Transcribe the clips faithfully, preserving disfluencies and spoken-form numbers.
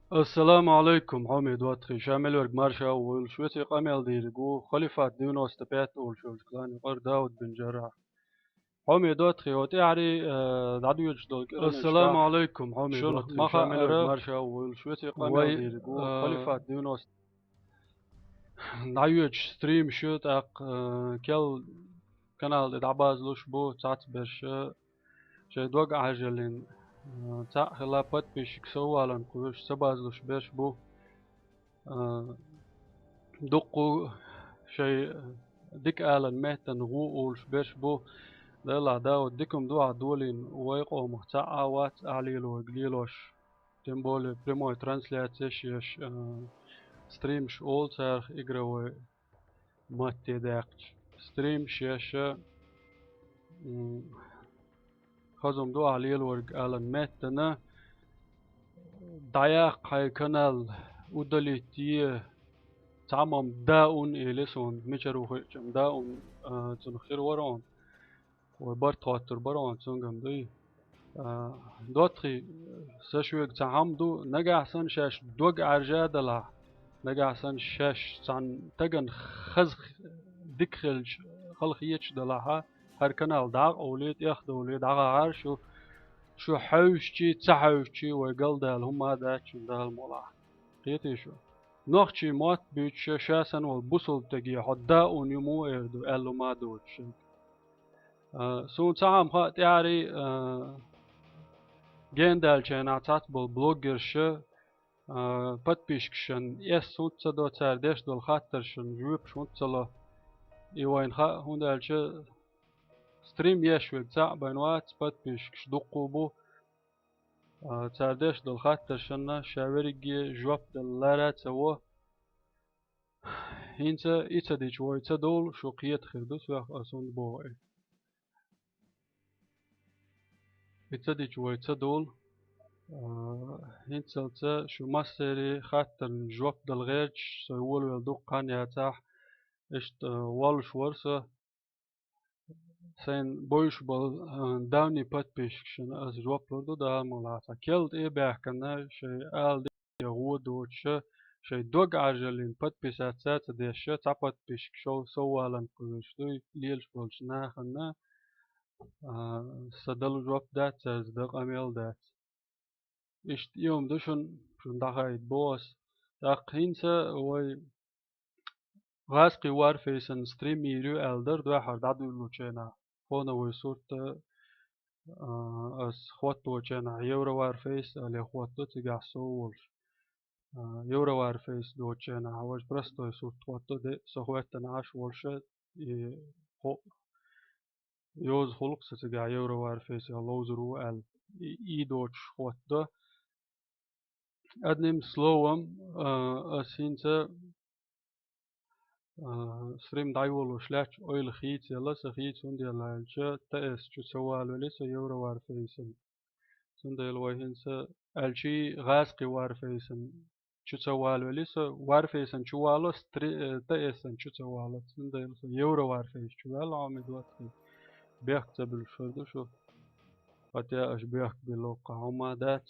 Ассаламу алайкум, хьоме доттагӀий, ша мел верг марша войла шуца, къамел дийриг ву Халифат девяносто пять олуш йолчу клана юкъара Дауд бин Джаррахь. Хьоме доттагӀий, хьо тӀаьхьарий, а, дӀадоьдуш долу кӀиранаш. Ассаламу алайкум, хьоме доттагӀий, ша мел верг марша войла шуца, къамел дийриг ву Халифат девяносто. ДӀайоьдуш стримаш ю, тӀаккха, а, кел канал тӀе дӀабазлуш бу цхьацца берш, а, шайн дог Ӏаьржаллин, а, цхьаъ хилла подписчик соввалан кхуьуш, ца базлуш берш бу. А, дуккху шайн дика алан меттана гӀо олуш берш бу. Делахь, Дауд, дика-м ду ахь долийна, вай къомах цхьа а вац ахь лелориг лелош. Тем более прямой трансляция еш, а, стримаш олу царах игровой матте даьккхича. Стримаш еш, м, хаза-м ду ахь лелориг алан меттана, дӀаяккха хьайн канал, удалить е, цхьамма-м даун элира суна, мичара ву хиъча-м даун, а, цунах хир вара хьуна. Вай барт хоттур бара хьуна цуьнган дуй. А, доттагӀий, сан шуьга цхьа хӀума ду, нагахь санна шаьш дог Ӏаьржа а далахь, нагахь санна шаьш цхьана стагана хаза дика хилча, хала хеташ далахь, хӀара канал дӀа а къовлий, тӀех а довлий, дӀагӀахьара шу, шу хьаьвсичий, ца хьаьвсичий, вай галдала хӀума а дац шуна, Дала мукъ лахь. Кхетий шу? Нохчийн мотт буьйцуш, ша санна волу бусалба стаге хьо даун ю ма эр ду, аьлла хӀума а доцуш. А, суна цхьа хӀума хаьа, тӀаьхьарий, а, гендаьллачу хенахь цхьацца болу блогерша, а, подписчикашна эс хӀунда ца до, цара деш долу хаттаршна жоьпаш хӀунда ца ло. И вайна хаьа, хӀунда аьлча стрим еш верг цхьаъ бен вац, подписчикаш дуккха а бу. А, цара деш долу хаттаршна ша верриге жоп дала лара а ца во. ХӀинца и ца дича вай ца довлу, шу кхета хир ду соьх, ас хӀунда боху и. И ца дича вай ца довлу. А, хӀинцалца шу массеран хаттарна жоп дала гӀерташ, со волавелла дуккха хан яцахь, иштта, а, воллуш вара со. Сайн бовзуш болу, а, давний подписчикашна ас жоп лур ду, Дала мукъ лахь. Цхьа кел тӀе а баьхкина, шайн ала де гӀо доцуша, шайн дог Ӏаьржаллин подписаться а ца деш, цхьа подписчик шов-, соввалан кхуьуш дуй, лелаш болчу нахана, а, сан дала жоп дац цаьрца, дан къамел дац. Иштта и хӀума ду шуна, шуна дӀахаийта боху ас. ТӀаккха хӀинца вай гӀазкхи Warface-ан стрим йийр ю аьлла дара дуьххьара дӀадуьйлучу хенахь. Фоновый сурт, а, ас хӀотточу хенахь Евро Warface аьлла хӀотто цигахь сов волуш. А, Евро Warface доцучу хенахь важа простой сурт хӀотто де, со хӀоьттина Ӏаш волуша, и кхо йоза гӀуллакх со цигахь Евро Warface-ах ловзур ву аьлла, и, и доцуш хӀотто. Одним словом, а, ас хӀинца, а, стрим дӀайолош лаьтташ ойла хийцаелла, сан хийца хӀунда елла аьлча, Т С чу ца валавелли со Евро Warface-ан. Цундела вай хӀинца аьлчий гӀазкхи Warface-ан чу ца валавелли со, Warface-ан чу вало, стри-, э, Т С-ан чу ца вало. Цундела со Евро Warface чу ваьлла, хьо ме доттагӀий. Бехк ца буьллуш хир ду шу. Хотя аша бехк билла воккха хӀума дац.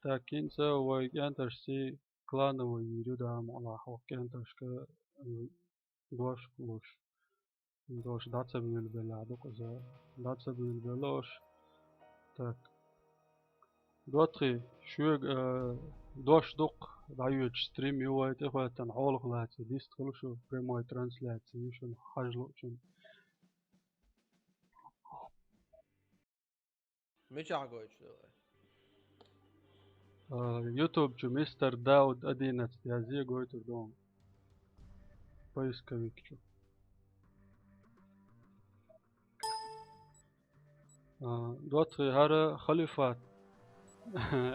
Так, хӀинца вай кӀентаршций клановый йийр ю, Дала мукъ лахь, воккха кӀентаршка, м, дош луш. Дош дӀа ца буьйлабелла дукха за. ДӀа ца буьйлабелла ош. Так. ДоттагӀий, шуьга, э, дош дукха дӀайоьдуш стрим ю вай тӀехӀоьттина, хьолах лаций дист хуьлу шу, прямой трансляция ю шуна хьажа луучун. Мичахь гойтуш ду вай? А, YouTube чу мистер Дауд одиннадцать язъе, гойтур ду хьуна. Поисковик чу. А, доттагӀий, хӀара Халифат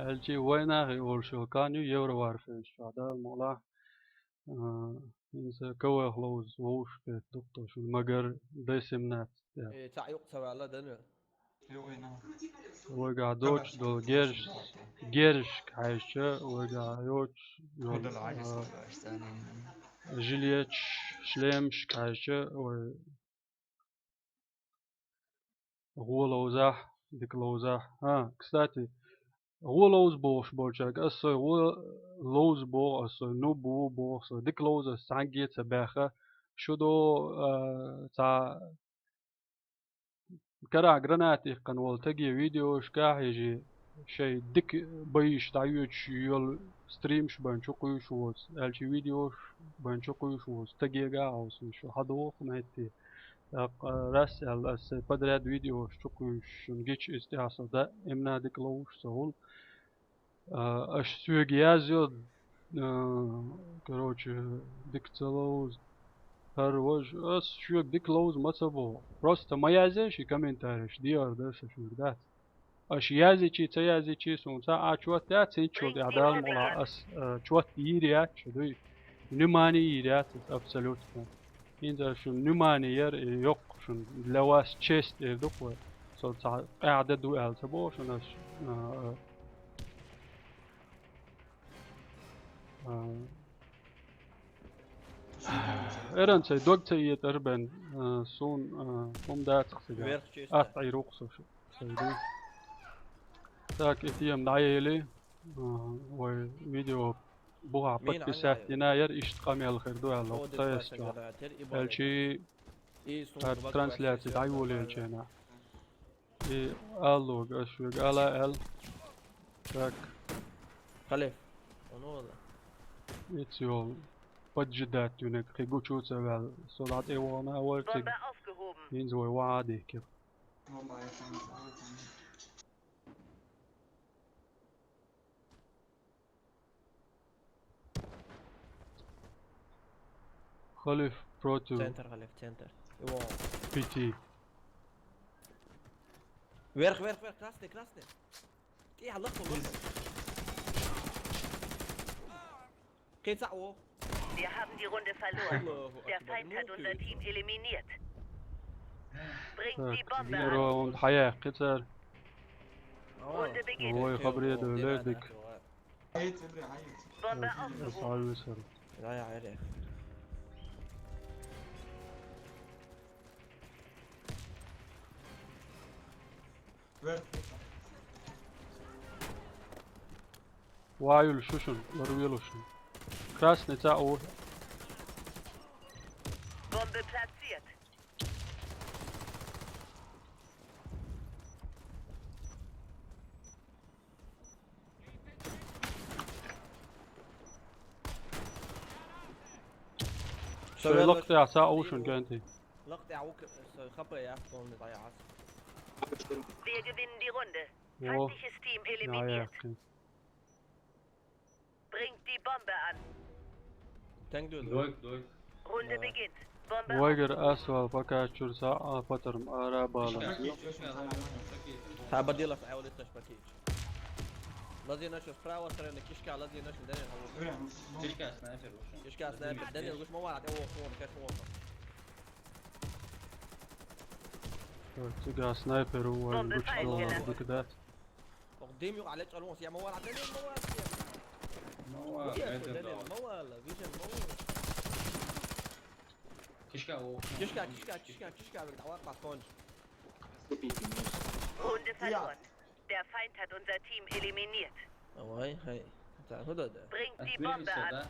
аьлчий вайнахий олуш йолу кан ю Евро Warface чохь, Дала мукъ лахь. А, хӀинца КВ-х ловза вовшах хета дукха шуна, магар Д семнадцать яц. Э, цхьаъ юкъа ца ваьлла, дан вел? Вайгахь доцуш долу герз-, герзашка хьаьжча, вайгахь йоцуш йолу, а, жилеташ, шлемашка хьаьжча, вай гӀо ловзахь, дика ловзахь. А, кстати, гӀо ловза бохуш болчаьрга, ас сой гӀо ловза боху, ас сой нуб ву боху, сой дика ловза ас цхьаьнгге а ца баьхна, шу до, а, цхьа карахь граната иккхина волу стаге видеошкахь а хьежий, шайн дика байш дӀайоьдуш йолу стримаш бен чу кхуьйсуш воцу, аьлча видеош бен чу кхуьйсуш воцу стагега а хьовсуш, шу хьадоху метте. ТӀаккха, а, рас аьлла, ас сайн подряд видеош чу кхуьйсуш шуна гича, иза тӀехь со даимна дика ловзуш ца хуьлу. А, аша соьга язйо, а, короче, дика ца ловза. ХӀара важа, ас шуьга дика ловза ма ца боху. Просто ма язъе ши комментареш, дехар дар сан шуьга дац. Аша язйичи, ца язйичи, суна цхьа а чот яц, хӀинцачул тӀаьхьа Дала мукъалахь ас, а, чот йийр яц шу дуй. Внимание йийр яц ас абсолютно. ХӀинца шуна внимание яр, и йоккха шуна для вас честь эр ду-кх вай. Со цхьа къаьхьа де ду аьлла ца боху шуна ас, а, а, а, эран цай дог ца этӀар бен, а, суна, а, хӀума дацахь цига. Верх чисто. Атта Ӏийр ву-кх со шу. Сайди. Так, и тема дӀаели, а, вай видео бухахь подписать дина яр, иштта къамел хир ду аьлла, кхайсчохь. Аьлчи, а, трансляция дӀайолаелча хенахь. И алло, ас шуьга ала аьлла. Так. Халиф. Оно вала. Иццо поджидать винарг кхин гучу ца ваьлла. Со дӀа тӀе вахана а вара цига. ХӀинца вай вахьа а дихкира. Халиф против. Центр, Халиф, центр. Его. Пяти. Вверх, вверх, вверх, красный, красный. Тихо, лоху, лоху. Кхин цхьаъ ву. Wir haben die Runde verloren. Аллаху акбар. Der Feind hat unser Team eliminiert. Bringt die Bombe an. Раунд хьаяьккхи цара. Runde beginnt. Ой, хабаре ду лердик. Bombe aufgehoben. Вай, Юль, шу шуна, ларвело шуна. Красный цхьаъ ву. Bombe platziert. Со лакхтехь цхьаъ ву шуна кӀентий. Лакхтехь ву, со хапа яц, тхуна дӀаяхьа. Wir gewinnen die Runde. Feindliches Team eliminiert. Bringt die Bombe an. Тенг дуй, дуй. Runde beginnt. Bombe aufgehoben. Вайгара ас вал пока чуьра цхьа а патарм ара баланс. Цхьа бадилас Ӏевлийташ пакетчик. Лазийначо справа стороны, кишка лазийначо Данил хьалуш. Кишка снайпер ву шуна. Кишка снайпер. Данил, гуш ма вара, тӀе воху, кеш воху. Цига снайпер ву, вай гучу долу дика дац. Ох, дим юкъа лечкъалонс, я ма вала, Данил, ма вала. Ма вала, Данил, ма вала, вижен, ма вала. Кишка, о. Кишка, кишка, кишка, кишка, век дӀаваккха пасконча. Runde verloren. Der Feind hat unser Team eliminiert. Давай, хай. Так, ну да, да. Bringt die Bombe an.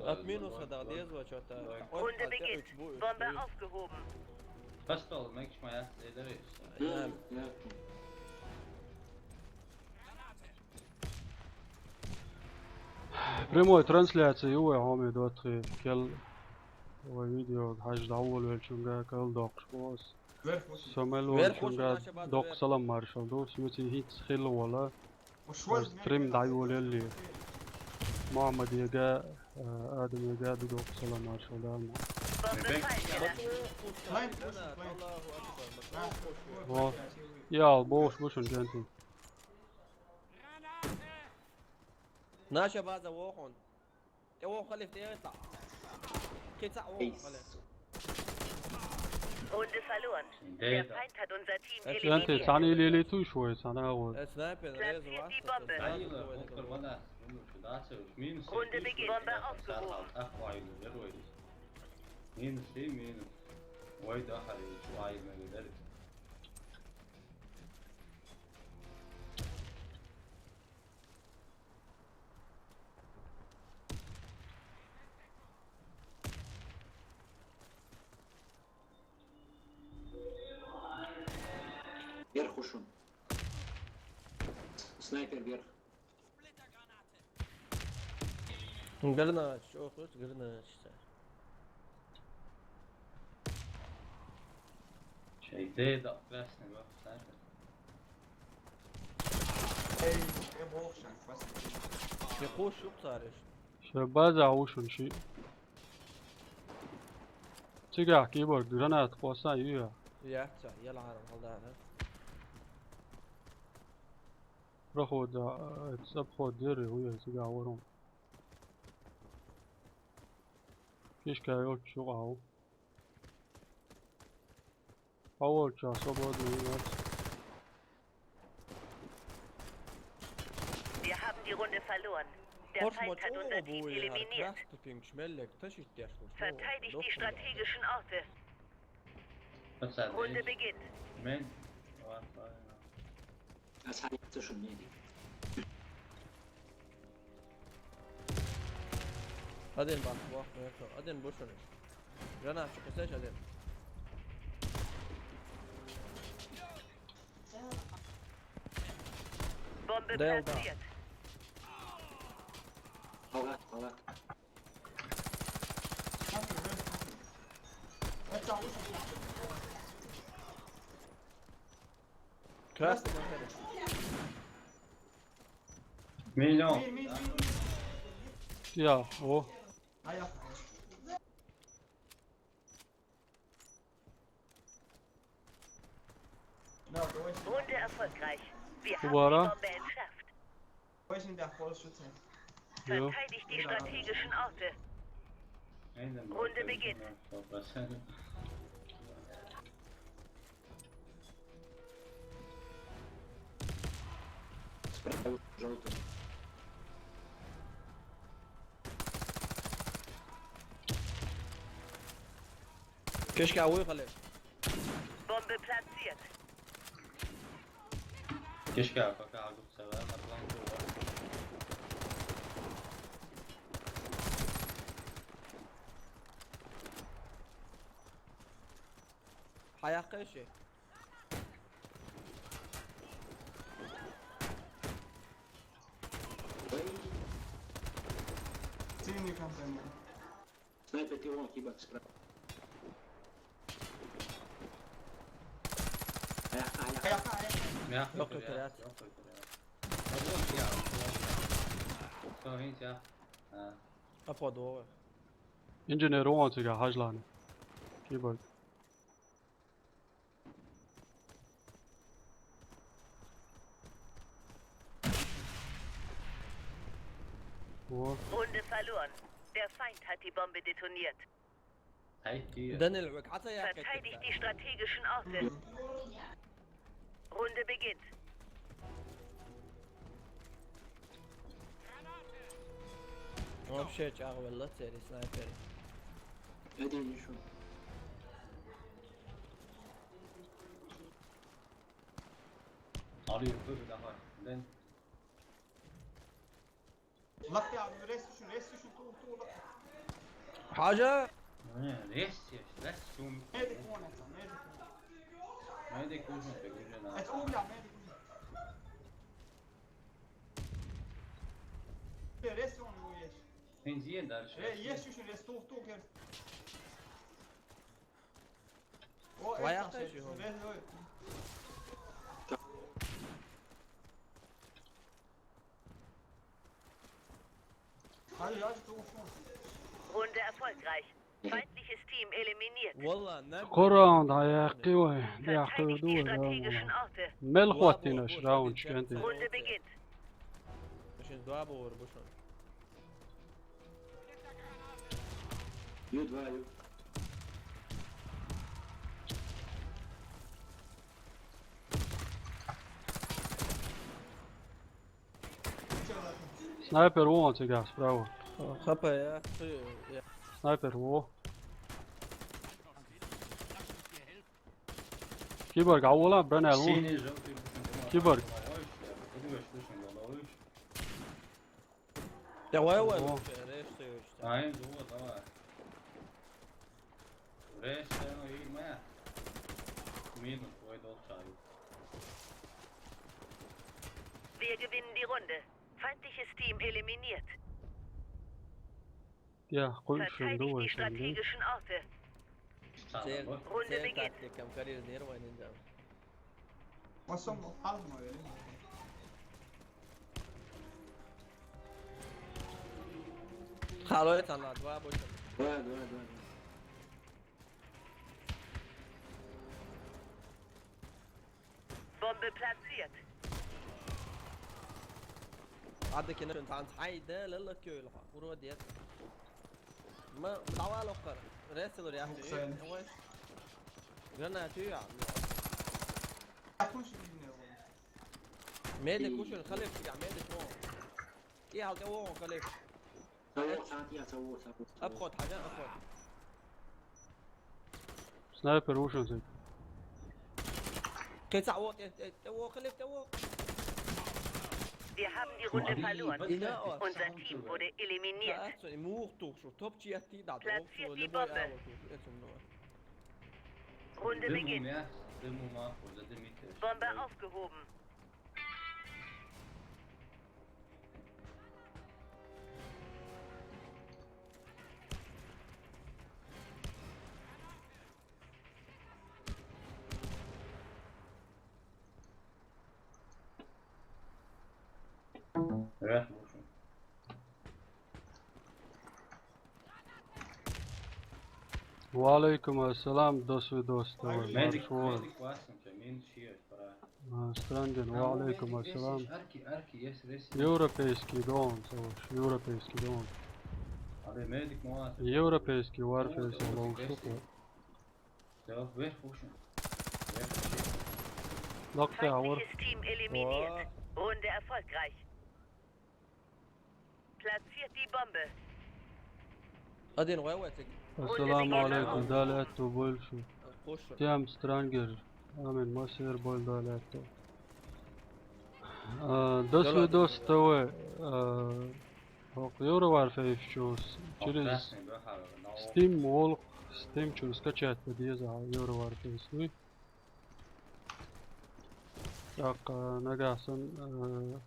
От минуса да, дезва, чё-то. Runde beginnt. Bombe aufgehoben. Пастол, мекш моя, следующий. Прямой трансляция ю вай хьоме доттагӀий, кел вай видео хьажа дӀаволавеллачуьнга кал доккхуш бу ас. Со мел волчуьнга доккха салам маршалла ду, соьций хӀинцца хилла вола. Стрим дӀайолаеллий. Мухьаммадега, а, Адамега ду доккха салам маршалла ду. Во. Ял, бохуш бу шуна, кӀентий. Наша база вохун. ТӀе воху Халиф, тӀе воху. Кхин цхьаъ воху Халиф. Runde verloren. Der Feind hat unser Team eliminiert. Цхьана илели туьйш вай, цхьана агӀор. Platziert die Bombe. Runde beginnt. Bombe aufgehoben. Минус, минус. Вай дахари, чу айна. Вверх ушел. Снайпер вверх. Гранатчик, ох, вот гранатчик. Şey, D de, krasnı bak, zaten. Ey, e, bol şans, bas. يقوش يقطع ليش؟ شبازة عوشهم شي. تقع كيبورد، جرانات، قوسان، يويا. يا حتى، يا العالم، هل ده هذا؟ رخو دا، اتساب خو ديري، ويا تقع ورهم. كيش كايوت شو قاو. Power Charge, so good, yes. Wir haben die Runde verloren. Der Feind hat unser Team eliminiert. Verteidigt die strategischen Orte. Runde beginnt. من؟ Als hat er schon erledigt. Adin bak, bak, bak. Adin boşuna. Jana, çıkacak Adin. Bombe platziert. Palat, palat. Krasny. Milyon. Ya, o. Runde erfolgreich. Wir haben die Bombe entschärft. Verteidigt die strategischen Orte. Runde beginnt. Справа желтый. Keşke avuyu kale. Bombe platziert. Keşke kaka alıp sever. Hayakka şey. Снайпер, ты вон, кибок справа. Ayakta, ayakta. Ayakta, ayakta. Yok, yok, yok, yok. Tamam, hiç ya. Ha. Apa doğru. Engineer on to go hajlana. Keyboard. Wo? Runde verloren. Der Feind hat die Bombe detoniert. Hey, die. Daniel, حتى يا Verteidigt die strategischen Orte. Runde beginnt. Вообще чар والله تيري سنايبر. Hadi şu. Alıyor, dur daha. Ben. Lak ya, rest düşün, rest düşün, dur, dur, lak. حاجة. Ne, rest ya, rest düşün. Medik on et, medik on. Medik düşün, peki, ne? Et, o ya, medik düşün. Rest on, bu yeş. Sen ziyen dar şey. Re, yeş düşün, rest, dur, dur, gel. Твоя хата же, хо. Runde erfolgreich. Feindliches Team eliminiert. والله نبي. Koran da ya kiwe, ya Verteidigt die kiwe strategischen Orte. Mel khwatina shraun shkenti. Runde beginnt. Machine dua bor, boşun. Ю два, ю. Снайпер вон у тебя справа. Хапа, я. Снайпер, во. Киборг, а вон, Бренел, вон. Синий, желтый, пушинка. Киборг. Давай, давай, давай. Давай, давай, лучше, режь ты его, что ли. Ай, ну вот, давай. Режь, ну и мы. Минус, твой долг, шарик. Wir gewinnen die Runde. Feindliches Team eliminiert. Ja, gut, schön Verteidigt die durch, schön durch. Strategischen Orte. Sen, Runde sen beginnt. Taktikam, Kadir, nervayın canım. What's up, Alma, really? Хало это на два больше. Давай, давай, давай. Bombe platziert. عندك هنا شنو تعال هاي ده لا لا كيو لها ورو ديت. ما دعوا له قر. راسل يا Yoksa yani. اخي. جنة يا عم. Yakın şu bilmiyorum. ميدك وش الخلف يا ميدك هون. ايه هاك هو خلف. Tavuk saati ya tavuk tavuk. ابخد حاجه ابخد. Sniper وشو نسيت؟ كيسع ووت هو خلف هو. Wir haben die Runde verloren. Genau. Unser Team wurde eliminiert. Platziert die Bombe. Runde Demo beginnt. mehr, Demo Marco, oder Demeter. Bombe aufgehoben. Ja, wo schon. وعليكم السلام, до свидос, давай, Medic, марш вон. Medic классненький, минус шесть, пора. А, Странгер, وعليكم السلام. Арки, арки, есть рейс. Европейский дон, слышь, европейский дон. А ты Medic молодец. Европейский Warface, лоу шуку. Все, вверх, в общем. Вверх, Доктор, Feindliches Team eliminiert. Runde erfolgreich. Platziert die Bombe. ادين وين ويتك؟ السلام عليكم, далее то больше. خوش. Тем Странгер, амин, масер боль далее то. А, до свидос, ТВ. А, ок, Euro Warface чус. Через Steam волк, Steam чус скачать подъезда Euro Warface, ну. Так, а, нагасан, а,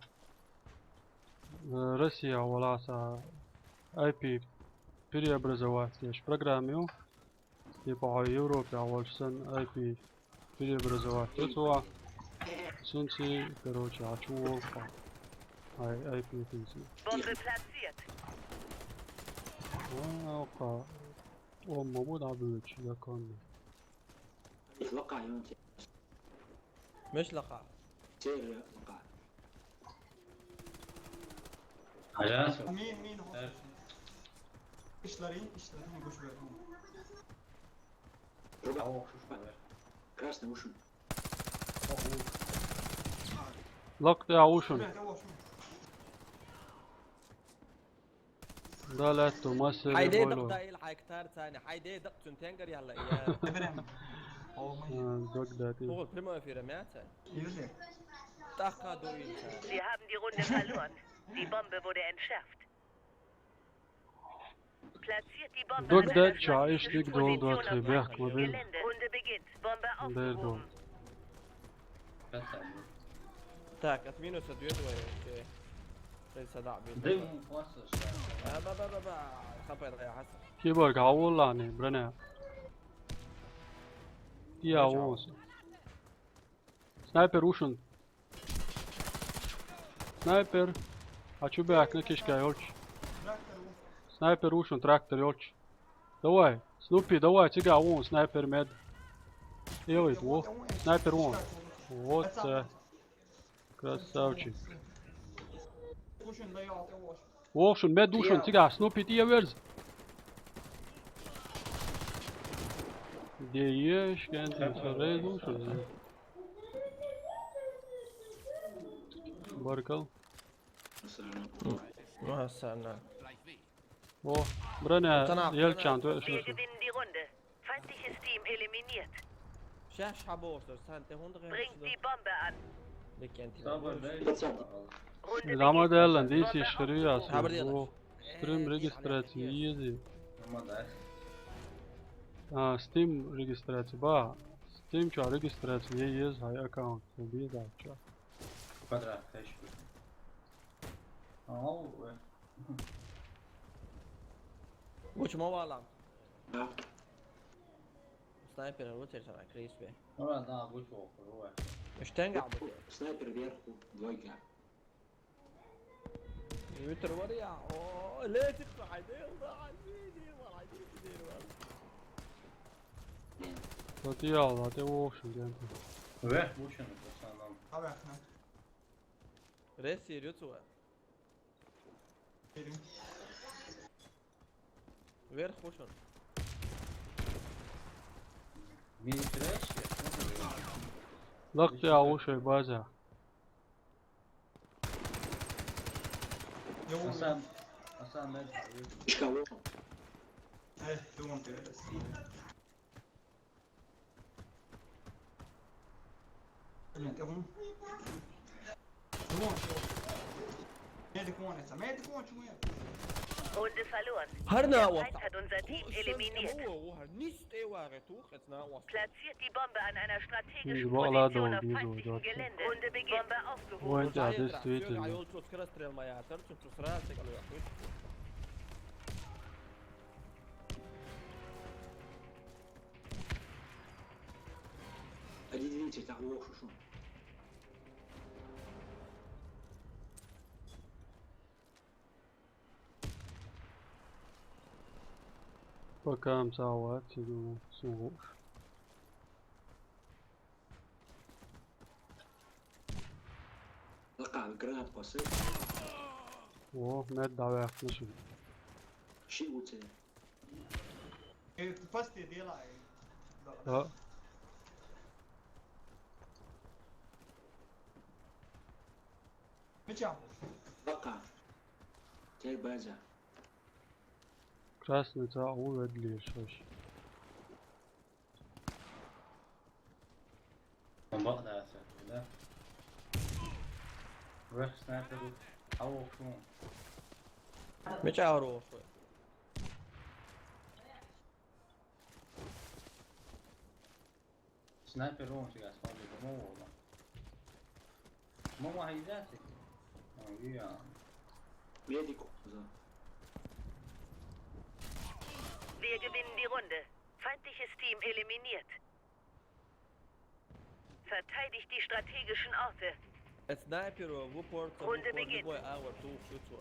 а, Россия воласа IP преобразовать еш программу. Типа Европе а вольсан IP преобразовать еш уа. Сунси, короче, а чу волка. Ай, IP тунси. Bombe platziert. А, ока. О, мабу да бюч, законно. Итвака юнти. مش لقاء. Север лака. Алянс. Min, min, hoş. İşlerin, işlerin, boş ver. Руба. Красный ушел. Лак, я ушел. Şuraya da hoş. Да, لا, то масер حيدي دق боло. دايل حيكتار ثاني حيدي دق تنتنقر يلا يا Efendim. Olmayı. А, Багдад. هو البريمو في رمياتا. Öyle. تاخا دوين. Wir haben die Runde verloren. Die Bombe wurde entschärft. Platziert die Bombe. Багдад, ча ишник дол дуатхи бяхк ма бил. Runde beginnt. Bombe Дер дол. aufgehoben. Так, от минуса две двое. Окей. Ты садак бил. Дым класса, что ли? А, ба, ба, ба, ба. Хапай, я Хасан. Киборг, а вуллани, броня. Я вуллани. Снайпер ушун. Снайпер. А чу бяхк на кишка ёлч. Снайпер ушун, трактор ёлч. Давай, Снупи, давай, цига вон, снайпер мед. Элит, во. Снайпер вон. Вот, э, красавчик. Kuşun da yolda hoş. Вовшун, мед ушун, цига, Снупи, тия верз. Де еш, кенти, сорей ушун. Баркал. ما هسه انا. О, броня, Тана, елчан, тана. то Wir есть. Gewinnen die Runde. Feindliches Team eliminiert. شاش حبوس سانتي هون غير. Bringt die Bombe an. لك انت. Sabır değil. Runde Lama beginnt. derlen, dies Bombe ist Schrias. Haber diyorlar. О, стрим регистрация, изи. Ama da. А, Steam регистрация, ба. Steam чу регистрация е еза хьай аккаунт, хьо безача. Квадрат хешбек. Ау, э. Гучу ма валам. Да. Снайпер вутер сара криспе. Ну да, да, гучу вохур, вай. Эштенга бу. Снайпер вверху, двойка. Витер вар я. О, летит, хайде, хайде, хайде, хайде. Вот я, ла, те вохур, ден. Ве, вучен, в основном. Абе, ахна. Рес серьёзно. Вверх вышел. Мини трэш, я смотрю. Лахте а уши база. Асан, Асан, нет. Ишка вышел. Э, ты вон ты это. Runde verloren. Har na Der Feind hat unser Team eliminiert. Platziert die Bombe an einer strategischen Position auf feindlichem Gelände. Runde beginnt. Bombe aufgehoben. Один видите, так лошу. Пока ам сават, сигу сувуш. Лака, гранат пасы. О, мед давай, слушай. Ши уце. Э, ты пасти делай. Да. Меча. Лака. Тей база. Красный ца у ведлишь вообще. Бомба да, да. Вэх снайпер. Ау, шум. Меча ору. Снайпер он сейчас смотрит, кому угодно. Мама, а идёте? Ой, я. Медику, да. Wir gewinnen die Runde. Feindliches Team eliminiert. Verteidigt die strategischen Orte. Снайперу в упор. Runde beginnt. Любой аур ту шуцу.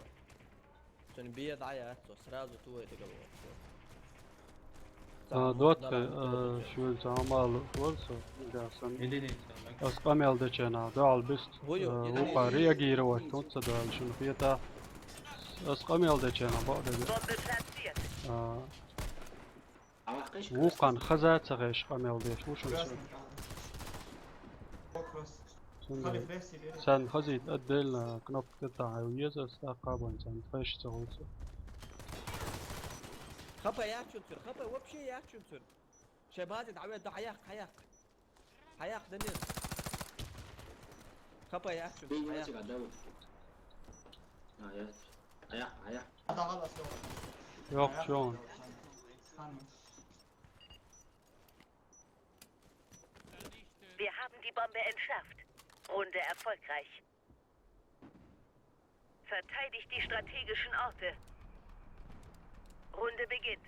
Сен бия дая, то сразу ту это голову. А, двадцать, э, швель самал форсо, да, сан. Единица. Ас къамел дечена, да, албист. Вуйо, э, единица. Укъа реагировать, тот са да, шун хета. Ас къамел дечена, ба да. Bombe platziert. А, Вукъан хаза ца гъеш къамел деш, вушун су. Сунда. Сан хазит отдельно кнопка та уеза ста къабан сан хеш ца гъуцу. Хапа яхчун цур, хапа вообще яхчун цур. Шебази даве да аяк, аяк. Аяк, Данил. Хапа аяк чу. Бей аяк. Аяк, аяк. Аяк, аяк. Yok, чё он? Wir haben die Bombe entschärft. Runde erfolgreich. Verteidigt die strategischen Orte. Runde beginnt.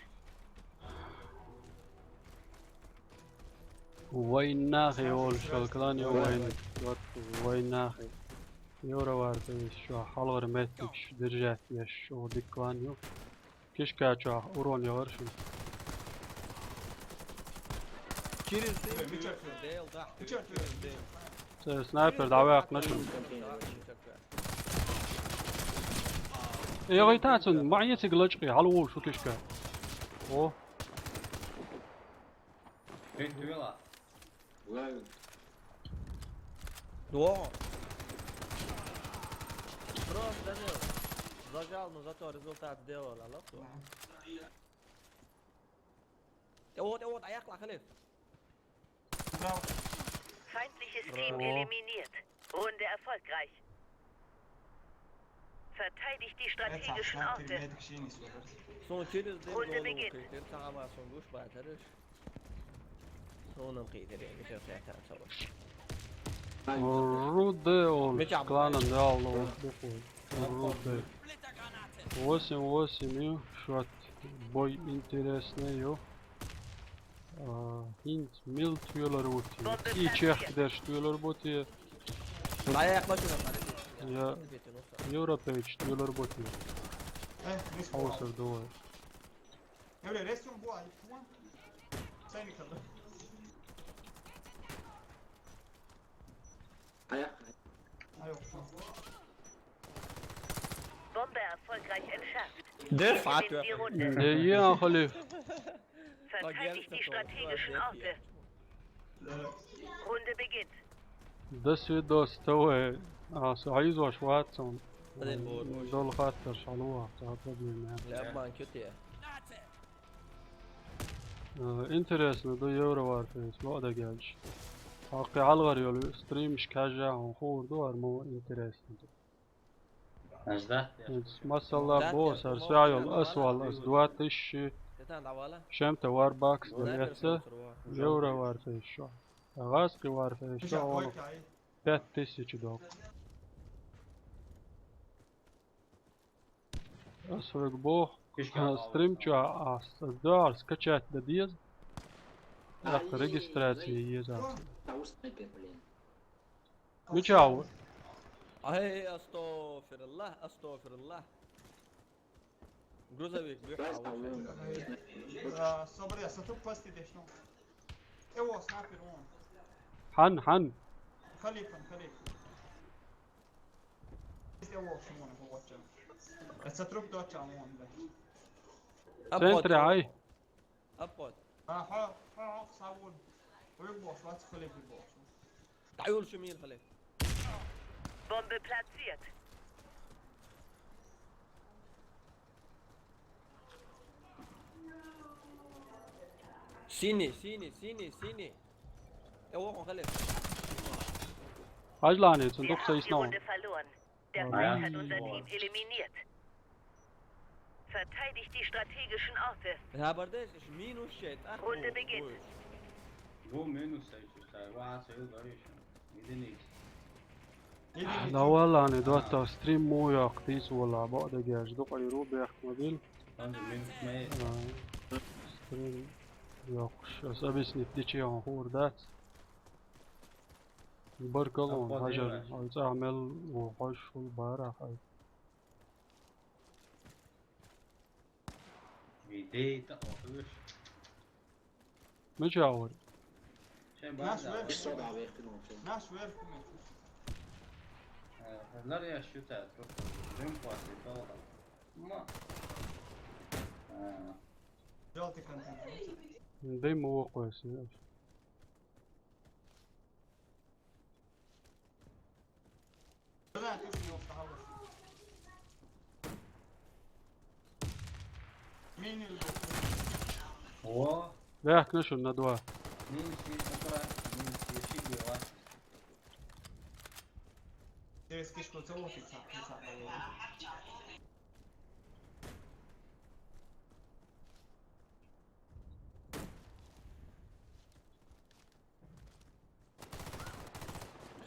Войнахи олшал клан ё войн. Вот войнахи. Ёра варта ещё халгар меттик держать ещё диклан ё. Кишка чё урон ё оршин. Через дым. Мича. Дел, да. Мича. Через дым. Снайпер, давай окна шум. Э, гъайтацун, маъя циг лачкъи, гьалвул шу кишка. О. Бек дуэла. Лайв. Дуо. Просто, Данил, зажал, но зато результат сделал, алло, кто? Э, вот, э, вот, аяк лахалев. Браво. Feindliches Team eliminiert. Runde erfolgreich. Verteidigt die strategischen Orte. Runde beginnt. Onam qıytır, yani, bir şey yapar, tamam. Rude olmuş. Mükemmel. Klanan ne aldı o? Rude. Восемь восемь, ё, счёт. Бой интересный, ё. А, Hint, Mil tüyeler ötüyor. İyi, Çeh gider, tüyeler ötüyor. Buraya yaklaşın, kardeşim. Ya, Европа tüyeler ötüyor. Hauser, давай. Öyle resim bu ay. Tamam. Sen yıkıldın. Ayak. Ha, yok, tamam. Bombe erfolgreich entschärft. Defat. Gewinnt die Runde. Ja, ja, Khalif. Verteidigt die strategischen Orte. Runde beginnt. До свидос, давай. А, с-, عايز واش واتسون. بعدين بور، بور. دول خاطر شالوها، تعال تبين يعني. لا، ما كنت يا. Э, интересно, да, Евроварфейс, лода гелш. Хакъи алгъар ёл, стрим шкажа, он хурду, ар мо интересно. Ажда? Масала, бо, сар, саёл, асвал, ас два тысячи, шемта Варбакс, да, это, Евроварфейс, шо. Гъаски Варфейс, шо, он пять тысяч док. Ас век бо, а, стрим чу, а, с-, да, скачать да диез. Ах, регистрация ез, а. Мича ва? Ай, астагъфируллах, астагъфируллах. Грузовик бюха. А, собри, а сатуп пасти дешно. Эво, снайпер, он. Хьан, хьан. Халифан, халифан. Центре ай. Апот. А, хо, хо, хо, савун. Уйг бос, вац халиф бос. Таюл шумил халиф. Bombe platziert. Сини, сини, сини, сини. Э, о, он халиф. Хьажлани, цун дукха исна ван. Runde verloren. Der Feind hat unser Team eliminiert. Verteidigt die strategischen Orte. Runde beginnt. Бу минус ай чу сай, ва сай, ва ай чу. Единица. Да валлани, дота стрим му якъ тис вала, бакъда геш, дукъай ру бехт мобил. Анжи минус май. А, стрим якъ, ас объяснить дичи он хур дац. Баркалла, хажар, айца амел, о, хаш, шул бара, хай. Видей та отуш. Мича вар? Шен бар да. Наш вер кумет. Наш вер кумет. Э, лар я шута, просто жим паси тола. Ма. Э. Жалти контент. Дай му вакъваси. О. Бяхкна шун на два. Минус есть, аккуратно, минус есть, фиг его. Через кишку целую, фиг сам, фиг сам, наверное.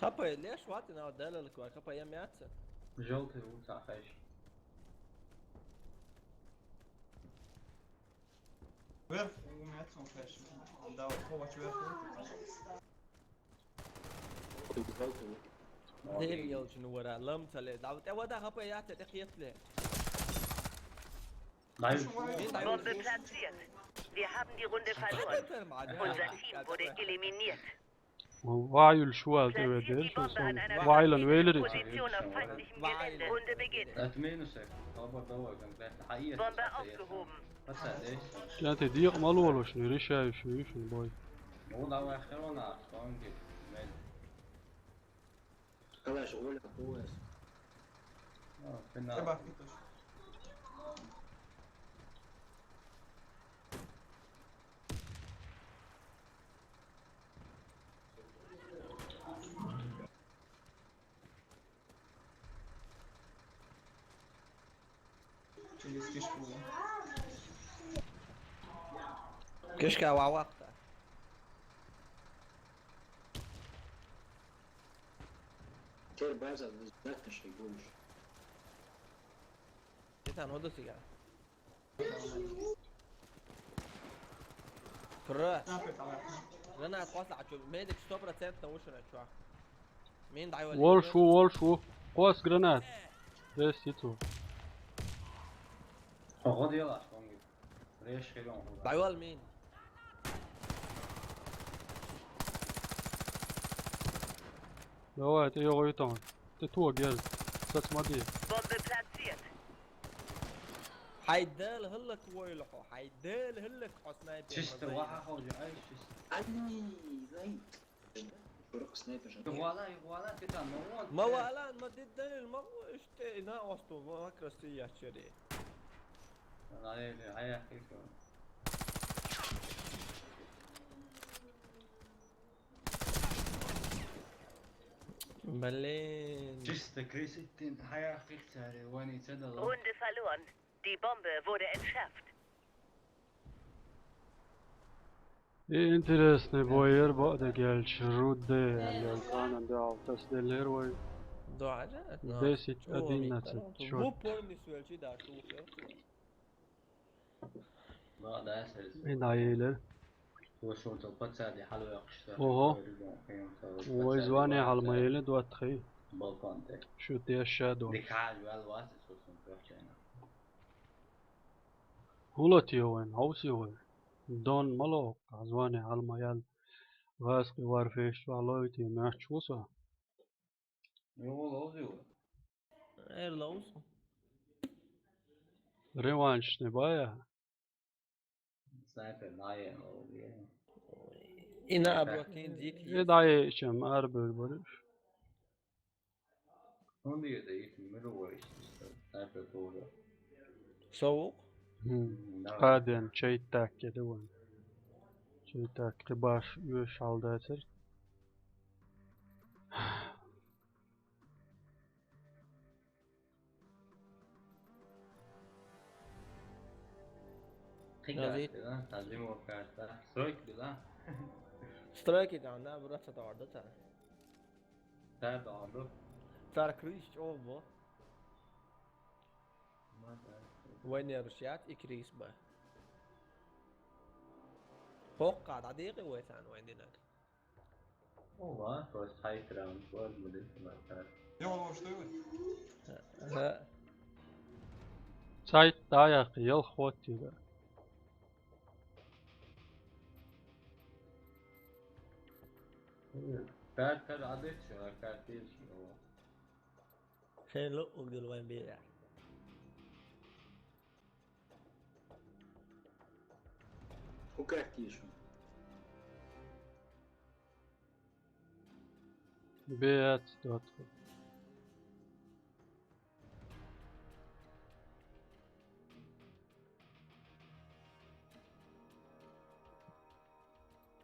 Хапа, леш вати на отдела ликва, хапа, я мяца. Желтый луца, хайш. Вверх, у меня цун хайш. Да, вот, вот, вверх. Дерг ялчын вара, лам цале. Да, вот, я вода хапа, я те, те, хетле. Bombe platziert. Wir haben die Runde verloren. Unser Team wurde eliminiert. Вай ул шуал теве дел, шусон вайлан велери. Position auf feindlichem Gelände. Runde beginnt. Bombe aufgehoben. Кянте диқ мал волошни, решающий, вишни бой. Калаш, Оля, Оля. А, финал. Через кишку. Кишка вавахта. Эр база, зак шей гумш. Титан, ходу сига. Кра. Гранат, после, а чё, медик сто процентов ушел, чё? Мин дай его. Вол шу, вол шу. Кос гранат. Здесь и тут. Ого, дело, что он говорит. Реш, херён, ого. Дай его мин. Давай, ты его и там. Ты то, гер. Сейчас смотри. Bombe platziert. Хайдал хыллык ойлохо, хайдал хыллык о снайпер. Чисто ваха хожу, ай, чисто. Ай, зай. Шурак снайпер же. Вала, вала, ты там, ну вот. Ма вала, ма диддал, ма иште, на осту, ма красиво ячери. Ай, ай, ай, ай. Блин. Чисто красиво, ты, ай, ай, ай, ай, вон и це дало. Runde verloren. Die Bombe wurde entschärft. И интересный бой, ер бо да гелч, Руде, Алёлкана, да, алтас делер вой. Да, да, да. Десять одиннадцать, чё? Бу полный суэльчи, да, слушай. Да, да, сэр. И наелер. Слушай, он пацан, я халу я кушта. Ого. Ой, звание халмаеле, два, три. Балкон, ты. Шут я шадо. Дикаль, вал вас, слушай, он. Хулатиовен, Хаусиовен. Дон мало, звание Алмаял. Васки Варфейш, Валойти, мяч вуса. Йо, Хаусиовен. Эр Хаусиовен. Реванш не бая. Снайпер, наен, Хаусиовен. И на обратный дик. И да, и чем арбер, бориш. Он да это их мировой, это тоже. Соук? Хм. Да. Паден, чей так, я думаю. Чей так, ты баш, юш алдатер. Хига, да, тазим о карта. Стройки, да? Стройки, да, да, брат, это ордата. Сэр, донду. Сэр, Крис, чё, бо? Вайнер шат и Крис, ба. Хокка, да, дыгы вайсан, вайндинат. Ова, просто хайт раунд, вот, будет, вот, так. Я вот что вы? Ага. Сайт да, я, ел хватит, да. Кар, кар, адет, чё, кар, пеш, о. Хело угил вайн бира. Хукар кишу. Беат дот.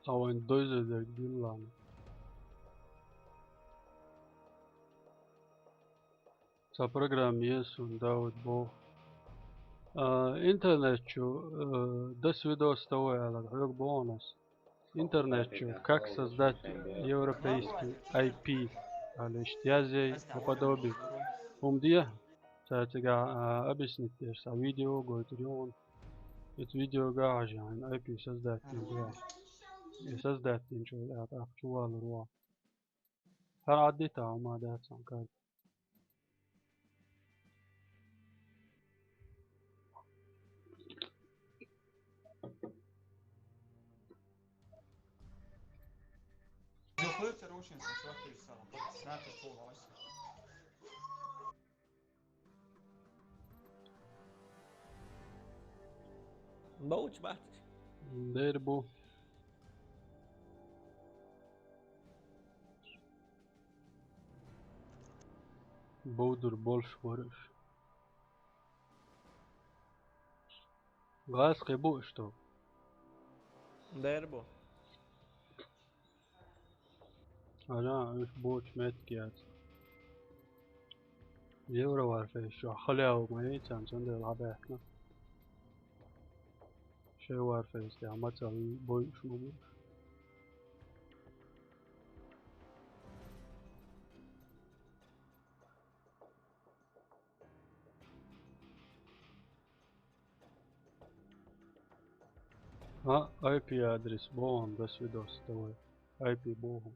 Аван дойза дер гиллан. Ца программа есун, Давид бо. А, интернет чу, э, дас видос того яла, хрюк бонус. Интернет чу, как создать европейский I P, а лишь язей наподобие. Умдия, ца тига, а, объяснить, а видео, говорит, он. Это видео гажа, ан I P создать, да. И создать, ничего, а так, чувал, руа. Хар аддита, ума, да, сан карта. Заходите, ручница, что ты рисовал? Снайпер полностью. Бауч бахтиш. Дербу. Баудур больше варыш. Глаз кебу что? Дербу. Ана уж боч меткият. Евро варфейс, шу халяу ма яйцан цунда лабятна. Ше варфейс, я мацал бой шуму. А, I P адрес, богун, до свидос, давай. I P богун.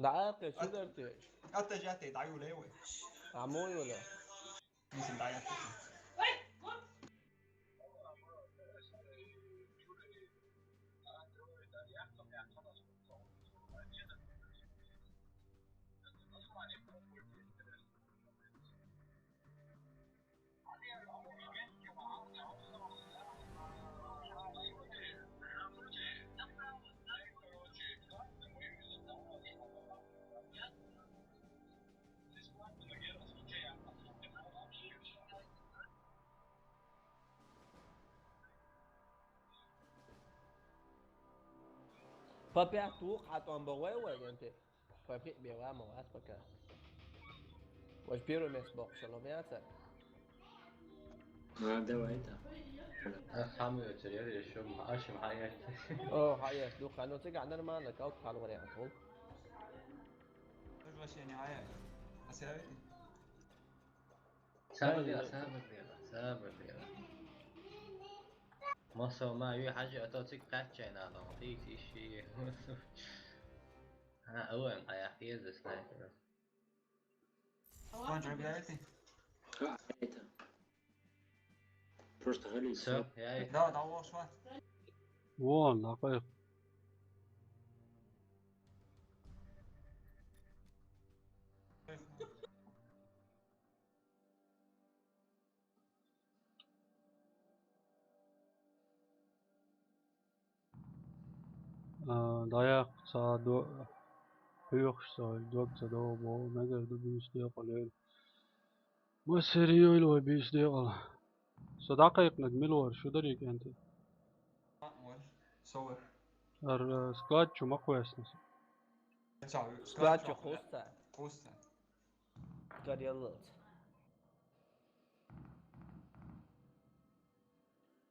ДӀаӀахъе, ши дарте. Атта жате, дӀайоле вай. Амой вала. Мисал дӀаяхъе. Папе, а тух а тӀом богӀой вай, венте. Папе, бева, мо, ас пока. Ваш первое место боксало, беца. А, давай, да. А сам её терьер ещё ма-, а чем хаяр. О, хаяр, ну, хано, ты гадар ма, на кал, хал, вариант, хол. Тоже вообще не хаяр. А сравнить? Сабыр дегӀ, сабыр дегӀ, сабыр дегӀ. Масал ма ю хьажи, а то цик каччай надо, ты ищи. А, ой, а я хиез снайпер. Вон же бегает. Как это? Просто гали. Всё, я и Да, да, ушла. Вон, нахуй. А, дӀаяхь ца до-, хьоьхуш ца, дог ца догӀу боху, мегар ду буьйса декъала йойла. Ма серьёзно вай буьйса декъала. Со дӀакхайкхинарг мила вара, шу дарий кӀентий? Со вара. Ар, э, склад чу ма кхоьссина со. Склад чу кхуьсса? Кхуьсса. Карьеллалц.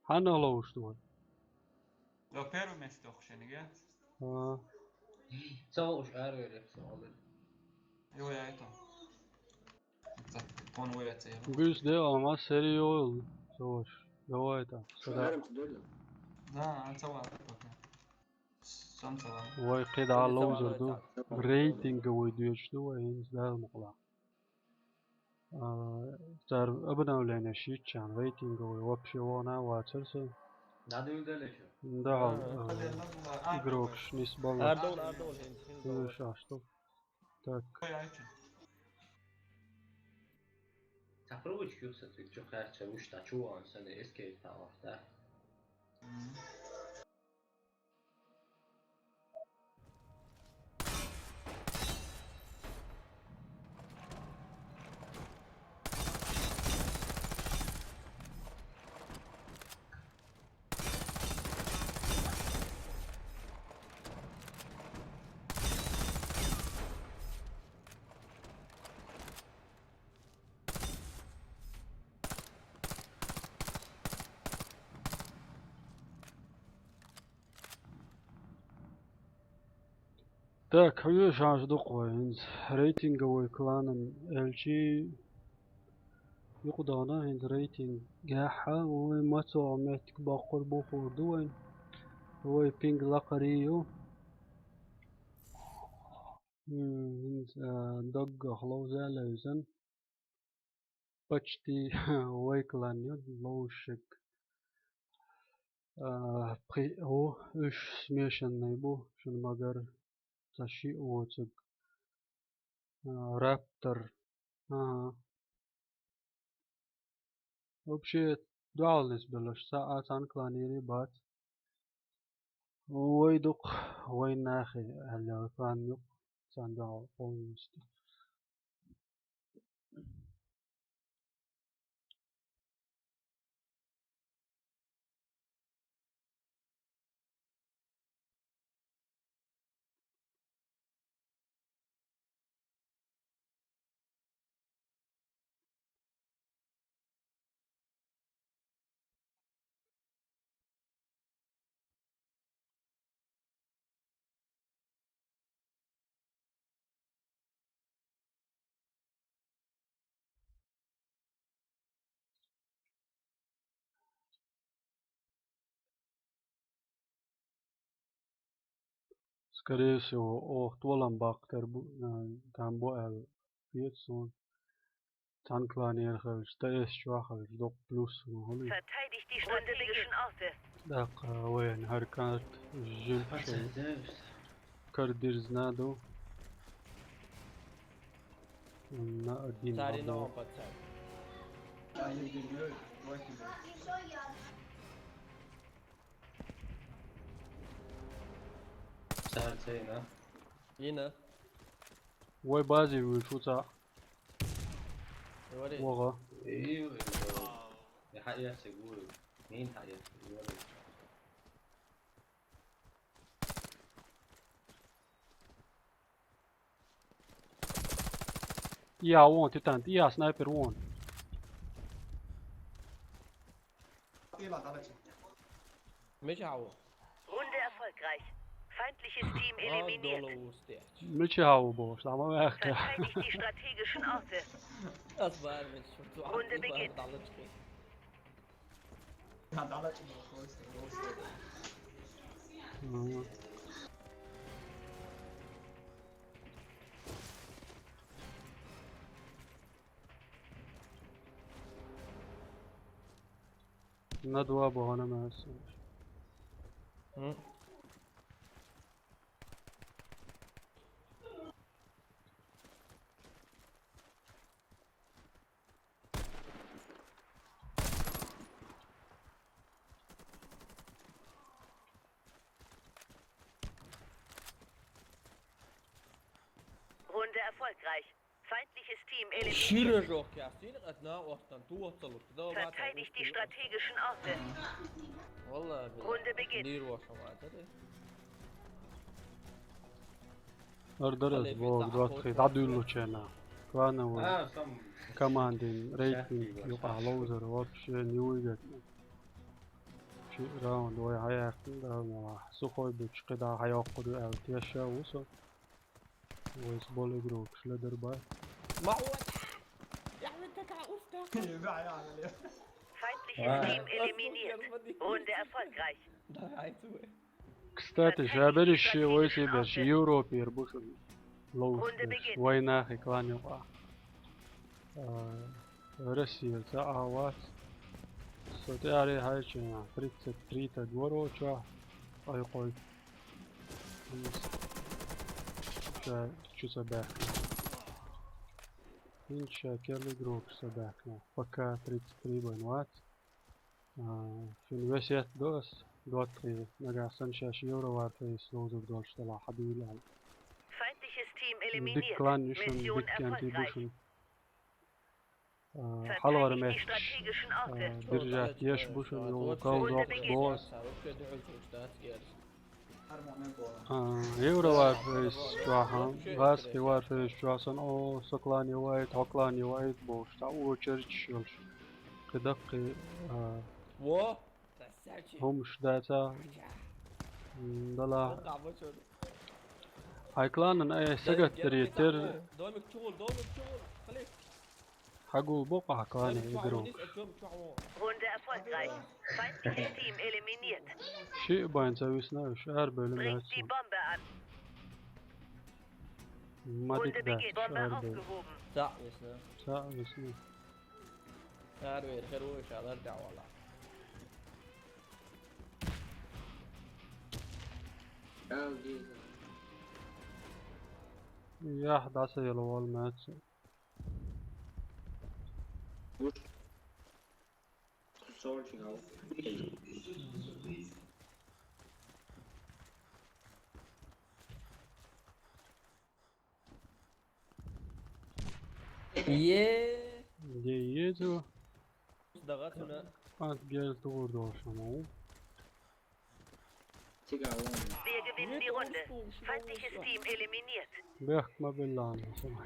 Хьанна ловш ду вай? До первое место охшениг, я? А. Ца уж арвер, ца олер. Йо, я это. Ца, он вой, я ца, я. Гуш де, а ма серьёзно. Ца уж. Давай это. Сюда. Шо, арам ца дойду? Да, а ца ва, пока. Сан ца ва. Вай кхидӀа ловзар ду. Рейтинговый доьчу ду вай, хӀинца Дала мукъалахь. А, цара обновление шийтчан рейтинговый вообще вона вацар со. Да, дуй дале чу. Да, а, игрокаш нисбалла. Ардол, ардол, хин, хин. Хин шаш ту. Так. Ой, ай чу. Ца привычки юхса, ты чё, хер, чё, уж та чу, он, сан эскейп та, да? Мгм. Так, хьоьжуш ду-кх вай хӀинца рейтинговый кланан элчий юкъадахана хӀинца рейтингехь, вай мацо меттиг баккхур бухур ду вайн. Вай пинг лакхарий ю. М, хӀинца, а, даггах ловза левзан. Почти вай клан ю, ловзуш шек. А, пхи-, о, уьш смешанный бу, шуна магар ца шиъ воцург. А, Раптор. Ага. Вообще, дуьхьал нисбелларш цхьа а цхьана кланера бац. Вай дукха, вай нахи, аьлла, план юкъ, цан дагӀа полностью. Скорее всего, оха толам баккхар бу, а, там бу аьлла хета суна. Цхьан кланера хилча, ТС чохь хилча, доккха плюс ма хуьлий. Verteidigt die strategischen Orte. ТӀаккха вайна хӀара карта жимчу кара дирзина ду. На один. Царина Абдул. Пацан. Цар цайна. Йина. Вай базе вуьйчу цхьаъ. Говори. ВогӀа. Эй, ой, ой. Я хьаэци гуй. Мин хьаэци гуй. Я, вон, титан, я, снайпер, вон. Мича хьо? Runde erfolgreich. Feindliches Team eliminiert. Мича хьо бохуш, ма ваьхка. Verteidigt die strategischen Orte. Runde beginnt. Мгм. На два бахана маса. М. Runde erfolgreich. Feindliches Team eliminiert. Шира жок, я син одна оттан, ту отталук. Verteidigt die strategischen Orte. Валла, Runde beginnt. Нир ваша мата, да? Ардара Хале, бог фица двадцать ахуй, ахуй. Дадуйлу чена. Клановый. А, сам. Командин рейтинг юкъа лоузер вообще не выиграть. Чи раунд вай хьаяьккхина, да, ма, сухой бучу кхидӀа хьайоккхур ю аьлла, теша ву со. Вайс болу игрокаш ледар бай. Ма вот! Я вот такая устала. Feindliches Team eliminiert. Runde erfolgreich. Давай, давай. Кстати, ша берриш ши вайсий берш Европера бу шуна. Лоуш берш. Вай нахи клан юкъа. А, Россия ца а вац. Со тӀаьхьаре хьаьчина тридцать три таг варо чохь. Айкхой. Ша чу ца баьхкина. ХӀинца ша керла игрокаш ца баьхкина. Пока тридцать три бен вац. А, шуна весет до ас, доттагӀий, нагахь санна шаьш Евроварфейс ловзур долуш делахь, хьан дуьйла аьлла. Feindliches Team eliminiert. Дика клан ю шуна, Mission дика кентий бу erfolgreich. Шуна. А, хьалхара метташ, а, держать еш бу шуна, юха калдоккхуш бу ас. А, Евроварфейс чохь, гӀазкхи варфейс чохь санна, о, со клан йовайта, хьо клан йовайта бохуш, цхьа очередьш йолуш. Кхидаккхий, а, хӀумаш дацахь, м, далахь. Хьайн кланан ай сагатдаре тера. Хьагул бокъахь клане игрокаш. Runde erfolgreich. Feindliches Team eliminiert. Шиъ байн ца висна уьш, арабевлла. Bringt die Bombe an. Ма дика дац уьш арабевлла. Цхьаъ висна. Цхьаъ висна. Арабевлла хир ву уьш, алар тӀехь вала. Яхь дӀасаелла волу маьццу. Е. Де езу. Дагъа цуна. Ас гел тугъур долшаму. Цигавон. Wir gewinnen die Runde. Feindliches Team eliminiert. Бехк ма беллан сама.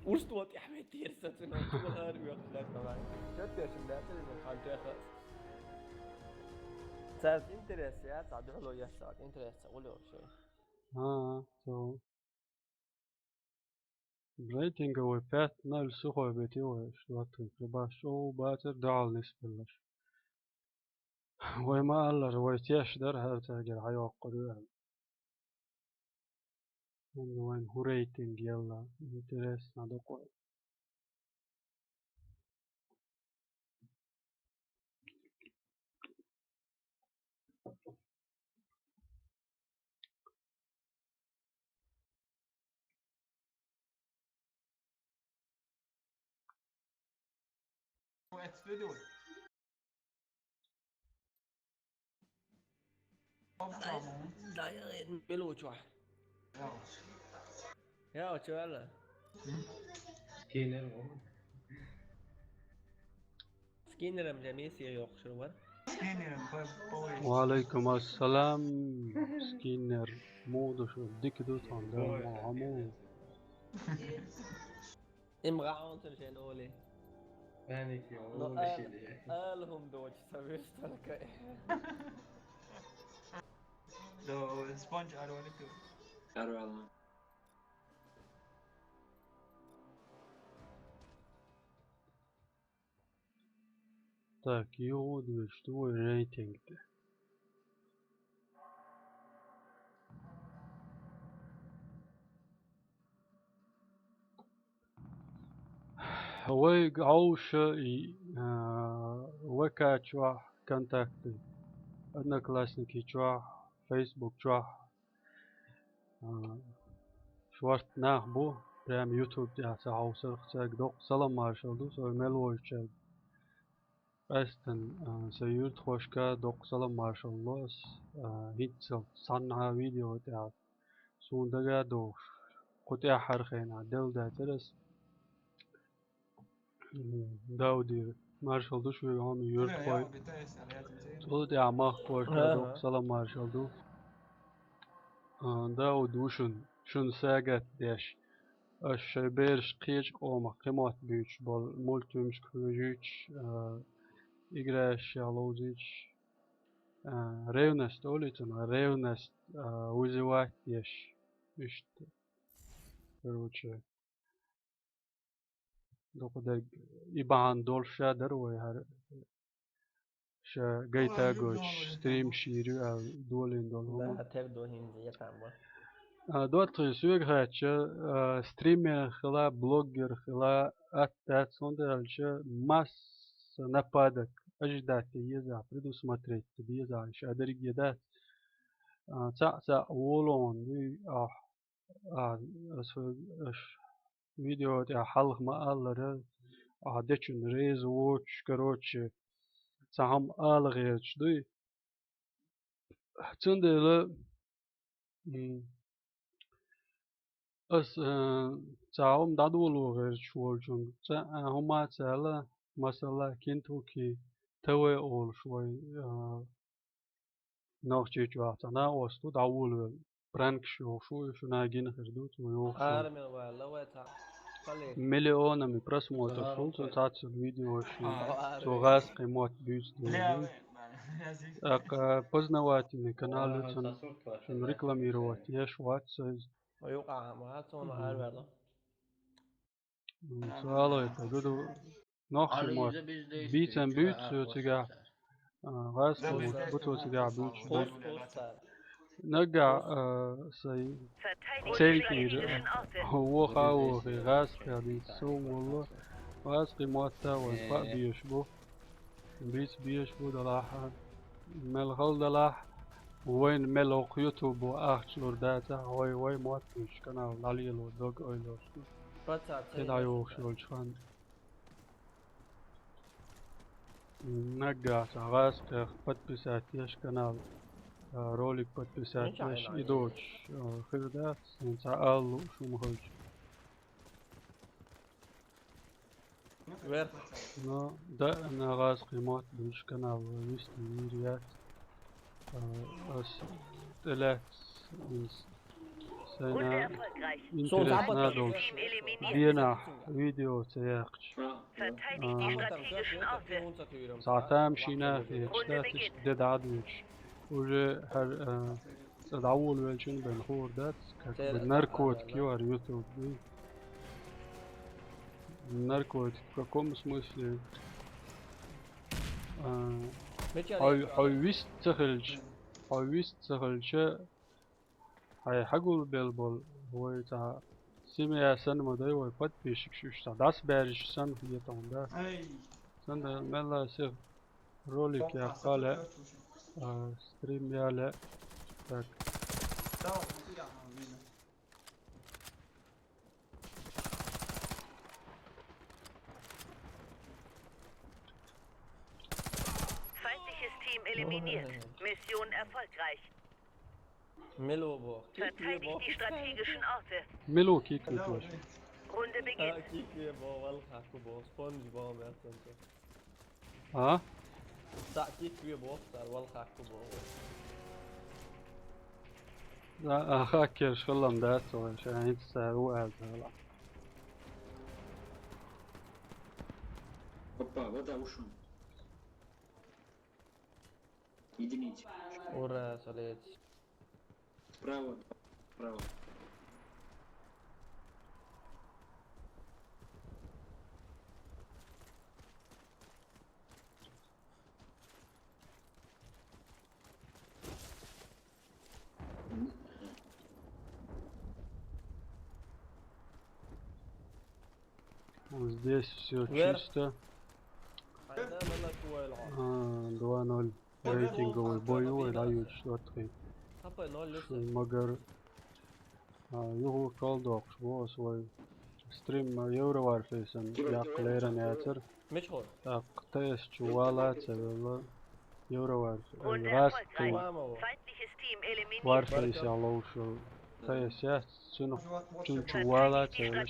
Урс вот я хмет дерса цуна. Чула ар уяхлар давай. Чот дерсин да цуна хантеха. Цаз интерес я, цадухло я сад интерес, уло шо. А, so. Рейтинговый пять ноль сухой бетиуеш, двадцать прибаш, о, бацар дал нисбеллаш. Вай ма аллар, вай теш дар хар цагер хай оккур. Вайн ху рейтинг елла, интересно докой. Дай, дай, мелочь. Я, чё, Алла? Скиннер. Скиннером же миссия yok şu var. Скиннером по, по. Ва алейкум ассалам. Скиннер. Моду шу дик дутан да ма аму. Им гаун тен шен оли. Паники. Но оли ал, шили. Ал хум доч савир сталка. До спонж арвалиту. Арвала. Так, и вот вы, что рейтинг-то? Вай гауша и, а, ВК чуа, контакты, Одноклассники чуа, Facebook чуа, а, шварт нах бу, прям YouTube тя са хаусар хцаг док салам маршал ду, сой мел вой чаг. Астан, а, са юрт хошка док салам маршал лос, а, хитсал санна видео тя. Сун дага дохш. Кутя хархена, дел да терес. Даудир, маршал ду шуй гам юрт хой. Цуд я мах кошка док салам маршал ду. А, Дауд вушун, шун сагат деш. Аш шай берш кеч ома кемат бюч бол мультимш квежич, а, играш ялозич. А, ревность, олицун, ревность, а, вызывать деш. Ишт. Короче. Докъ дег ибан долша дар вай хар. Ша гайта гоч стрим шири а долин дол. Да, хатер до хин я там ба. А, дот хи суег хача, а, стример хила, блогер хила, аттат сонда алча масса нападок ожидать еза, предусмотреть еза, ша дерг еда. А, ца, ца, волон, а, А, ас, аш, видео тя халх ма аллара, а, дечун рез воч, короче, цахам алгъерч дуй. Цундела, м, ас, э, цахам дадулу гъерч волчун. Ца, а, хума цала, масала, кинтуки, ТВ олш вай, а, Нохчийчу вахтана осту давулвел. Пранк шо шу, шуна гин хирду, цу ёхшу. Армия вала вата. Пале. Миллионами просмотр шул, цу цацу видео ши. Цу газ къимот бюц. Ак, а, познавательный канал цун, цун рекламировать еш ват, союз. Ой, ага, ма, цун арвела. М, суал ойта, гуду нохчи мот. Бийцан бюц, цу цига. А, газ, бу цу цига бюц. Нага, а, сай. Цейкир. Воха, вохи, газ, кадит, сум, волла. Газ, къиматта, ван, фа, биеш, бу. Бийц биеш бу далахьа. Мел хал далахь. Вайн мел ох YouTube ахч лур даца, вай, вай, мот бийч канал, лали лур, дог ой лур. Паца, Кеда цей ёх баца. Шулчхан. Нагга, сагас, кех, подписать еш канал. А, ролик подписать еш, идоч. А, хирда, сенца аллу, шумхалч. Вер. Ну, да, на вас кремот, душка на вист, вир, яц. А, ас, тэлэц, инс, сайна, интересна долш. Дена, видео, цеякч. Verteidigt die strategischen Orte. Сатам шина, Runde beginnt. Дедадвич. Уже хар, а, Цӏадавул велчин бен хурдат, как бы наркотик, ю ар YouTube. Наркотик в каком смысле? А, хой, хой вист цахилч, хой вист цахилча, хай хагул бел бол, хой та семья сан модай, хой подписчик шуш та дас бэриш сан хиетон да. Сан да мелла сих ролик я кале, а, стрим я ле. Так. Feindliches Team eliminiert. Mission erfolgreich. Мело бо. Verteidigt die strategischen Orte. Мело кик витваш. Runde beginnt. Кик ве бо, вал хаку бо. Спонж бо, мертон. А? Са кик ве бо, сар вал хаку бо. А, а, хакер шалам да, то, ша, инт са у аз ла. Опа, вода ушел. Единица. Ура, солец. Справа, справа. Вот здесь все чисто. А, два ноль. Рейтинговый бой, ой, дают, что ты. Шумагар. А, югу колдок, шо свой. Стрим, а, Евроварфейсен, я клейрен ятер. Так, Т С чувала, цевела. Евровар, э, раз ты. Feindliches Team eliminiert. Варфейс я лоушел. Т С я, цуну, цун чувала, цевела.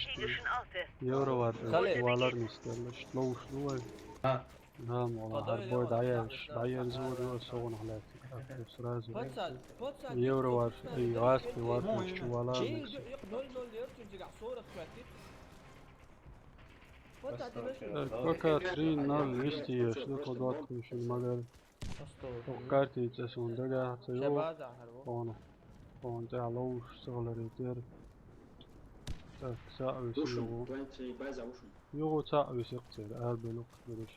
Евровар, э, чувалар мистерлаш. Лоушел, ой. А. Нам, вала, хар бой даяш, даян зур, ё, соғын хляб. Так, сразу. Евровар, и раз ты варфейс чувала, мистер. Так, пока три ноль вести еш, ну, куда ты ещё не могла. Ох, карты, это сон, да, да, это его. Он, он, да, лоуш, сыгылар етер. Так, са, өсі. Ушым, юғу. Твоя, твоя база, ушым. Юғу, са, өсі, қытер, әр бөлік, көреш.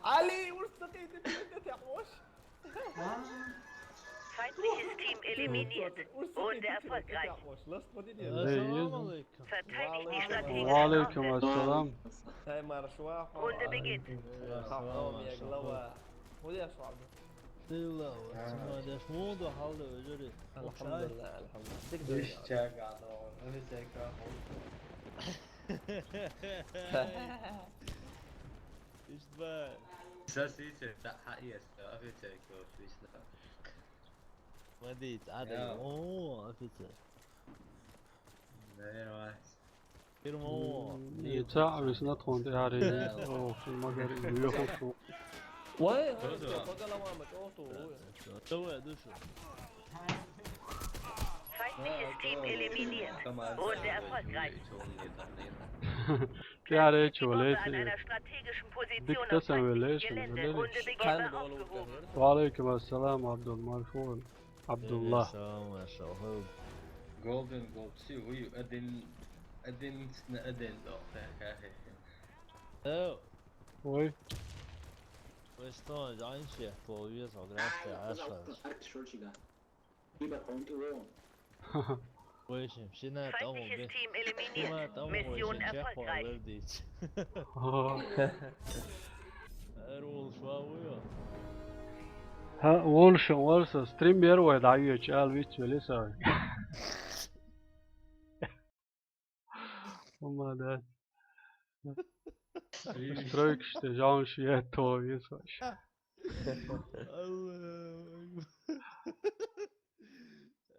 Али, ушты қиды, түйінді тәқ, ош. Feindliches Team eliminiert. Runde erfolgreich. Verteidigt die strategischen Orte. Runde beginnt. الحمد لله، الحمد لله. Ишбай. Сасите, да, ха, ес, офицер, офицер. Смотрите, а, да, о, офицер. Наверное. Фирма, о. М, и ца, а весна тхонт, я ре. Да. О, фирма, говорит, уехал, что. Ой, ой, поголовам, о, то, ой. Давай, душу. Feindliches Team eliminiert. Runde erfolgreich. Тяре чоле. An einer strategischen Position auf feindlichem Gelände. Runde beginnt. Aufgehoben. وعليكم السلام عبد المغفور. عبد الله. السلام عليكم. Golden Gold, see, we один, один на один, да, да, да. Ой. Вы что, раньше половец, а, графты, а что? Feindliches Team eliminiert. Mission erfolgreich. Ха, волшен, волшен, стример вай, да, ю эйч эл вич вели, sorry. Ома, да. Стройка, что, жаль, что я то весь вообще. Аллаху акбар.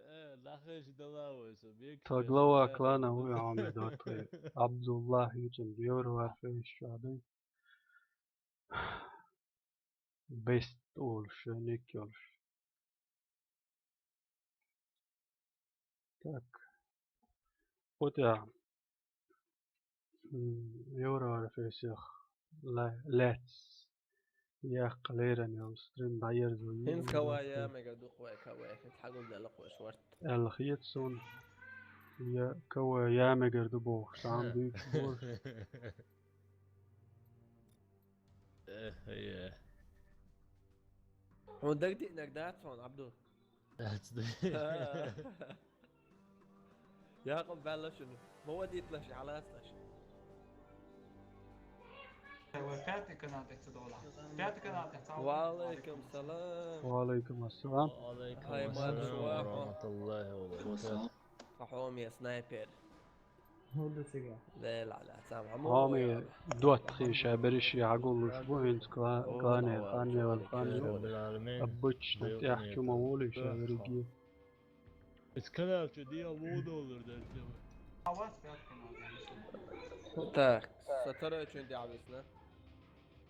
Э, нах Хеш дала вай со бек. Та глава клана вуй Ахьмед Орхой. Абдуллах ю цун, евро варфейс чу а дай. Бест олуш, ник йолуш. Так. Вот я. М, евро варфейсех ла-, лаьцна яккха леррина йолу стрим дӀаерзо ю. ХӀинца кавай я мегар ду-кх вай, кавай, хӀинца хьагулделла-кх вай шорт. Аьлла хета суна, я кавай я мегар ду бохуш, цхьа а дуьйцуш болуш. Эх, я. Хьуна дагадеънарг дац хьуна, Абдул? Дац ду. Якъуб баьлла шуна. Ма вадийталаш, хьалацалаш. Вай пятый канал тӀе ца долахь. Пятый канал тӀе ца. Ва алейкум салам. Ва алейкум ассалам. Ва алейкум ассалам ва рахматуллахи ва баракатух. Хьоме снайпер. ХӀун ду цига? Дела Ӏала, цхьа хӀума Хьоме ву. ДоттагӀий ша берриш а хьагуллуш бу, хӀинца кла-, О, клане, валла, ханне вал, ханне вал. Аббач, тӀехь чу ма волуй ша верриге. Ис канал чу диал ву доллар дерг. Так, со второй чуьнан тӀе висна.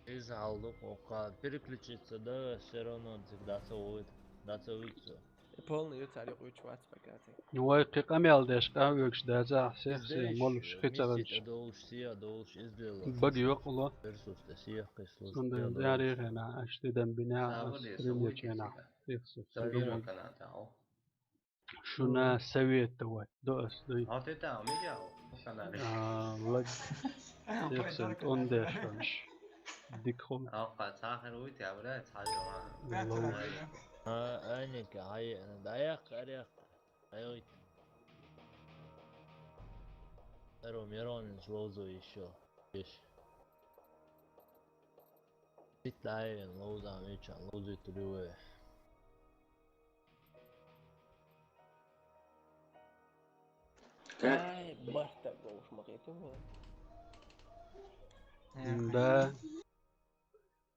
Иза хьал ду, кхокха переключиться, да, всё равно цига дӀа ца вуьйту, дӀа ца вуьйту со. И полный ю цаьрга юкъа вуьйцуш вац пока тӀе. Ну, вай кхин къамел деш къахьоьгуш дацахь, сех-сех молуш, хи ца хилча. Миссич а долуш, сий а долуш, изделла. Бага йокъало. Персус тӀе сех кхин служба. Цундела дӀа рехена, аша тидам бина, ас стрим ечена. Сех-сех. Шуна совет давать до ас дуй. А ты там, Миша? А, лаг. Сех-сех, он деш ванш. Дик хул. А, кхаца хир вуй, тя, бля, цхьа жо. Лоуш. А, айника, хьай, дӀаяккха, аряккха. Айойт. Эро Миронин ловзо ещё. Ещё. Сит лайвен ловзан вечан ловзуьйтур ю вай. Ай, бархӀ стаг волуш ма хетий вай. Да.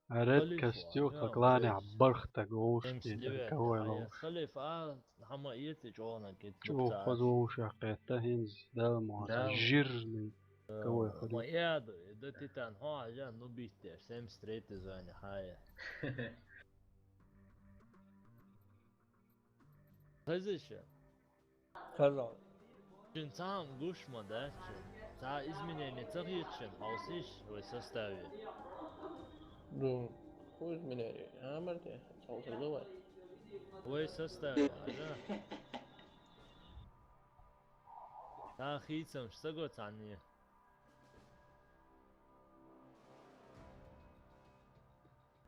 Ред костюм, да, кланехь бархӀ стаг волуш хетий, кого ловш. Халиф, а, хьама эци чӀогӀа кхетта. ЧӀогӀа хаза вовшах кхетта, хӀинца Далла ма вац. Жирный. Кого хуьлу? Ма яду, да титан, хьо хьажа, ну биттеш, семьдесят третий звание, хьая. Хеза ша? Хеза. Шуна цхьа хӀума гуш ма дац шуна. Цхьа изменение ца хета шуна, хьовсийша вай составе? Ду, хӀун изменение? Амар те, хьовсур ду вай. Вай составе, хьажа. Цхьа хийцамаш ца го цхьанне.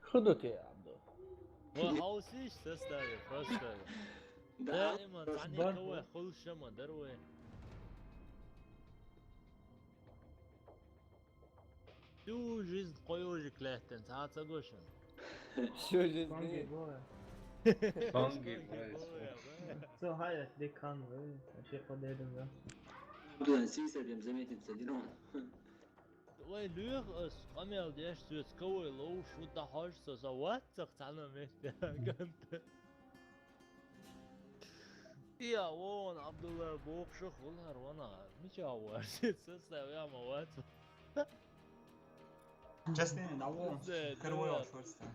Худа те, Абдул. Ва хьовсийша составе, просто. Да, даиман просто цхьанне кого хуьлуш ма дара вай. Всю жизнь кхо йожик лаьттина, цхьа а ца го шуна? Всю жизнь. Фанги бой. Фанги бой. Со хьаэц дика хан вай, ши кхо дедам да. Абдул, сийсар дем заметить ца дина. Вай лоьху ас, къамел деш соьца, кого ловш, хӀун дӀахьожу со, со ваццах цхьана метте, ганта. Я, вон, Абдулла, бохуш а хуьлу хӀара ванахь, мичахь ву аса? Составе ма вац. Частина, да, вон, да, первый да. Вопрос-то.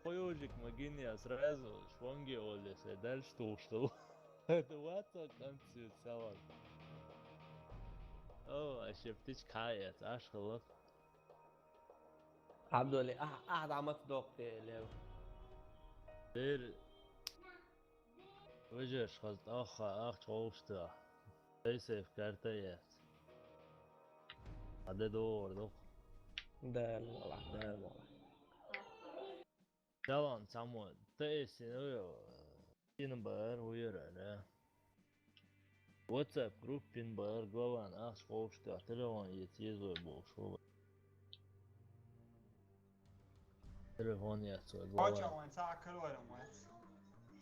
Кхо йожик ма гина я, сразу шванге оле, се дальше тухуш хилла. Это вац а концерт салат. О, а шептичка хьаэц, аш хилла. Абдулла, а, а, да, мат докте, лев. Тер. Вежарш хаза тӀаккха ахча гӀовшта. Тайсайф карта яц. А де догӀур ду-кх. Дала вала, дала вала. Далан цхьаммо таэсина ву, ин баар ву яра, да? WhatsApp группин баар главан ахча гӀовшта, телефон е цезой болуш ву. Телефон яц вай главан. Хоча вайн цхьа а карор ма вац.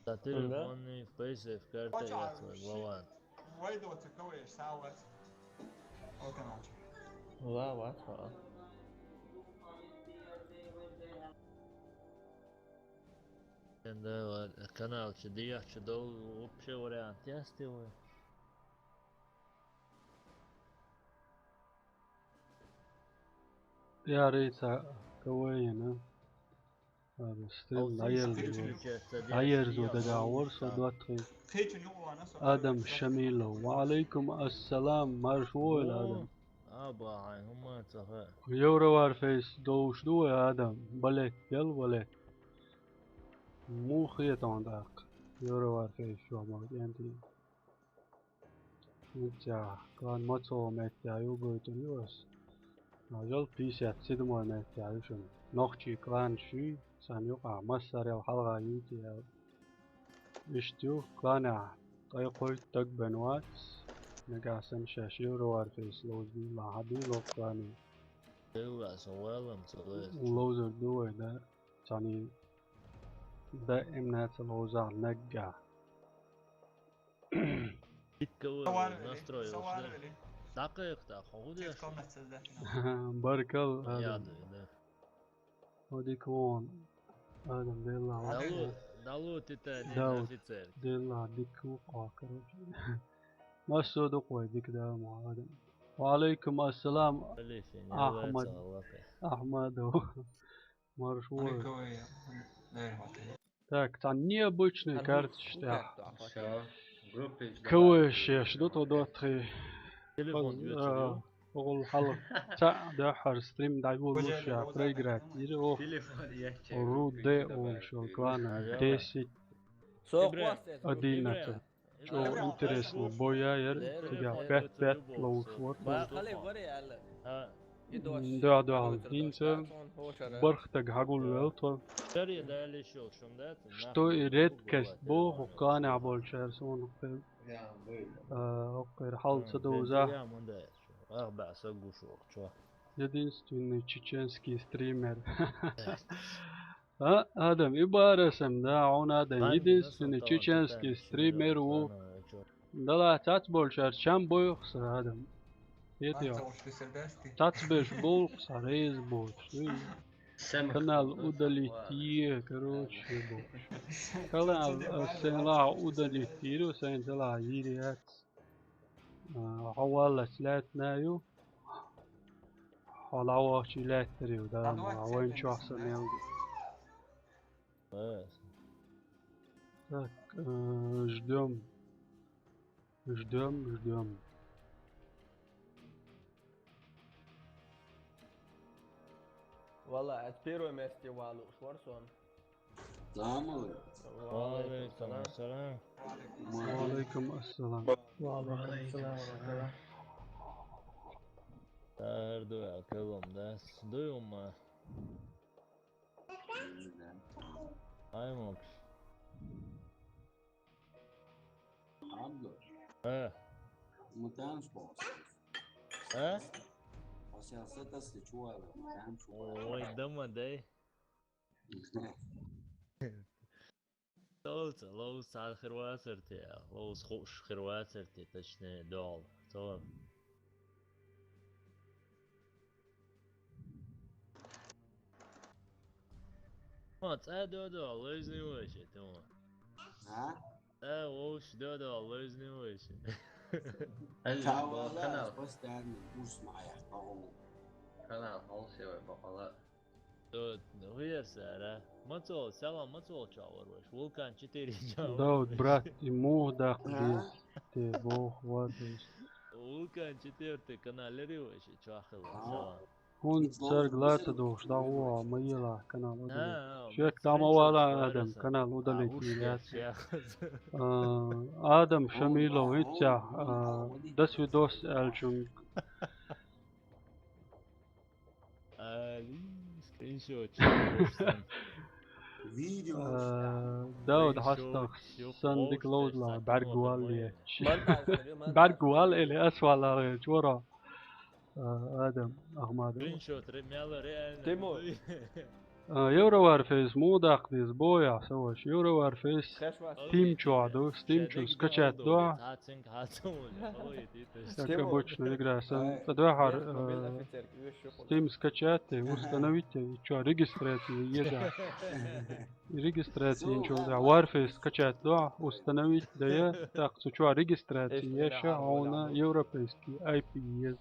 Сан телефонный пейсер карта яц вай главан. Вай доцу кавеш са вац. Оканача. Ва, вац, ва. Эн да, ва, канал чу диях чу дол вообще вариант яц те вай. Яра ца кавайна. Стрим дӀаерзо. ДӀаерзо дагахь вара со доттагӀий. Адам Шамилов. Ва алейкум ассалам. Марш вогӀийла, Адам. Аба, хьайн хӀума ца хаьа. Евроварфейс долуш ду вай, Адам? Балет, ял балет. Муха хета хьуна тӀаккха? Евроварфейс чохь ма кӀентий. ХӀинца клан мацо меттехь ю гойтур ю ас. Ажал пятьдесят седьмой меттехь ю шуна. Нохчий клан шуй, сан юкъахь массарел хьалха юйтий аьлла. Иштта ю, кланехь ткъе кхойтта стаг бен вац. Нагахь санна шаьш евроварфейс ловза дуьйла, хьан дуьйла клане? Делла со валам ца лайс. Ловзар ду вай, да? Цхьаний даимна ца ловзахь наггахь. Дика вара, настрой вара. ДӀакхайкха, хьо хӀун деш? Баркалла, Адам. Яду, да. Хьо дика вон, Адам, делла. Дало, дало, тита, Дауд, офицер. Делла, дика ву, короче. Массо а дукха вай дика дала ма, Адам. Ва алейкум ассалам, Ахмад. Ахмадов. Марш вогӀийла. Так, цхьа необычный карточка тӀехь. Всё. Группе КВШ ду тхо доттагӀий. Телефон, а, оцу хьалха цхьаъ дуьххьара стрим дӀайоллуш я проиграть дира оха. Руде олуш йолу клана десять одиннадцать. ЧӀогӀа интересно бой яра, цигахь пять пять ловш вара. Дуьхьа-дуьхьал хӀинца бархӀ стаг хьагулвелла тхо. Что и редкость боху, хӀокху кланехь болчара суна хӀокхуьнан, а, хӀокхуьнан хьал ца довза. Единственный чеченский стример. А, Адам, и бара сам, да, хьуна Адам, единственный чеченский стример ву. Дала цацболчара чам бойху сан, Адам. Хетий хьо? Цацбеш болу сан, реза боцуш. Канал удалить е, короче, боцуш. Канал, а, сайн лахь удалить йийр ю, сайн делахь йийр яц. А, хьо валлалц лаьттина ю. Хьо лаьвахчий лаьттар ю, да, ма вайн чохь са мел ду. Так, э, ждём. Ждём, ждём. Валла, ас первое место валуш вара сон. Салам алейкум. Ва алейкум салам. Ва алейкум ассалам. Ва алейкум салам. Тардуя калом, да? Дуйма. Ай, мокш. Абдул. Э. Мы танцпол. Э? Ой, дома, дай. Толца, ловза цхьа хир вацар те, ловза хууш хир вацар те, точнее, дуьхьал. Цо. Ма, цӀа додо, лайзни вайша, ту. А? ЦӀа вовш додо, лайзни вайша. Ай, Та бо вала канал. Постоянно курс моя, по-моему. Канал, хьалсевай, бакъала. Тот, ну, хуер сара. Мацол, салам, мацол чавар ваш. Вулкан четыре чавар. Дауд, брат, и мух дах. А? Дес. Те бох, вадес. Вулкан четвёртый канал лери ваш, чахил. А? Салам. ХӀунда цаьрга лата дохуш, дӀагӀо, ма ела канал удалить. Шек там а вала адам, канал удалить йийр яц. А, Адам Шамилов, хӀинца, а, дас видос аьллачунга. Али, скриншот. А, Дауд, хьастагӀа сан дика ловзалахь, бӀаьрг валле. БӀаьрг валле, ас валлалгӀе, чура. А, Адам Ахмадов. Тимур. А, Евроварфейс муха даккха деза, бохьа, сан ваша. Евроварфейс Steam чохь ду, Steam чу скачать до. Как обычно игра. Сан цӀа дуьхьара, а, Steam скачать де, установить де, и чохь регистрация еза. Регистрация инчул да. Warface скачать до, установить де, так, цу чохь регистрация еша, а вона европейский ай пи еза.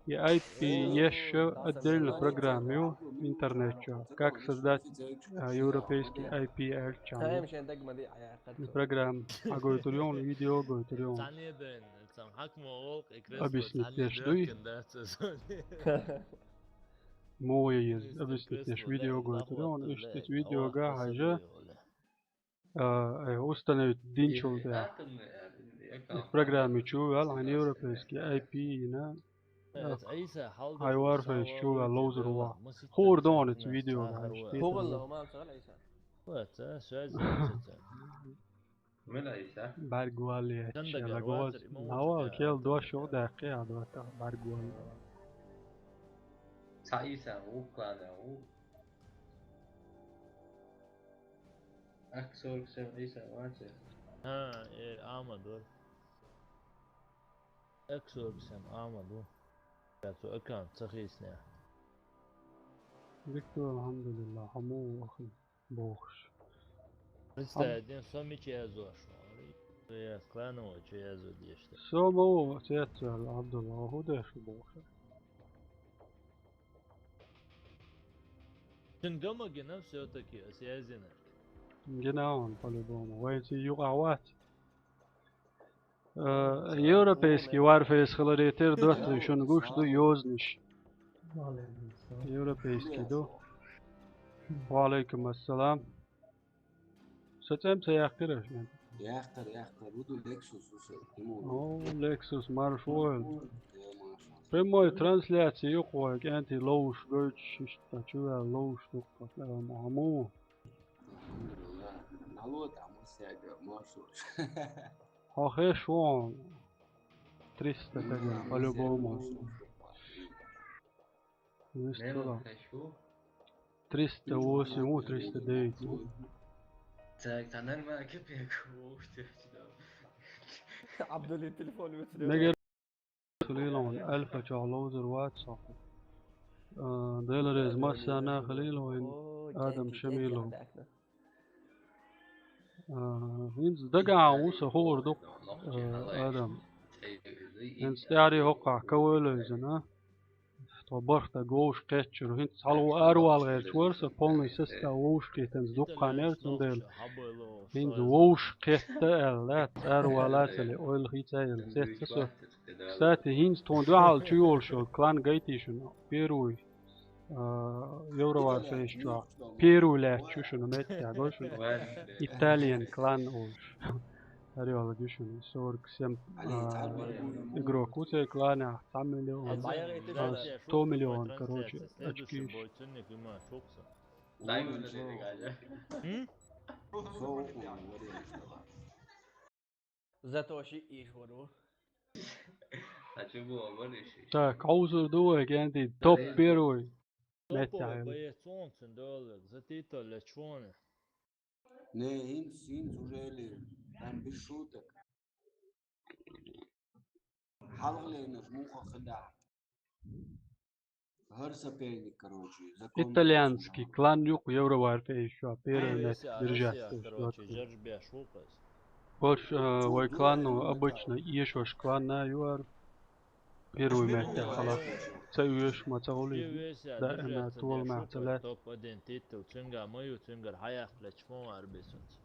И ай пи еш отдельно программа ю интернет чу. Как создать, а, европейский ай пи аьлча. И программа хьагойтур ю хьуна, видео гойтур ю хьуна. Объяснить деш дуй? Муха еза объяснить деш видео гойтур ю хьуна, иштта видеога хьажа. А, э, установить динчул тӀехьа. Программа чу ваьлла хьан европейский ай пи йина. Хьай Warface чу ваьлла ловзар ву. Хуур ду хьуна цу видеога хьажа. БӀаргвалла яц, шела гоз. Навал кел дош ю даьккхи а дота, бӀаргвалла. Цхьа Ӏийса ву, клана ву. Ак сорок семь Ӏийса вац. Хьа, э, Ахьмад вара. Ак сорок семь Ахьмад ву. Я цу аккаунт ца хийцинехь. Дика ду, алхьамдулиллахӀ, хьо муха ву, ахи, бохуш. Представь, ден со мича язош ву. Я кланово чу язо деш. Со ма ву, цецваьлла, Абдулла, хӀун деш ву бохуш. Цуьнан гама гина всё-таки, ас яздинарг. Гина ван, по-любому. Вайн ци юкъахь вац. Э, европейский Warface хиларе тера доттагӀий шуна гуш ду йозанаш. Европейский ду. Ва Ӏалайкум ассалам. Со цӀем ца яьккхира шуна? Яьккхира, яьккхира. Ву ду Lexus ву со. О, Lexus, марша вогӀийла. Прямой трансляция ю кху вай кӀентий ловзуш гойтуш, иштта чу ваьлла ловзуш ду кху, хьо муха ву? АлхьамдулиллахӀ. Дало тӀехь массаьрга маршалла. Хьо хезаш ву хьуна? Триста тагана, по-любому. Вистхила. Триста восемь ву, триста девять ву. Так, та нормально кипек ву, что ли? Абдулин телефон вицлиц. Мегар хилийла вайн, Альфа чохь ловзар вац со. А, Дела реза массарна хилийла вайн, Адам Шамилов. А, хӀинца дагахь ву со, хуур ду, а, Адам. ХӀинца тӀаьхьаре хӀокхахь КВ левзина. Тхо бархӀ даг вовшах кхеттачуьра. ХӀинца хьалха аравала гӀерташ вара со, полный состав вовшах кхетанца дуккха мер, цундела. ХӀинца вовшах кхетта аьлла, лаьцна аравала ца ле, ойла хийца а елла, цецна со. Кстати, хӀинца тхуна дуьхьал чу йолуш йолу клан гайтий шуна? Первый, а, Евроварфейс чохь. Первый лаьтташ ю шуна меттехь, гой шуна. Итальян клан олуш. ХӀара йолу ю шуна. Сорок семь, а, игрок ву церан кланехь, цхьа миллион, а, сто миллион, короче, очкиш. Дай вуьллу дерг, Аьлла. М? Зато шиъ йиш вар ву. А чу боху, вара шиъ. Так, хьовзур ду вай, кӀентий, топ первый. Топовый боец, он цуьнан долларг, за титул лечу вон. Не, хӀинца, хӀинца уже ли, там без шуток. Хьалхалернаш муха хилахь. ХӀара соперник, короче, законно. Итальянский клан ю кху Евроварфейс чохь первый место держать, короче, жертв беш ву кхуьнца. Ош, а, вай клан, ну, обычно эшош клан а ю хӀара. Первый месте хилар. Ца оьшу ма ца гӀулий. Даима толамехь ца лаьтта. Топ один титул, цуьнгахь ма ю, цуьнгара хьаяккха лечу ма вара бисунца.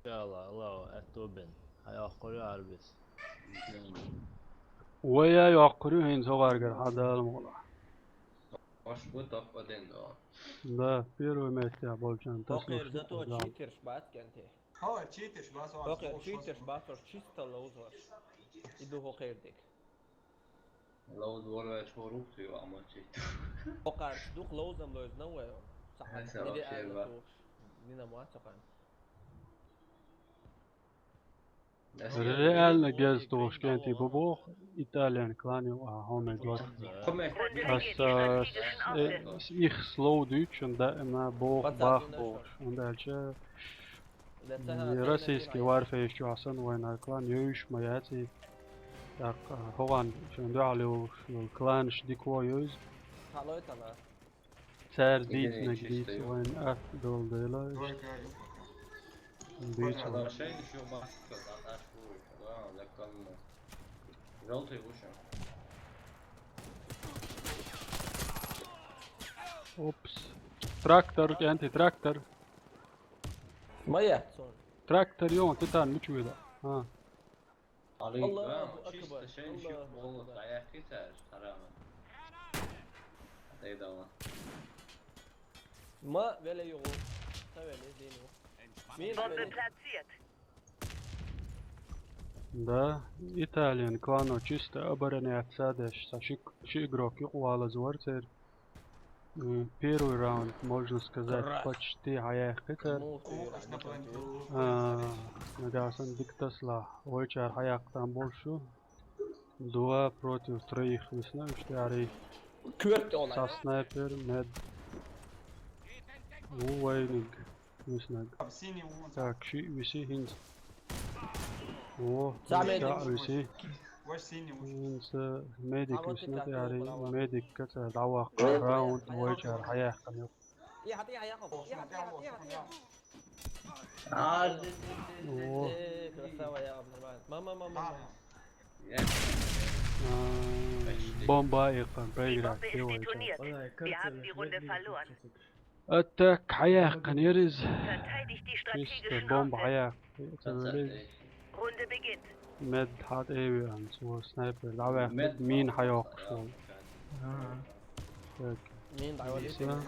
Ша Аллах, Аллаху аьтту бен. Хьайоккхур ю Ӏарбис. Вай а йоккхур ю хӀинца хӀокхаргара хьан Дала мукъалахь. Ош бу топ один до. Да, первый месте болчарна тасалуш ду. Зато читерш бац кӀентий. Хьо читерш бац, хьо читерш бац, хьо чисто ловзорш. И ду хӀокхердиг. Ловза вара ваьлча хӀора ву-кх цуьнан амма читту. ХӀокхарчу дукха ловзам лоьзна вай. Аса вообще ва. Дина ма ца хан. Реально геза тухуш кӀентий бу боху, итальян клан ю а хьо мега вара. Аса, э, их слов дуьйцу шуна даима боху, бах боху. ХӀунда аьлча Российский Warface чохь санна вайна клан йовзуш ма яц и. ТӀаккха хӀокхуьнан шайн дуьхьал йолуш йолу кланаш дика йовза. Цара дийцинарг дийца вайна атта долу дела. Дийца вайна. Желтый вышел. Опс. Трактор, антитрактор. Моя. Трактор, ё, ты там, ничего да. А, Ali Allahu ben Akbar, чисто şey şu Allahu bol Akbar. dayak yeter. Tarama. Hadi dava. ما ولا يغو. تا ولا دينو. مين Bombe ولا؟ platziert. Да, Italian клано чисто обороняться деш. Са ши, ши игрок юкъвалаз вар цер. М, Первый раунд, можно сказать, Крас. почти хьаяьккхитар. مو خير. А, нагасан диктасла. Ойчар хьаяккхтан болшу. Два против троих висна, уж тяри. كورت والله. Са снайпер, мед. Ву вайниг. Виснаг. Синий вон. Так, ши виси хинц. О, Са да, медик. Виси. Ваш синий вон. Хинц, э, медик А вот висна так тяри, вот, медик каца, дава, Ой, раунд, ой, ойчар, хьаяьккхан. يا حطيها يا قف. يا حطيها يا حطيها. Aa, О, ايه كرساوة يا ابن البلد. ما ما ما ما. Да, ما. да. а, бомба и проиграть, Die Bombe ist делает. Detoniert. Wir haben die Runde verloren. Атак хьаяьккхан ериз. Verteidigt die Чисто strategischen бомба Orte. хьаяьккхан. Runde beginnt. Мед хьат эви анцу снайпер. Давай, мин хьаяьккхаш вол. Так. مين ضيع ولي؟ Са.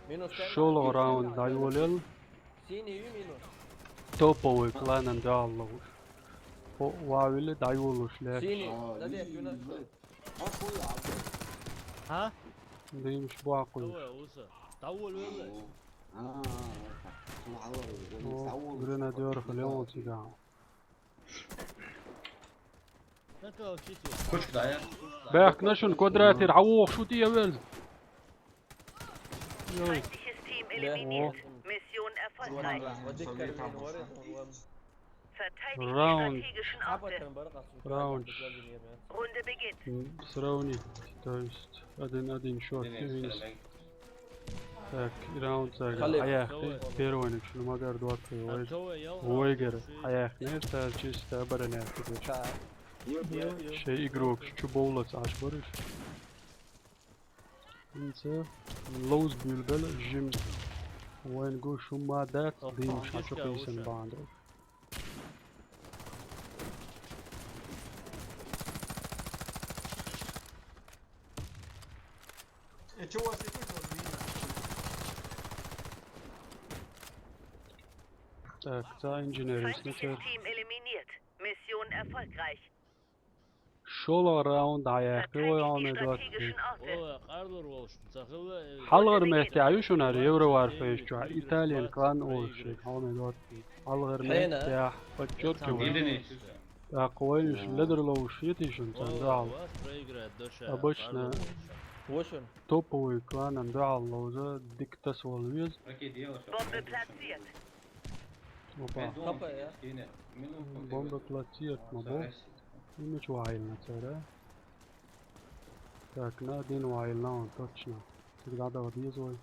مين وش كان؟ Шоло раунд дайволел. سيني يو مين وش؟ Топовый кланан даллуш. По вавиле дайволуш ле. سيني. لا ديك يونا. Охуй, abi. Ha? Димш буакуй. Давай, уса. Давай, давай. Aa, aa, aa. О, гренадер хлеон тебя. Накал чити. Kuch dayak. Бэхк нашун квадратир хьавох шу тиевел. Йой. Feindliches Team eliminiert. Mission erfolgreich. وديك كرمين ورد. Verteidigt Раунд. die strategischen Orte. Раунд. Runde beginnt. М, Сравнить. То есть один-один счет. Так, и раунд сага. Халил. Хьаяьккхи. Первый ник шуну магар двадцать. Ой. Войгер. Хьаяьккхи. Нефта чисто обороняется. Шей игрок чу боллац аш барыш. Инца лоуз бюлбел жим. Вайн гу шума дат дим шачу пейсен бандро. Э, чё у вас это вот, блин? Так, та инженер Feindliches Team eliminiert. Mission erfolgreich. Шола раунд хьаяьккхи. Ой, Verteidigt die хьона двадцать. Strategischen Orte. О, къарлур волш. Цахилла. Хьалгар мехте аюшунар Евроварфейс чу Italian клан олши. Хьона двадцать. Хьалгар мехте. Подчеркиваю. Gidin. Так, ойниш ледерлоуш етишун цандал. Вас проиграет душа. Обычно. وشن؟ Топовый кланан дуал лоуза диктас вол вез. Окей, дело, что. Bombe platziert. Опа. Капа, я? Бомба платиет, ма бо. Имич вайлна цара. Так, на один вайлна он точно. Всегда да вот есть вой.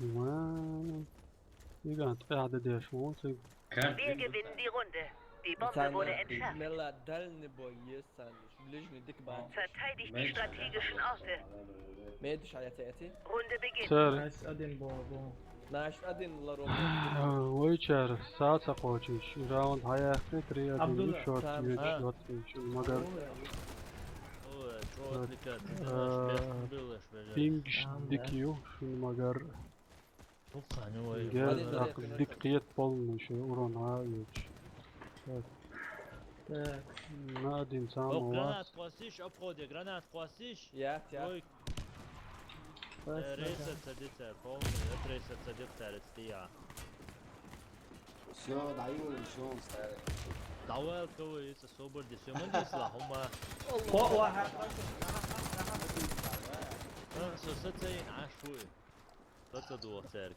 Ма. Иган тхяда деш вон циг. Wir gewinnen die Runde. Die Bombe wurde entschärft. ملا دلني بويسان. ليش نديك بعد؟ Verteidigt die strategischen Orte. ما يدش على تأتي. Runde beginnt. Цар. Nice один бо бо. ناش أدين لروم. Ойчар саца кочиш. Раунд хьаяьккхи три один Абдулла, шорт сам. меч А. Двадцать. Магар. Ой, чё отвлекать? Э, Ты было, что ли? Пингш Ам, да. дикью шун магар. Ух, они ой. Гер Один так дорог, дик киет полный ши урон а юч. Так. На один сам Ох, у вас. Гранат квасиш, обходи, гранат квасиш. يا يا. Ой, э, рейсер садится, полный, это рейсер садится, арестия. Все, даю, еще он ставит. Давай, кого есть, собор, здесь, мы здесь, лахума. О, о, ха. Э, сосед, ин, аш, фу. Кто-то дух, церк.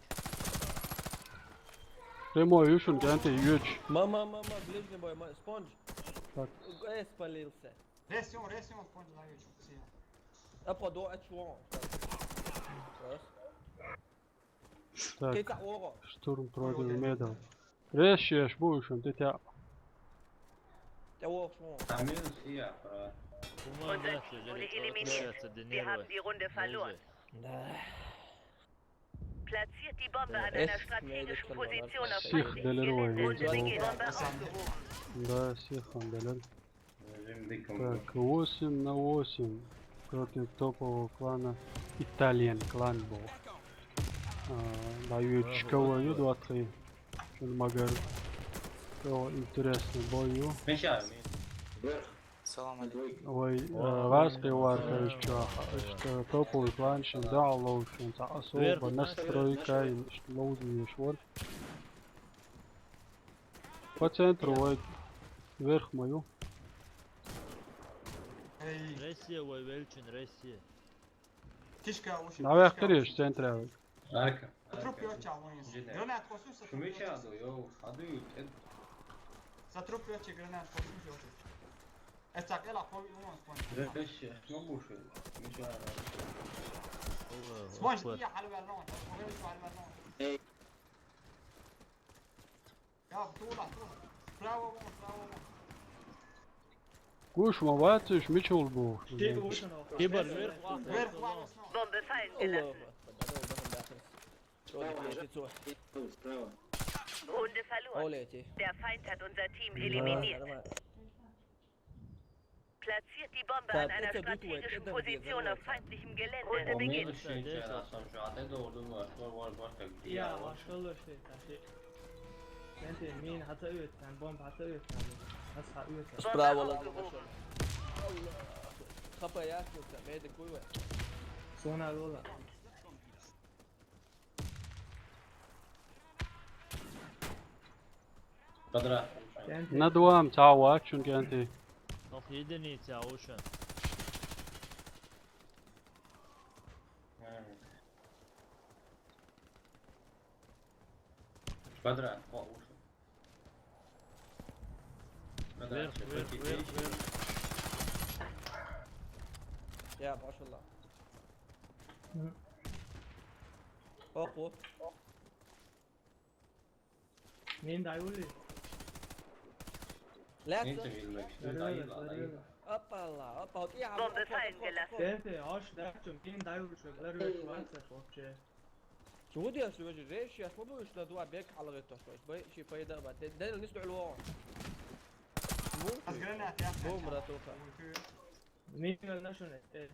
Прямой юшун кенте юч. ما ما ما ما ближний бой, ما спонж. Так. Э, спалился. Ресион, ресион, спонж на вечер, все. أبقى دو اتش وان. خلاص. Так. كيف تعوره؟ Штурм против медов. Ресси еш бу уьш, тӀе теӀа. ТӀе вохуш вон. Тамил сия, а, По-моему, да, всё, Жорик, вот получается, Wir haben Денеровой. die Runde verloren. Да. Platziert die Bombe an Echt? Einer strategischen Nein, das kann man Position nicht auf sagen. Сих делир вай, Runde вай. beginnt. Bombe aufgehoben. Да, сиха делир. Жимди кому. Так, восемь на восемь против топового клана Italian Clan был. А, даю чковую двадцать. Чун магар. О, интересный бой. Миша, Салам алейкум. Вай, э, варс кивар, короче, чё, что топовый клан, чем да, лоу, чем особо настройка, и что лоу не швор. По центру, вай, вверх мою. Россия, вай, велчин, Россия. Кишка очень. Наверх, короче, центре. Арка. Труп я чалмайс. Жиде. Гранат косуса. Шумича до, йоу, аду, эд, За труп я че гранат косуса. Это так, эла, пол, ну, спон. Жеще, ну, буши. Миша, Спон, я حلوة نوع. حلوة نوع. Я, тула, тула. Право, вон, право, вон. Гуш ма вациш, мичул бу. Кибар вверх, Вверх, вверх, снова. Bombe fallen gelassen. Аллаху акбар. Давай, давай, давай. Что это, это, это? Runde verloren. Олети. Der Feind hat unser Team eliminiert. Нормально. Platziert die Bombe Da, an einer это будет, strategischen это будет, Position это auf будет. Feindlichem Gelände. О, Beginnt. меньше сейчас, там же, а ты думаешь, вот, вот, вот как Я я, вот. Машалла шей таши. Сенте мин хата ует, там бомб хата ует, там. Хас ха ует. Справа Bombe лагу aufgehoben. Хапа я кута, медик куйва. Сона лола. Подряд. Сенте. На дуам цава чун генти. Noch единица, Ocean. Подряд, по уши. Подряд, Вверх, вверх, вверх, вверх. Я, машалла. Окъу. Мин дайули. Нечем Лятса. билмек, что Барыла, дайла, барыла. дайла. Оппала, оппала. Я, Bombe fallen gelassen. Сенте, аш дачу, мин дайули шу, ларвеш варса вообще. Чего делаешь, вы же речь, я смотрю, что два бег, а ловит то, что. Бай, ши пайда, ба. Дай, дай, не стуй луо. Аз гранат, я. Бум, братуха. Мин нашуне, э,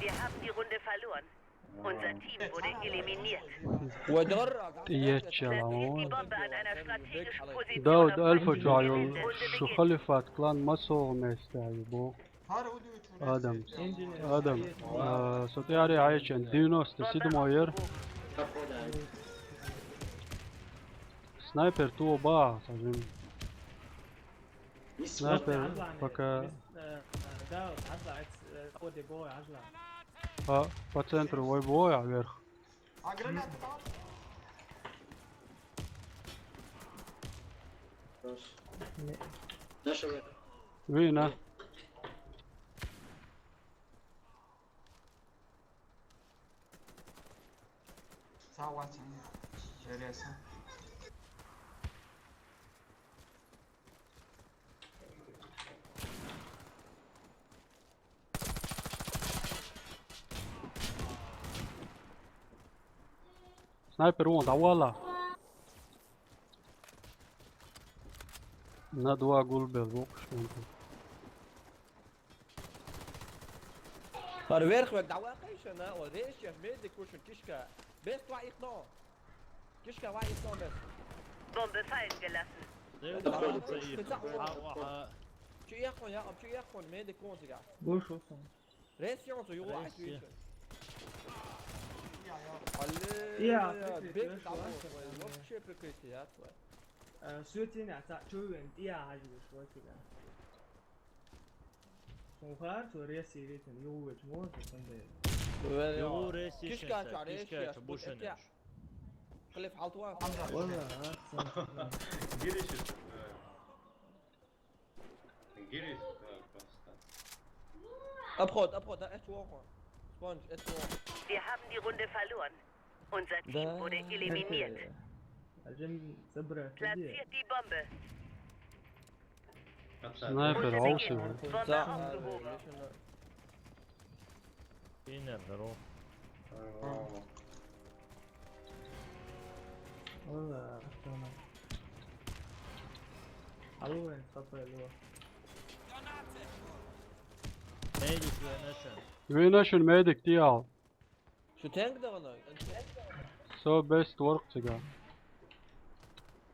Wir haben die Runde verloren. Unser Team wurde eliminiert. ودرع. Тиечела Platziert die он. Bombe an einer strategischen Position Дауд auf Альфа Feindlichem чуайул Gelände. Runde шу beginnt. халифат клан масол месте айбу. Хар уду чуна. Адам. Инженер. Адам. А, сотяри айчен девяносто седьмой ер. Снайпер туо ба, сажим. Снайпер пока. Да, азла, э, оде бой, азла. А, по центру вой бой, а вверх. А гранат там? Не. Вина. Саватин. Интересно. Снайпер вон, давала. На два гулбел, вокш вон. Барверх век, давай, кайшана, о, рейс, я, медик, кушен, кишка. Бес, два, их, но. Кишка, два, их, но, бес. Bombe fallen gelassen. Дай удар, дай удар. Ха, ха. Чё я хун, я, чё я хун, медик, кон, тига. Буш усон. Рейс, я, он, ю, ва, Рейс, чё, я. чё. Алле, Я, я, прикрытие, бек, хорошо, давай, ладно, давай, ладно. Вообще прикрытие, я, твой. Э, светина, та, чё вы, я, хажу, что тебя. Сухар, то рейс, и ведь, ю, ведь, можно, там, да. Уверен. Югу рейс, Кишка, сейчас, чё, рейс, кишка, я, чё, вот бушен. это. Клифф, халтуа. Вон, а, ца, Гириш. Обход, обход, да, это плохо. Спонж, это плохо. Wir haben die Runde verloren. Unser Team wurde eliminiert. Жим забрать. Platziert die Bombe. Снайпер, гӀовси. Инер, здорово. Вала, артана. Алло, эн сапа, алло. Медик венешен. Венешен медик диал. Шу тенг да вана? So best work циган.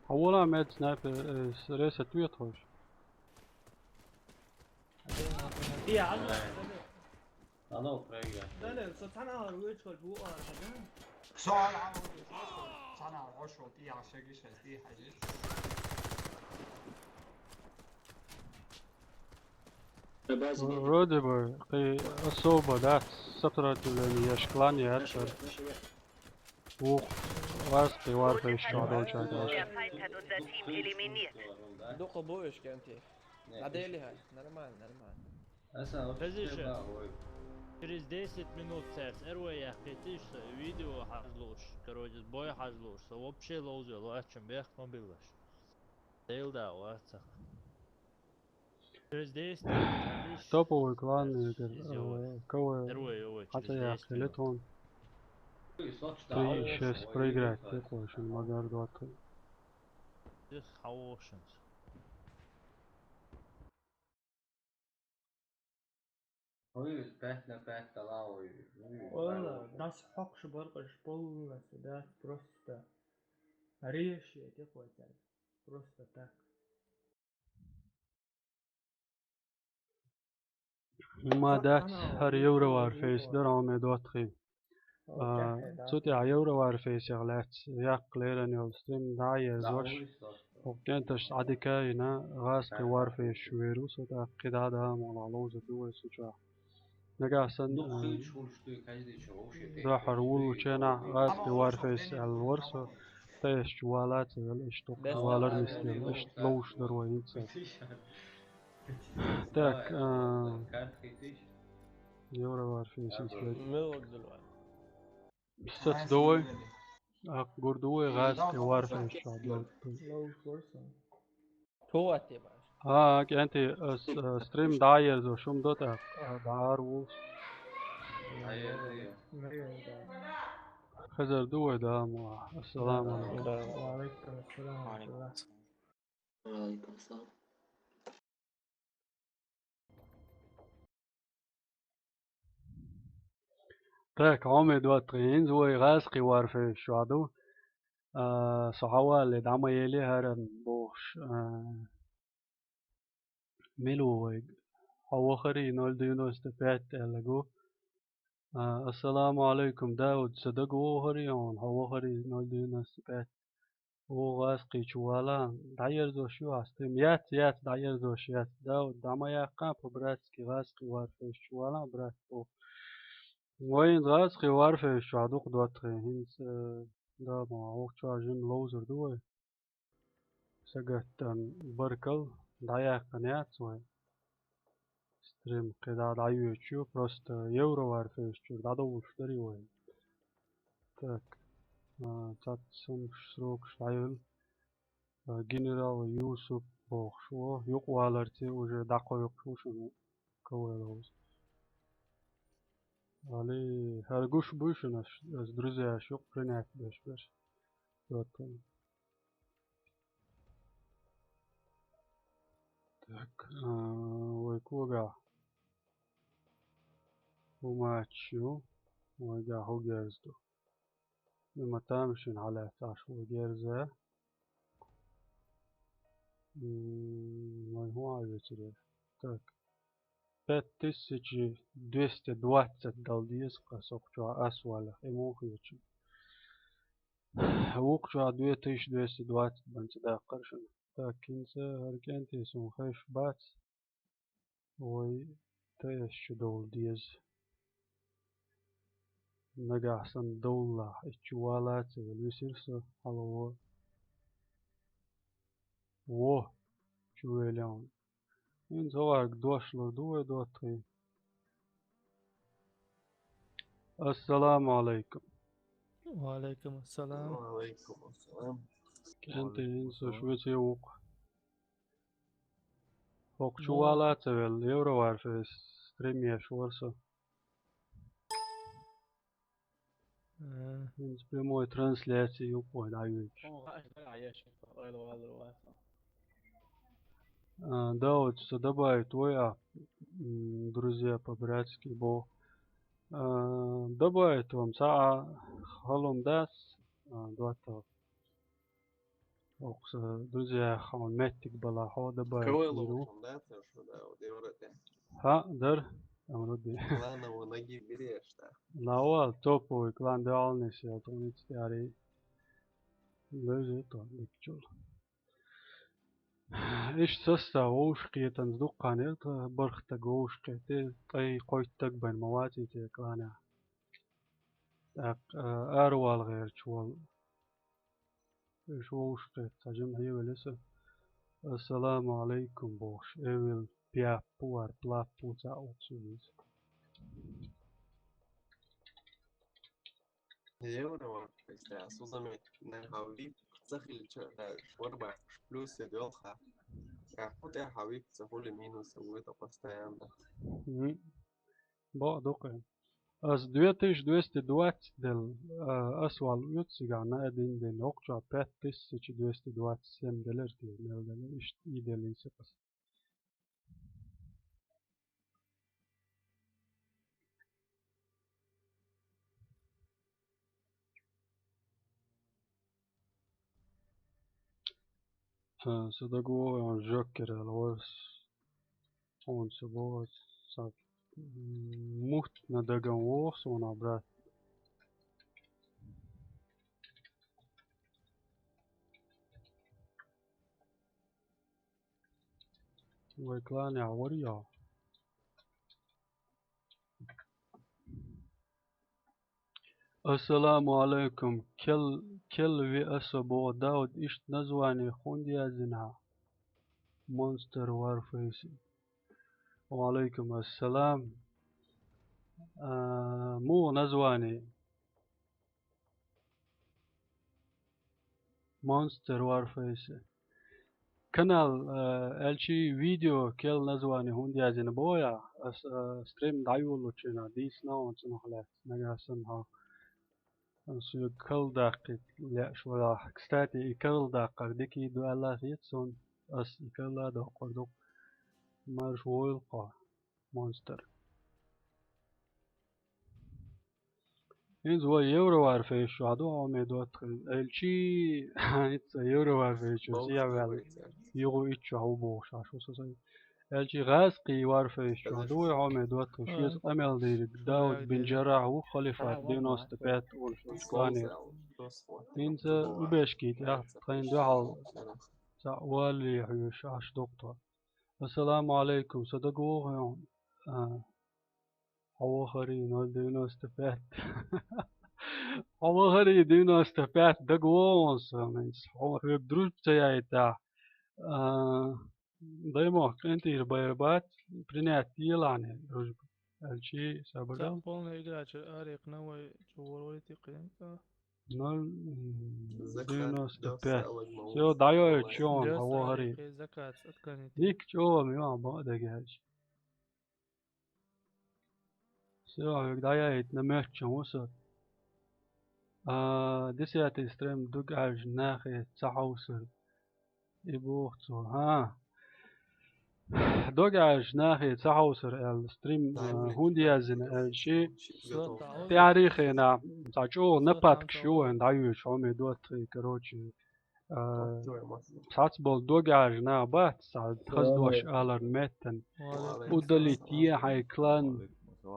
Хьавола мед снайпер, э, с-, рейса туя тхойш. Ия, алло. Оно прыгает. Дале, со цана вычхал бу а, да? Суал гьаву, цана гӀошул тӀе яхшаги шас тӀе хӀажи. Вроде бы, кхы особо, да, сопротивление, я шклан, я это. Ух, вас кхы варфейс чу долча Der Feind hat unser Team eliminiert. Дукха буюш кенти. Надели хай. Нормально, нормально. Аса Подожди, вообще ща. Да, ой. Через десять минут церс эрве яхкетиш, видео хьажлуш, короче, бой хьажлуш, со вообще лоузе лоаччун бех мобилаш. Сейл да, вацах. Через десять минут. Топовый клан, Игорь. Из его. Э, кого? Эрве, его, Хотя через я десять минут. скелетон. Ты сочи, да, Три ой, шесть ой, проиграть, ой, ты хочешь, Магар двадцать. Их хаошинс. Ой, пять на пять дала, ой. Ой, Вала, здорово. дас хьокхуш баркъаш полностью, да, просто. Реши эти хватит. Просто так. Ма дац, хӀара Евроварфейс дар, Ӏомедоттхи. А, цу тӀехь Евроварфейсех лаьцна яккха леран йолу стрим дӀа а ерзош. ХӀокху кӀенташца Ӏадика а йина, гӀазкхи Warface чу вер ву со, тӀаккха кхидӀа а да, молла ловзар ду вай цу чохь. Нагахь санна, а, дуьххьара вуллучу хенахь гӀазкхи Warface аьлла вара со, тӀе ас чу вала а ца велла, иштта дукха валар нисделла, иштта ловзуш дара вай хӀинца. Так, а, Евроварфейс излет. Сац ду вай. Аккха гур ду вай гӀазкхи Warface чохь ду. Чу ватте баш. А, кӀентий, ас, а, стрим дӀа а ерзо, шуна до тӀаккха, а, дӀа а вуллуш. Хезар ду вай, да, ма. Ассаламу алейкум. Ва алейкум ассалам. Валейкум ассалам. Так, Ӏомедоттхи, хӀинца вай гӀазкхи Warface чохь ду. А, со хьавалле, дӀа ма елли хӀара бохуш, а, мила ву вайга? Хьо вахарий ноль девяносто пять аьлла гу. А, ассаламу алейкум, Дауд, сан дага вогӀу хӀара хьуна, хьо вахарий ноль девяносто пять. ВогӀу гӀазкхи чу вала, дӀаерзош ю хьан стрим? Яц, яц, дӀаерзош яц. Дауд, дӀа ма яккха, по-братски гӀазкхи Warface чу вала, брат, боху. Вайн гӀазкхи Warface чохь дукха доттхи, хӀинца, э, да, ма, вокху чохь жимма ловзар ду вай. Сагатдан баркалла, дӀаяьккхина яц вай. Стрим кхидӀа дӀайоьдуш ю, просто Евроварфейс чуьра дӀадовлуш дарий вай. Так, а, цхьацца хӀумнаш срокаш дӀайолу. А, генерал Юсуп бохуш ву, юкъаваларца уже дӀакхойкхуш ву шуна КВ ловза. Али, хӀара гуш буй шуна ас, ас друзьяш юкъа принять беш берш. Вот. Так, а, вай когахь хӀума ю, вайгахь хӀу герз ду. И ма тамашийна хьалаьцна Ӏаш вай герза. М, вай хӀун а вецаре. Так. Пять тысяч двести двадцать дала деза-кх ас вукху чохь ас валлех, и муха хеташ. Вукху чохь две тысячи двести двадцать бан ца даккхара шуна. Так, хӀинца хӀара кӀентий суна хезаш бац. Вай тӀе ас чу довла деза. Нагахь санна довлалахь, и чу вала а ца велла, висира со, хьало во. Во! Чу велла хьуна. ХӀинца хӀокхуьнга дош лур ду вай доттагӀий? Ассаламу алейкум. Ва алейкум ассалам. Ва алейкум ассалам. КӀентий, хӀинца со шуьца юкъ. ХӀокху чу вала а ца велла, Евроварфейс стрим еш вара со. Э. ХӀинца прямой трансляция юкъа вайн дӀайоьдуш. Хьуна хаьа, дагахь еш, ойла валар вац. А, Дауд, со добавить вой а, м, друзья по-братски бо. А, добавить вам, цхьа а халон дац, а, доттагӀа. Окса, друзья, хьуна меттиг бала хьо добавить виру. Кавелов, да, то, что, да, вот Евро тӀе. Хьа, дар, амруди. Ладно, вон ноги берешь, да. Навал, топовый клан дуьхьалнаш, я тхуна ицу тӀе ари. Лежит он, дикачул. Иштта состав вовшахкхетанца дуккха нетта бархӀ стаг вовшахкхетий, ткъе кхойтта стаг бен ма ваций те кланехь. ТӀаккха, а, аравала гӀерташ волу. Уьш вовшахкхетта цхьа жимма хьевелира со. Ассаламу алейкум бохуш, эвил пяппу вара, плаппу цхьаъ ву цуьнца. Евро вара, кстати, ас узамет, нахьа вип ца хилча, да, вара бахьаш, плюс и доьлха. Я хӀу тӀе хьа вип ца хуьлу, минус вуй тӀе постоянно. Мгм. Бакъ ду-кх. Ас две тысячи двести двадцать делла, а, ас вал оьцу цигахь на один день, окхучохь пять тысяч двести двадцать семь делира те, мел делира, иштта и деллийца ас. Сан, сан дагавогӀу, Жокер аьлла вара. Хьуна ца боху, сан, м, муьтта дагавогӀу суна, брат. Вай кланехь вара йо? Ассаламу алейкум. Кел-, кел ви аса боху Дауд, иштта название хӀунда яздина хьан? Monster Warface. Ва алейкум ассалам. А, муха название? Monster Warface. Канал, а, аьлчи видео кел название хӀунда яздина боху я? Ас, а, стрим дӀайоллучу хенахь дийцина хьуна цунах лаьцна, нагахь санна хьо соьга карладаккхийта лаьаш валахь. Кстати, и карладаккхар дика ду аьлла хета суна, ас и карладоккхур ду. Марша войла хьо, Монстр. ХӀинца вай Евроварфейс чохь ду хьо ме доттагӀий. Элчи, хӀинца Евроварфейс чу сехьа ваьлла. Юха итт чохь ву бохуш, аш ву со сайн. Элчи, гӀазкхий Варфейс чохь ду вай хьо ме доттагӀий. Шеца къамел дийриг Дауд бин Джаррахь ву, Халифат девяносто пять олуш кланера. ХӀинца убешкий тӀехь тхайна дуьхьал цхьаъ валле хьоьжуш, аш доккху тхо. Ассаламу алейкум, со дага вогӀу хьуна. А, хьо вахарий ноль девяносто пять. Хьо вахарий девяносто пять, дага вогӀу хьуна со, хьо хьоьга дружба ца яйтахь. А, даймохк къинтӀера байр бац, принять елахьне дружба. Элчи, сабагал. Цхьа полная игра чу арекъна вай чу вор валити кхин. Ноль девяносто пять. Всё, дӀайой чон, хьо вахарий. Закат открыть. Дика чӀогӀа ма ю, бакъ дагахь. Всё, хьоьга дӀаяйтина моьттуш ву со. А, десятый стрим, дог Ӏаьржа нахе ца хьовсар. И боху цо, хӀа. Дог Ӏаьржа нахе ца хьовсар аьлла, стрим, а, хӀунда яздина аьлчи, тӀаьхьарий хенахь цхьа чӀогӀа нападкаш ю вайн дӀайоьдуш, хьо ме доттагӀий, короче, а, цхьацца болу дог Ӏаьржа нах бац, цхьа хаза дош аларна меттана. Удалить е хьайн клан,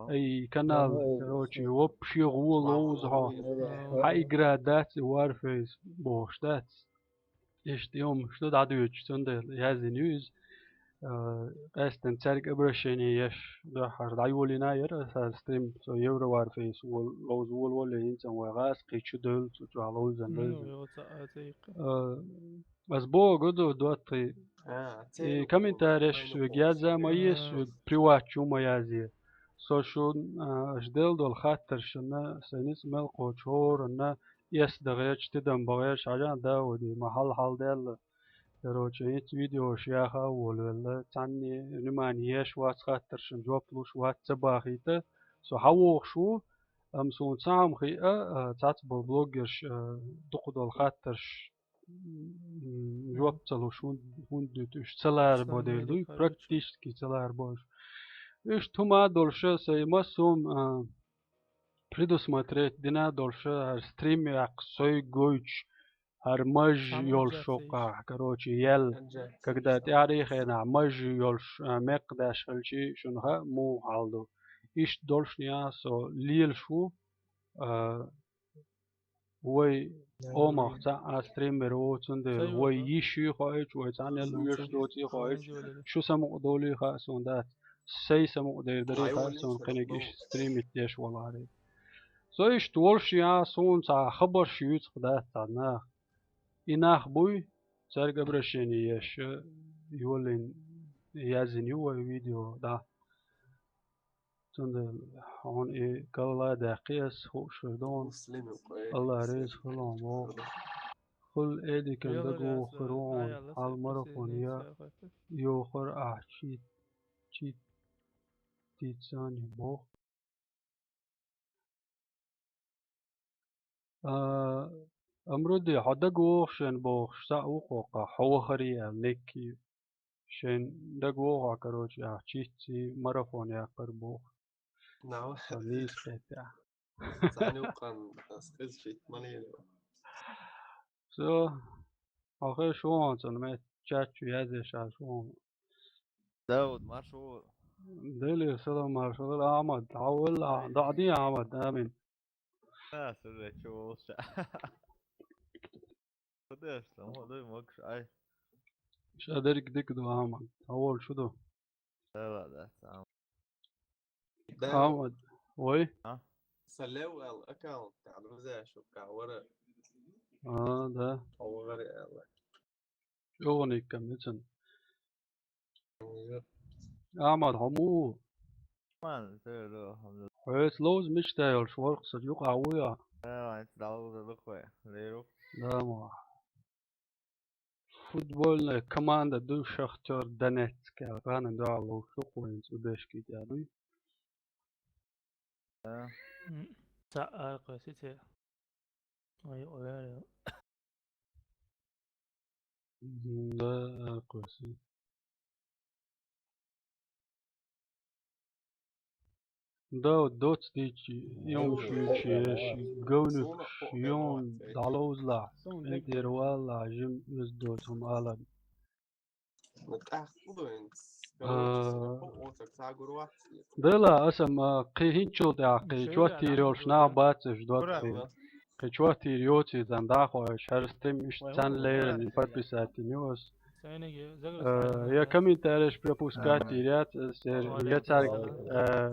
ай, канал, короче, вообще гӀо ловза хьо. Хьан игра дац и Warface бохуш дац. Иштта йомаш ду дӀадоьдуш, цундела яздина ю иза. А, къаьстина цаьрга обращение еш, дуьххьара дӀайолийна яра аса стрим, со Евроварфейс вол-, ловза волаволле, хӀинца вай гӀазкхий чу девлла, цу чохь ловзан девлла. А, ас боху ду, доттагӀий. И комментареш соьга яза ма е, соьга приват чу ма язъе. Со шуна, а, аша делла долу хаттаршна, сайн ницкъ мел кхочу хӀоранна, эс дагӀерча, тидам багӀерча, хьажа, Дауди, ма хьал-хьал даьлла. Короче, хӀинца видеош яха а волавелла, цхьанне внимание еш вац, хаттаршна жоп луш вац, ца бахийта. Со хьавогӀуш ву, амма суна цхьа хӀама хиъа, а, цхьацца болу блогерш, а, дукха долу хаттарш, м, жоп ца луш, хӀун-, хӀунда дуьту уьш ца ларбо дела дуй, практически ца ларбо уьш. Уьш тхума долуша сайн массо а, а, предусмотреть дина долуша, хӀара стрим яккха сой гойтуш, хӀара маж йолуш шоккхахь, короче, ял, когда тӀаьхьарий хенахь маж йолуш, а, мекх даш хилчий, шуна хаьа муха хьал ду. Иштта долушна яхьа со лелаш ву, а, вай омах цхьа а стример ву, цундела вай йиш юй хоуьйтуш, вай цхьаьна луьйш доций хоуьйтуш, шу самукъа долий хаьа суна дац, сай самукъа дер дарий хаьа суна кхиниг иштта стримить деш валаре. Со иштта волуш яхьа, суна цхьа хабарш юьйцух дац цхьа нах. И нах буй, цаьрга обращение еш, йолийна яздина ю вай видео, да. Цундела хьуна и калла а даьккхи ас, хууш хир ду хьуна. Аллах реза хуьлда хьуна боху. Хуьлу Эдикан дагавогӀур ву хьуна, хьал марафон я, йохур ахь чит, чит, тицани боху. А, Амруди, хьо дагавогӀу шен бохуш, схьа а ву кхоккха, хьо вахаре аьлла, некки. Шен дагавогӀу хьо, короче, ахь читций марафон яккхар боху. Нау. Со нийса хетта. Цхьаьна юккъан ас хезчийта ма лело. Всё. Хьо хезаш ву хьуна цунна метта, чат чу язъеш Ӏаш ву хьуна. Дауд, марша вогӀийла. Делера салам, марша вогӀийла, Ахьмад. Хьо валла, доӀа де, Ахьмад, амин. А, со веза чу волуш. Кху деш сан, хӀун дуй, могуш, ай? Ша дерриг дика ду, Ахьмад. Хьо волуш ду? Дела дац, Ахьмад. Ахьмад, вай? А? Сан лев аьлла аккаунт, тӀехь веза шу кхавара. А, да. Хьо вахаре аьлла. ЧӀогӀа никкам ю цунна. Ахьмад, хьо муха ву? Ман, тера, алхьамдулиллахӀ. Хьоьца ловза мича тӀе йолуш вара-кх сан юкъахь вуй ахь? Э, вайн ца дӀаловза ду-кх вай, леру. Да, ма. Футбольная команда ду Шахтёр Донецк аьлла, гӀана дуьхьал ловзуш ду-кх вайна цӀу бешкий тӀехь дуй. Да. М, цхьаъ ара кхоьссий те. Ой, ой, ой. Да, ара кхоьссий. Да, вот доцдийчи, йомаш юьйчи, говнуьгаш, йон дӀаловзалахь, кӀентӀера валалахь, жима оьзда доцу хӀума аларна. А, дела, аса ма кхин хӀинцачул тӀаьхьа кхин чоттийр йолуш нах бац уьш доцу кхин. Кхин чоттийр йоций царна дӀахо уьш, хӀара стим иштта царна леррина подписать йина ю аса. Э, я комментареш пропускать йийр яц аса, я цаьрга, э,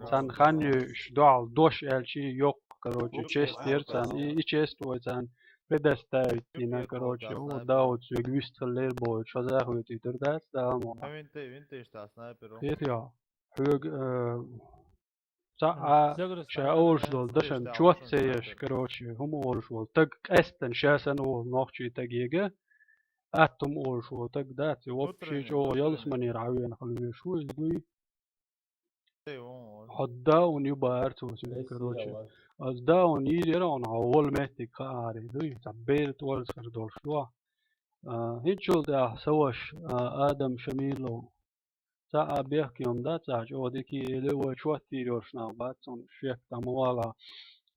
царна хан йоьш дуьхьал дош аьлчи йоккха, короче, честь яра царна. И, и честь вай царна предоставить йина, короче, о, Дауд, соьга вистхила лер бохуьйтуш, хаза а хетийтар дац, да, мо. Винтиш та снайпер. Кхетий хьо? Хьоьга, э, цхьа а ша олуш долу дашан чот ца еш, короче, хӀума олуш волу таг, къаьстина ша санна волу нохчий таг ега, атта хӀума олуш волу таг дац, и вообще чӀогӀа ялсаманера хьан вена хила везаш ву иза дуй. Хьо даун ю баар цо цуьнга, короче. Ас даун йийр яра хьуна хьо волу меттиг хааре дуй, цхьа бер тӀорзахар долуш ду. А, хӀинцачул тӀаьхьа сан ваша, а, Адам Шамилов. Цхьа а бехке хӀума дац ахь чӀогӀа дика еле, вай чоттийр йолуш нах бац цунна шек тӀе ма вала.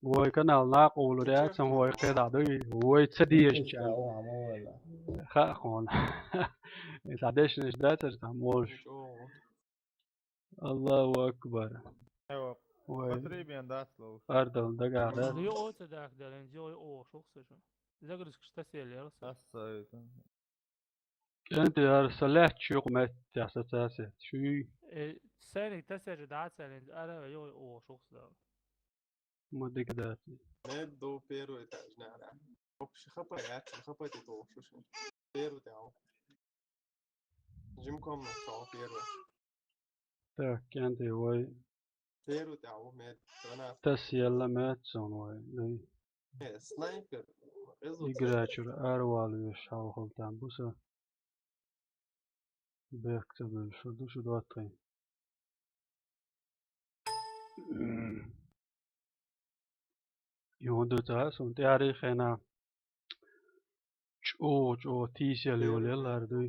Вай канал накъа волур яц, вай кхидӀа дуй, вай ца дезача. Хаьа хьуна. Иза дешнаш дацара цхьа молуш. Аллаху акбар. Айва. Вай. Потребен дац ловш. Ардал дагахь дац. Йо, оцу дах дален, йо, о, шух сажу. Загрузка тасел ял са. Тасса это. КӀентий, хӀара сан лаьтташ юкъа меттехь сацасет. Шуьй. Э, сайниг тасер дацалин, ара, йо, о, шух са. Ма дика дац. Мед ду первый этаж, наверное. Вообще хапай, я хапай тут о, шух. Первый этаж. Жим комната, первый. Так, кӀентий, вай. Первый этаж, мед. Тасса елла мед сон вай. Дай. Э, снайпер. Играчура аравала веш хьалхал там буса. Бехк ца буьллуш ду шу доттагӀий. Юха ду ца, сун тӀаьхьарий хенахь чӀогӀа-чӀогӀа тийсал йолаелла хӀара дуй.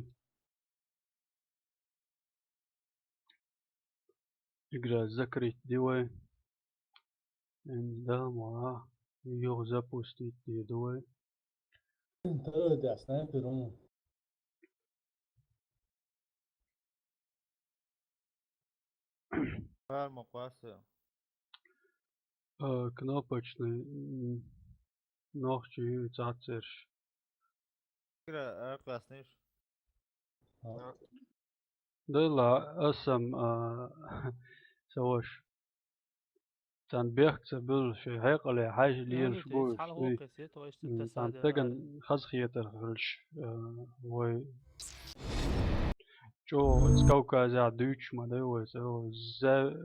Игра закрыть ди вай. Эн да ма, юха запустить ди ду вай. Второй, да, снайпер, он. Фарма кхоссу. Э, кнопочный, м, нохчий ю цхьацца ерш. Игра, а, кхоссаниш? Дела, аса-м, а, ца ваша. Царна бехк ца буьллу, шайн хьекъале хьаьжа лелаш бу уьш, дуй. М, царна стагана хазахетар хилча, а, вай чӀогӀа оцу Кавказехь дуьйцуш ма дай вай, цӀа вай за-,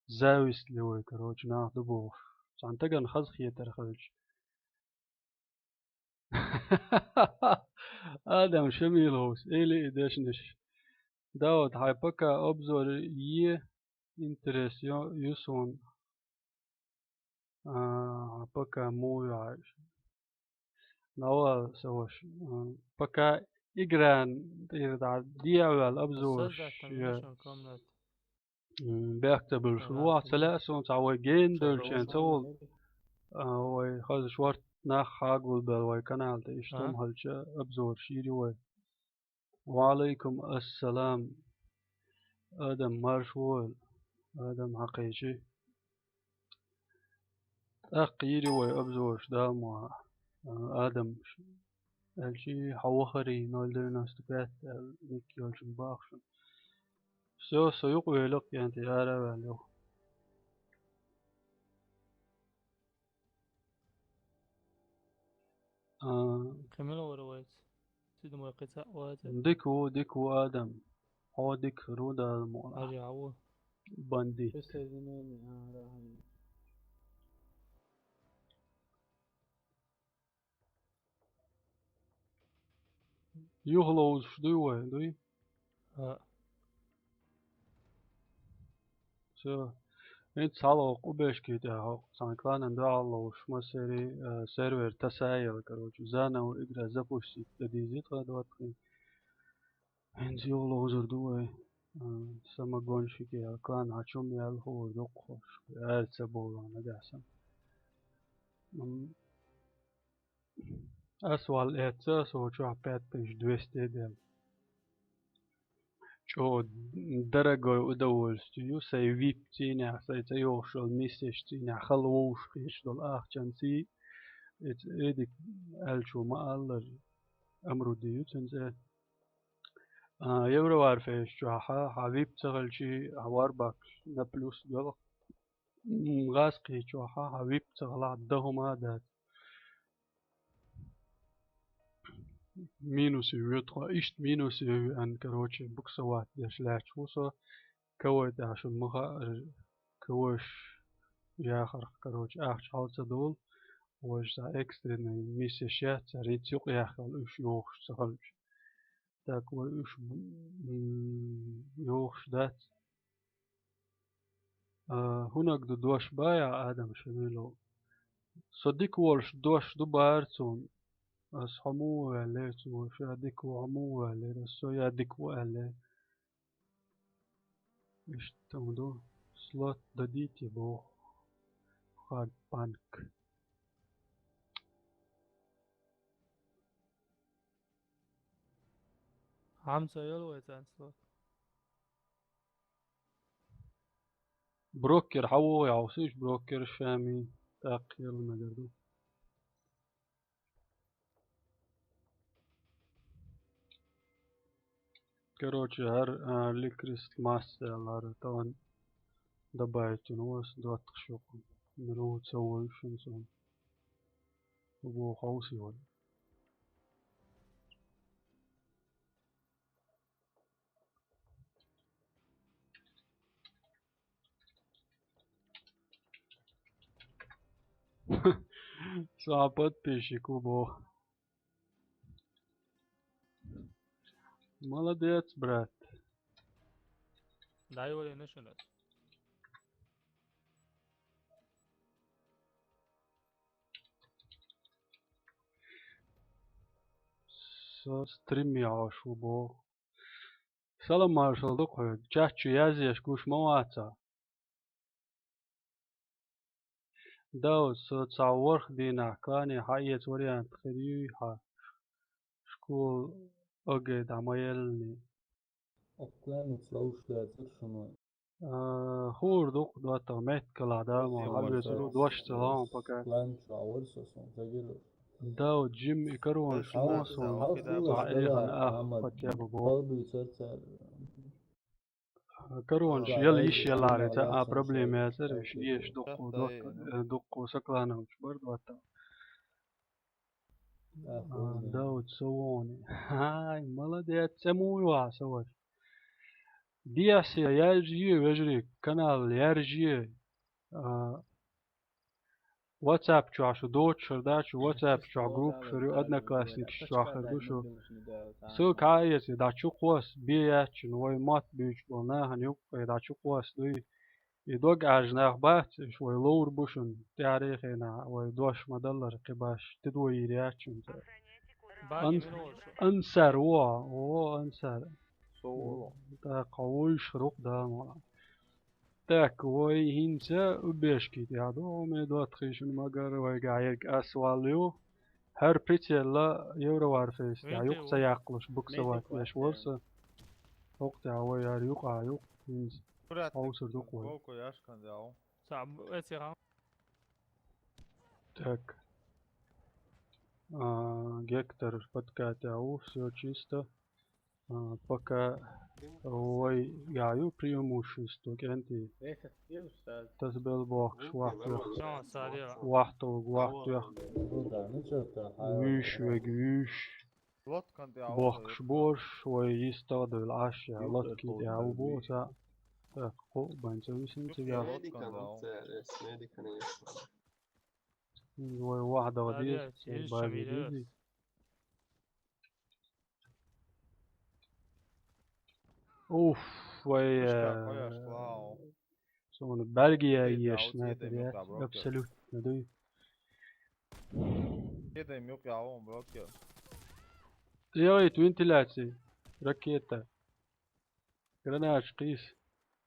зависть ли вай, короче, нах ду бохуш. Царна стагана хазахетар хилча. Адам Шамиловс, или и дешнаш. Дауд, хьайн пока обзор е, интерес ю, ю суна. А, хьайн пока муви хьаьжа. Нава, ца ваша. А, пока игран тӀера дӀа дехьаваьлла обзораш. Создать там я. Нечего комнат. М, бехк ца буьллуш. Ага. Ваха ца лаьа суна, цхьа вай гена долчен ца волу. А, вай хаза шорта нах хьагулбелла вай канал тӀе, иштта хӀума хилча обзораш йийр ю вай. Ва алайкум ассалам. Адам, марша вогӀийла. Адам хьакхечи. ТӀаккха йийр ю вай обзораш, Дала мукъ лахь. А, Адам, аьлчи хьо вахарий ноль девяносто пять аьлла, ник йолчун бахаш. Всё, со юкъавелла кхин тӀе ара а ваьлла юха. А. Кхин мила вара вайца? Сида ма кхин цхьаъ вац. Дика ву, дика ву, Адам. Хьо дика хир ву, Дала мукъ лахь. Хьажа хьан ву? Бандит. Присоединение, а, да, хьажа. Юха ловзуш дуй вай, дуй? А. Всё. ХӀинца хьалха къубешки тӀехь хӀокху цхьана кланан дуьхьал ловзуш массерий, э, сервер тасаелла, короче, заново игра запустить дан дийзий тхан доттагӀий. ХӀинца юха ловзур ду вай. Э, самогонщики аьлла клан хьан чу ма яьлла хуур дуккхуш. Ара ца бовла нагахь санна. М, Ас валла эцца, со чохь пять тысяч двести делла. ЧӀогӀа дорогой удовольствие ю, сайн вип цӀийнехь, сайн цӀе йогӀуш йолу миссеш цӀийнехь хала вовшах хеташ долу ахчанций, эца эдик аьллачо ма-аллара, амруди ю цуьнан цӀе. А, Евроварфейс чохь хьан вип ца хилчий, хьан варбакс на плюс доьлху. М, гӀазкхий чохь хьан вип ца хилахь, дан хӀума а дац. Минусе вуьту хьо, иштта минусе веана, короче, буксовать деш лаьтташ ву со. КВ тӀехь шуна ма хаьара, КВ-ш яхарх, короче, ахча хьал ца долу. Вайша цхьа экстренный миссеш яц, цара хӀинца юкъаяьхна уьш йохуш ца хилча. Так вай уьш, м, йохуш дац. А, хӀунаг ду дош баьхьа, Адам Шамилов? Со дика волуш дош ду бара цунна. Ас хьо муха ваьллера цо, ша дика ву, хьо муха ваьллера, ас со я дика ву аьллера. Иштта хӀума ду. Слот дадите боху. Хардпанк. Хьамца йолу вай цӀанцло? Брокер хьан вогӀу, хьовсийша, брокер шами тӀаккха йолу мегар ду. Короче, хӀара, а, ликрист масса аьлла, хӀара тахана добавить йина ву аса доттагӀаш юкъа. Мила ву ца войшина цунна. Хьо боху хьовсий вай. Со подписчик ву боху. Молодец, брат. Дай его, я начну. Со стрим яхьаш ву боху. Салам маршалла ду хьоьга. Чат чу язъеш гуш ма вац хьо. Дауд, со цхьа ворхӀ дийнахь клане хьаэца вариант хир юй хьан? Школа ОГЭ дӀа ма еллиний. Оцу кланца ловш дацара шуна. А, хуур ду-кх, доттагӀ, меттигал а да ма, хьан везар ву, дош ца лаьа пока. Клан чохь вара со, сон ца гира. Дауд, жима и коронаш ма сон, цхьа эхана ах, хотя бы бо. Балбуьйцар цара. Коронаш яла йиш яларе цхьа а проблема яцара, уьш эш дуккху, дуккху, э, дуккху соклановч бар доттагӀ. А, Дауд, со вон. Ай, молодец, цӀе муй ван, со вар. Дехьа яржае, вежарий, канал яржае. А, WhatsApp чохь шу доцуш хир дац шу, WhatsApp чохь группаш хир ю, Одноклассникаш чохь хир ду шу. Ссылка хьаэца, дӀа чу кхосса, бен яц шуна, вай мотт буьйцуш болу нахана юккъе дӀа чу кхосса дуй. И дог Ӏаьржа нах бац, уьш вай ловр бу шуна, тӀаьхьарчу хенахь вай дош ма-даллара кхин баш, тидо йийр яц шуна цара. Ан-, Ансар, во, во, Ансар. ТӀаккха вуйш хир ву-кх, Дала мукъ лахь. Так, вай хӀинца убежки тӀехь ду, хьо ме доттагӀий, шуна ма-гарра, вайгахь ерг ас валла ю. ХӀара прицелла Евроварфейс тӀехь юкъа ца яккхалуш, буксовать еш вара со. ХӀокху тӀехь вай хӀара юкъа ю, хӀинца хьовсур ду-кх вай. Так. А, Гектор подкатя у, всё чисто. А, пока вай гаю преимущество кӀентий. Тасбел бохкуш вахтоьх. Вахтолг вахтоьх. Вуьйш вег вуьйш. Бохкуш борш, вай йистагӀа а девлла Ӏаш, я лодки тӀехь ву боху цхьаъ. Так, кхоъ бан ца висина цигахь. Вай вахьдагӀа деза, вай баби дезий. Уф, вай, э, суна бӀаьргеян еш снайпер яц, абсолютно дуй. Делает вентиляция, ракета. Гранаташ кхийса.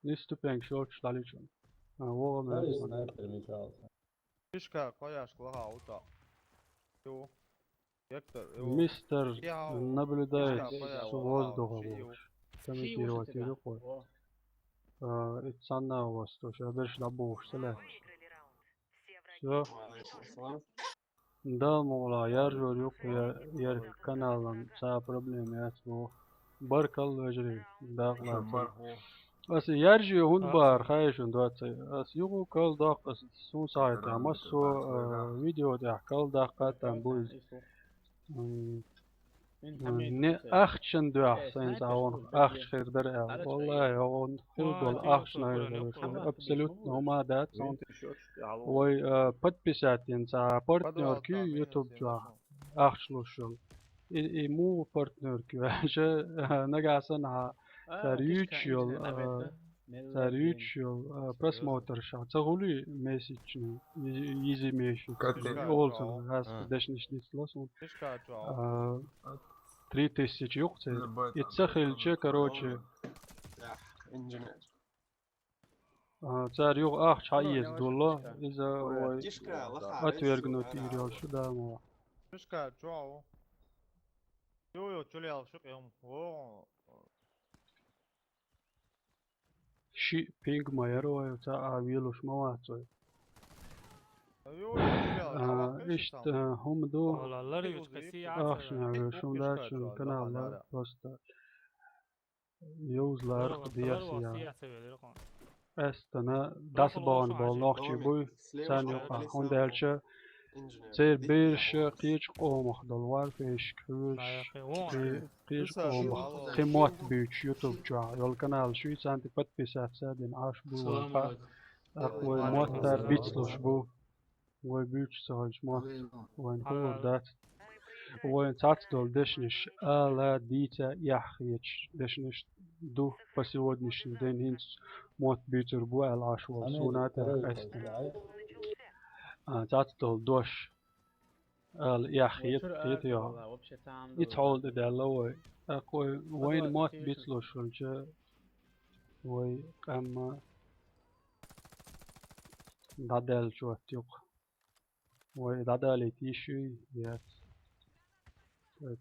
Низ ступенькаш йолччуш дӀалечун. А, вогӀу ма яц. Снайпер мичахь. Фишка кхояшка лаха ву цхьаъ. Ю. Гектор, ю. Мистер наблюдает с воздуха бохуш. Комментировать йира кхо. А, и цхьанна а васту, ша берш дӀабохуш ца лаьтташ. Всё. Да, мугӀла, яржор юккъе я-, ярх каналан цхьа а проблема яц боху. Баркалла, вежарий, дакъа лаца. Аса яржо хӀунда бахара, хаьий шуна доццай? Аса юха кал доккху аса, суна схьахетарехь, массо а, а, видео тӀехь кал даккха а там бу иза. М, Не ахчан дуьхьа сайна цхьа вон ахча хир дара аьлла. Валлахи, хьо вон хир долу ахча найр дара шуна. Абсолютно хӀума дац цунна. Вай, а, подписать йина цхьа партнёрка ю YouTube чохь ахча луш йолу. И, и муха партнёрка ю аьлча, нагахь санна хьан цара юьйцуш йолу, а, цара юьйцуш йолу, а, просмотрш ца хуьлий месячный, и-, изи месяц. Олу цунах, хьаста дешнаш дицло суна. А, три тысячи юкъа церан. И ца хилча, короче, а, цара юха ахча хьаэца долу, иза вай отвергнуть йийр йолуш ю, да, ма. Мишка, чохь ву? Ю, ю, чулел шу къем. Во. Шиъ пинг ма яра вай, цхьа а велуш ма вац вай. А, иштта хӀума ду. Ахча шуна дац шуна канал, просто йовза ларх дехьа. Эстана дас бахана болу нохчий буй, царна юкъахь, хӀунда аьлча церан бераш кхечу къомах долу варфейшка хьоьжуш, кхе-, кхечу къомах кхин мотт буьйцуш YouTube чохь йолу каналаш ю, царна тӀе подписаться а дина Ӏаш бу вай, тӀаккха вай мотт а бицлуш бу. Вай буьйцуш ца хилча мотт вайна хуур дац. Вайна цхьацца долу дешнаш ала дийца эхь хеташ дешнаш ду по сегодняшний день, хӀинца мотт буьйцур бу аьлла Ӏаш волу суна тӀе къаьстина. А, цхьацца долу дош ала эхь хета, хета йо. И цхьа хьоле тӀе даьлла вай. ТӀаккха вай, вайна мотт бицлуш хилча, вай къамма дӀадаьллачу хӀотта юкъа. Вай дӀадалийта йиш юй, яц. Так.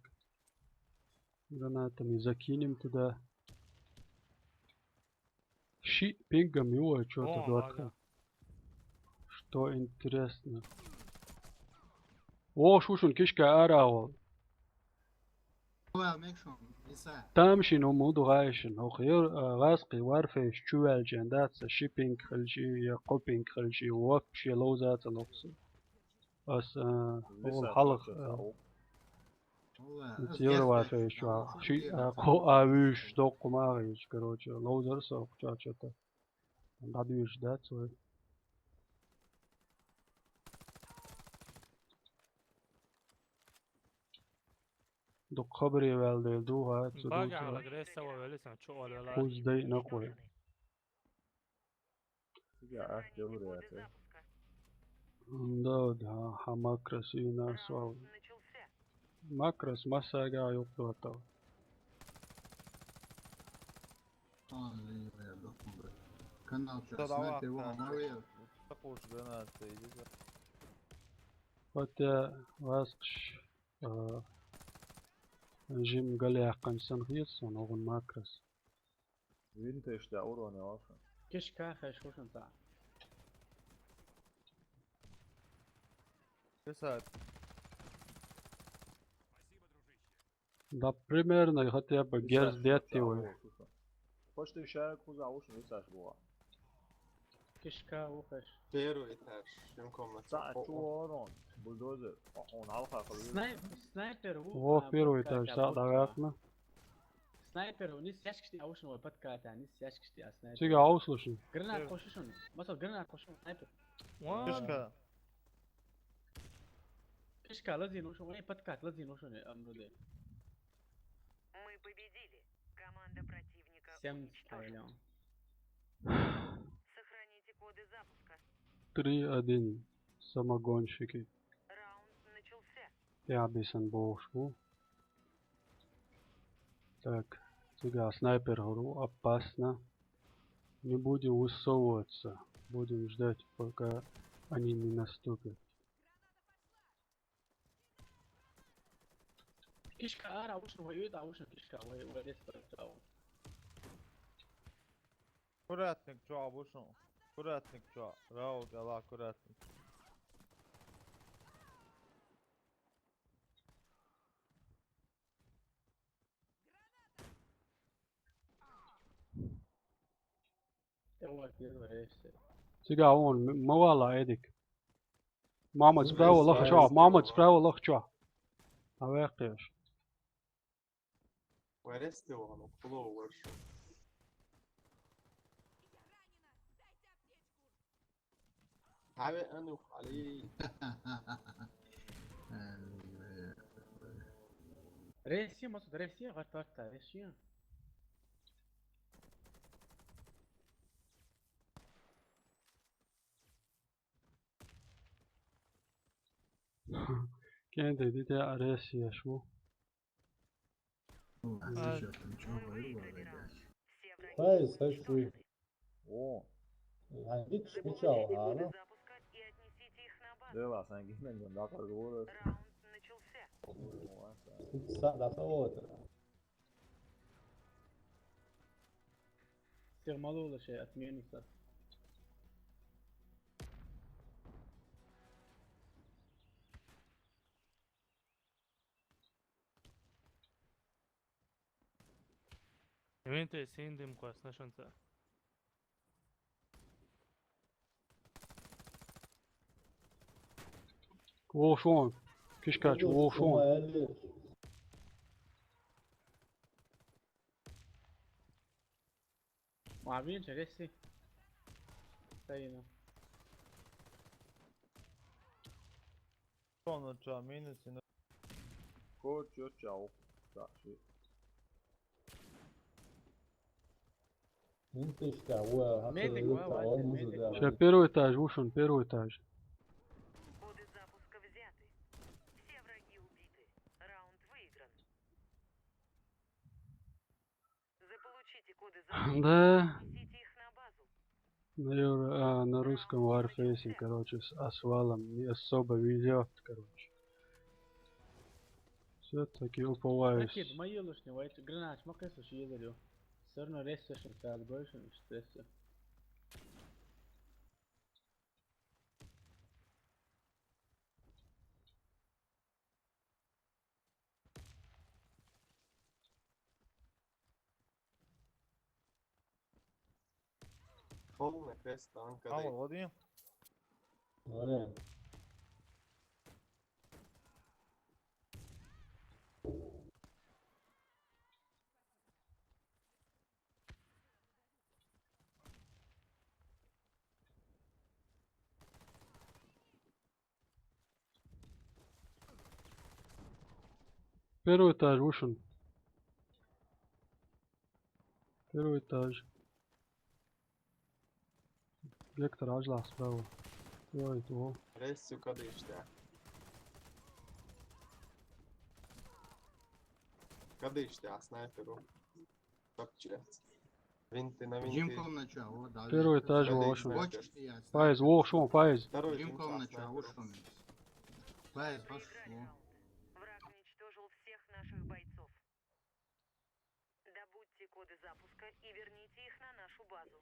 Гранатами закинем туда. Шиъ пингам ю вай чё-то дохка. Что интересно? О, шушун кишка ара вал. Тамашийна хӀума ду гӀайшина. ХӀокху ер, а, гӀазкхий варфейш чу ваьлча дац, ши пинг хилчий, я кхо пинг хилчий, вообще ловза ца лохсу. Ас, а, хьалха, а, Евроварфейш чохь ши, а, кхо а вуьйш, доккха ма а гӀийча, короче, ловзар со кху чохь чата. ДӀадуьйжуш дац вай. Дукха хабаре ваьлла дела ду, хӀа, ца ду. Багахь ца вала гресс а ваьлла сан, чу вала ваьлла. Кхузза дайна кхой. Цига ас девр яц, э? Да, да, хьан макрас йина сов. Макрас массага а юкъа доттал. Канал чу снайпер вон ма вер. Такуш граната идет. Вот я вас, а, жим гале яьккхинчу санна хета суна, оха макрас. Винтеш тӀе урон йолуш. Кишка хеш хӀушан цхьа. Писать. Да, примерно, хотя бы герз детти вай. Почти шаг хуза уж не саш была. Кишка ухаш. Первый этаж, жим комната. Цхьа чу урон, бульдозер. О, он алха хилла. Снайп-, снайпер ву. Во, а, первый этаж, да, да, ясно. Снайпер, нис яшкаш тӀе а ву шуна вай подката, нис яшкаш тӀе а снайпер. Цига а ву шуна. Гранат кхо шу шуна. Масал, гранат кхо шу шуна, снайпер. Ва. Кишка. Кишка лазийна ву шуна, вай подкат лазийна ву шуна, ам, вроде. Мы победили. Команда противника уничтожена. Сохраните коды запуска. Три один. Самогонщики. Раунд начался. Я бесан бошку. Так, цига снайпер говорю, опасно. Не будем высовываться. Будем ждать, пока они не наступят. Кишка ара ву шуна, вай уьйтӀа ву шуна кишка, вай, вай рестораца ву. Куратник чохь бу шуна. Куратник чохь. Рауд ала куратник. Цига вон м-, ма вала, Эдик. Мамад справа лаха чо, Мамад справа лаха чо. А веккхеш. Варесте вон, куло варш. Хаве ану хали. Ресси, масуд ресси, гатарта ресси. Кенде диде аресияш ву. Ай, саш вуй. О. Ай, гич, гича, ана. Дела, сан гинен, да, разговор. Са, да, вот. Всех малого лише от минуса. Винте синдим квас нашунца. Вовшон. Кишкач, вовшон. Ма вин череси. Тайна. Ono ča minus i na... Koč, jo, čau. Taši. Mintiška, uja, Medic, uja, uja, medic. Сейчас первый этаж, Ушин, первый этаж. Коды запуска взяты. Все враги убиты. Раунд выигран. Заполучите коды запуска. Да, Несите их на базу. на, ю- а, на русском Warface, короче, с Асвалом не особо везет, короче. Все-таки уповаюсь. Raketa, ma ielūšņi vai tu granāts, ma kas uz ielūju. Saruna resesmu tādu gojušanu, stresa. Холодно, крест, танка. Alo, vodi? Ore. Первый этаж, Ушин. Первый этаж. Гектор ажлах справа. Ой, то. Ресси, кадиште. Кадиште, а снайперу. Топче. Винти на винти. Jim komnača, o, da. Первый этаж, Да, Ушин. да. Hoćeš ti ja. Файз, Ушин, Файз. Второй Jim винт, а komnača, снайперу. Ушin. Fire, Проиграли hoćeš. раунд. Враг уничтожил всех наших бойцов. Добудьте коды запуска и верните их на нашу базу.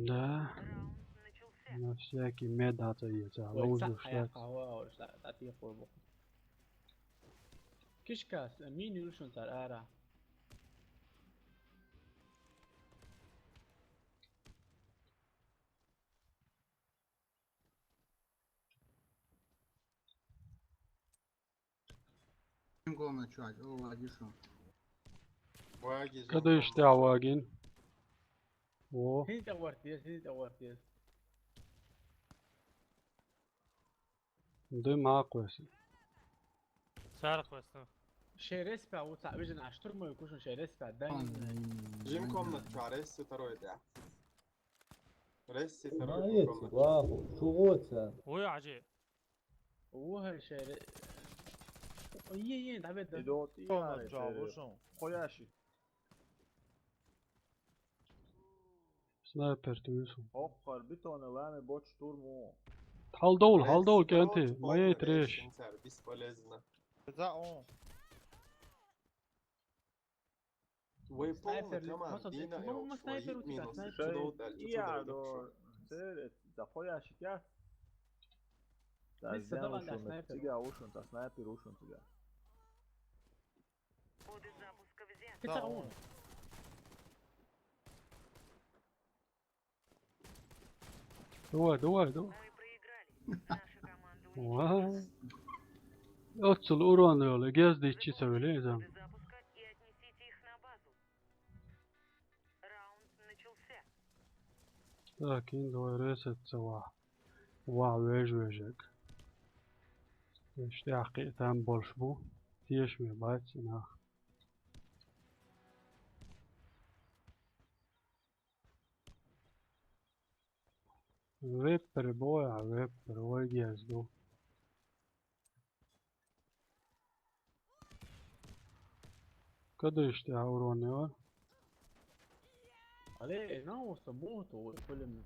Да, Раунд начался. на всякий медата есть, а Ой, лучше ca, что. Ava, tā, tā tie formu. Kiškās, mīni ušun tā ārā. Jim komnača, o, vadišu. Ваги, Кадиште, Авагин. О, Hindi tā vārties, hindi tā vārties. дым аквес. Sārkvestam. Šeit respā, ucā, vižin, aš turmoju, kušun šeit respā, dan. Jim komnača, Ресси, второй, да. Ресси, второй, Majicu, комната. glavu, čuvoca. Uja, ađe. Uha, šeit re... Ije, ije, da veda. Idu ti komnača, Ушин. Hojaši. Снайпер, ты вижу. Опхар, битоне леме боч штурму. Hal dol, hal dol, Ресси, второй, Кенти. Моей Ресси, треш. Сенсар, бесполезно. Za on. Ой, полный Снайпер, команд, маса, Дина, маса, Эл, снайпер свои у тебя, минусы, снайпер. чудо, дальше, Ija, чудо, do... дальше. Ceret, za hojaši kjat. Ta Nisi, zem davai, Ушин, da, снайпер. Ciga Ушин, ta снайпер Ушин, ciga. Коды запуска взяты. Pita un. Давай, давай, давай. Мы проиграли. Наша команда Ва. уничтожена. Otsal urani oli gezdi içi sevili zam. Коды запуска и отнесите их на базу. Раунд начался. Так, ин dvoj reset savā. Vā, vež, vežek. Tieši tā, ka tam bolš bū. Tieši mē bāc, nā. Vepper bojā, vepper, oi, gezdu. Kad viņš te auroni var? Ali, nav sa mūtu, kulim.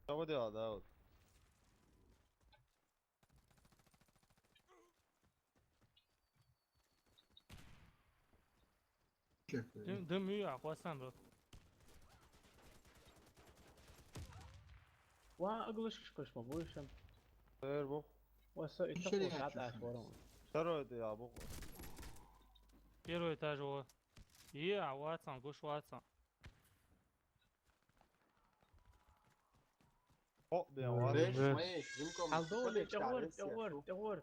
Šta vodi, Daud? Čekaj. Düm, düm üyü, a, kuastan, bro. Wa, aglış kış koşma, bu işem. Servo. Wa, sa, Bir ita şey de ko sat yapıyorsun. Aşkorum. Steroidi, ja, bu. Первый этаж, o. Üyü, a, Watson, kuš Watson. Hop, bir Vay var. be. Reši, majić, Jim komnača. Al dole, Kadiš, te ta or, Resi, te or, tu. te or.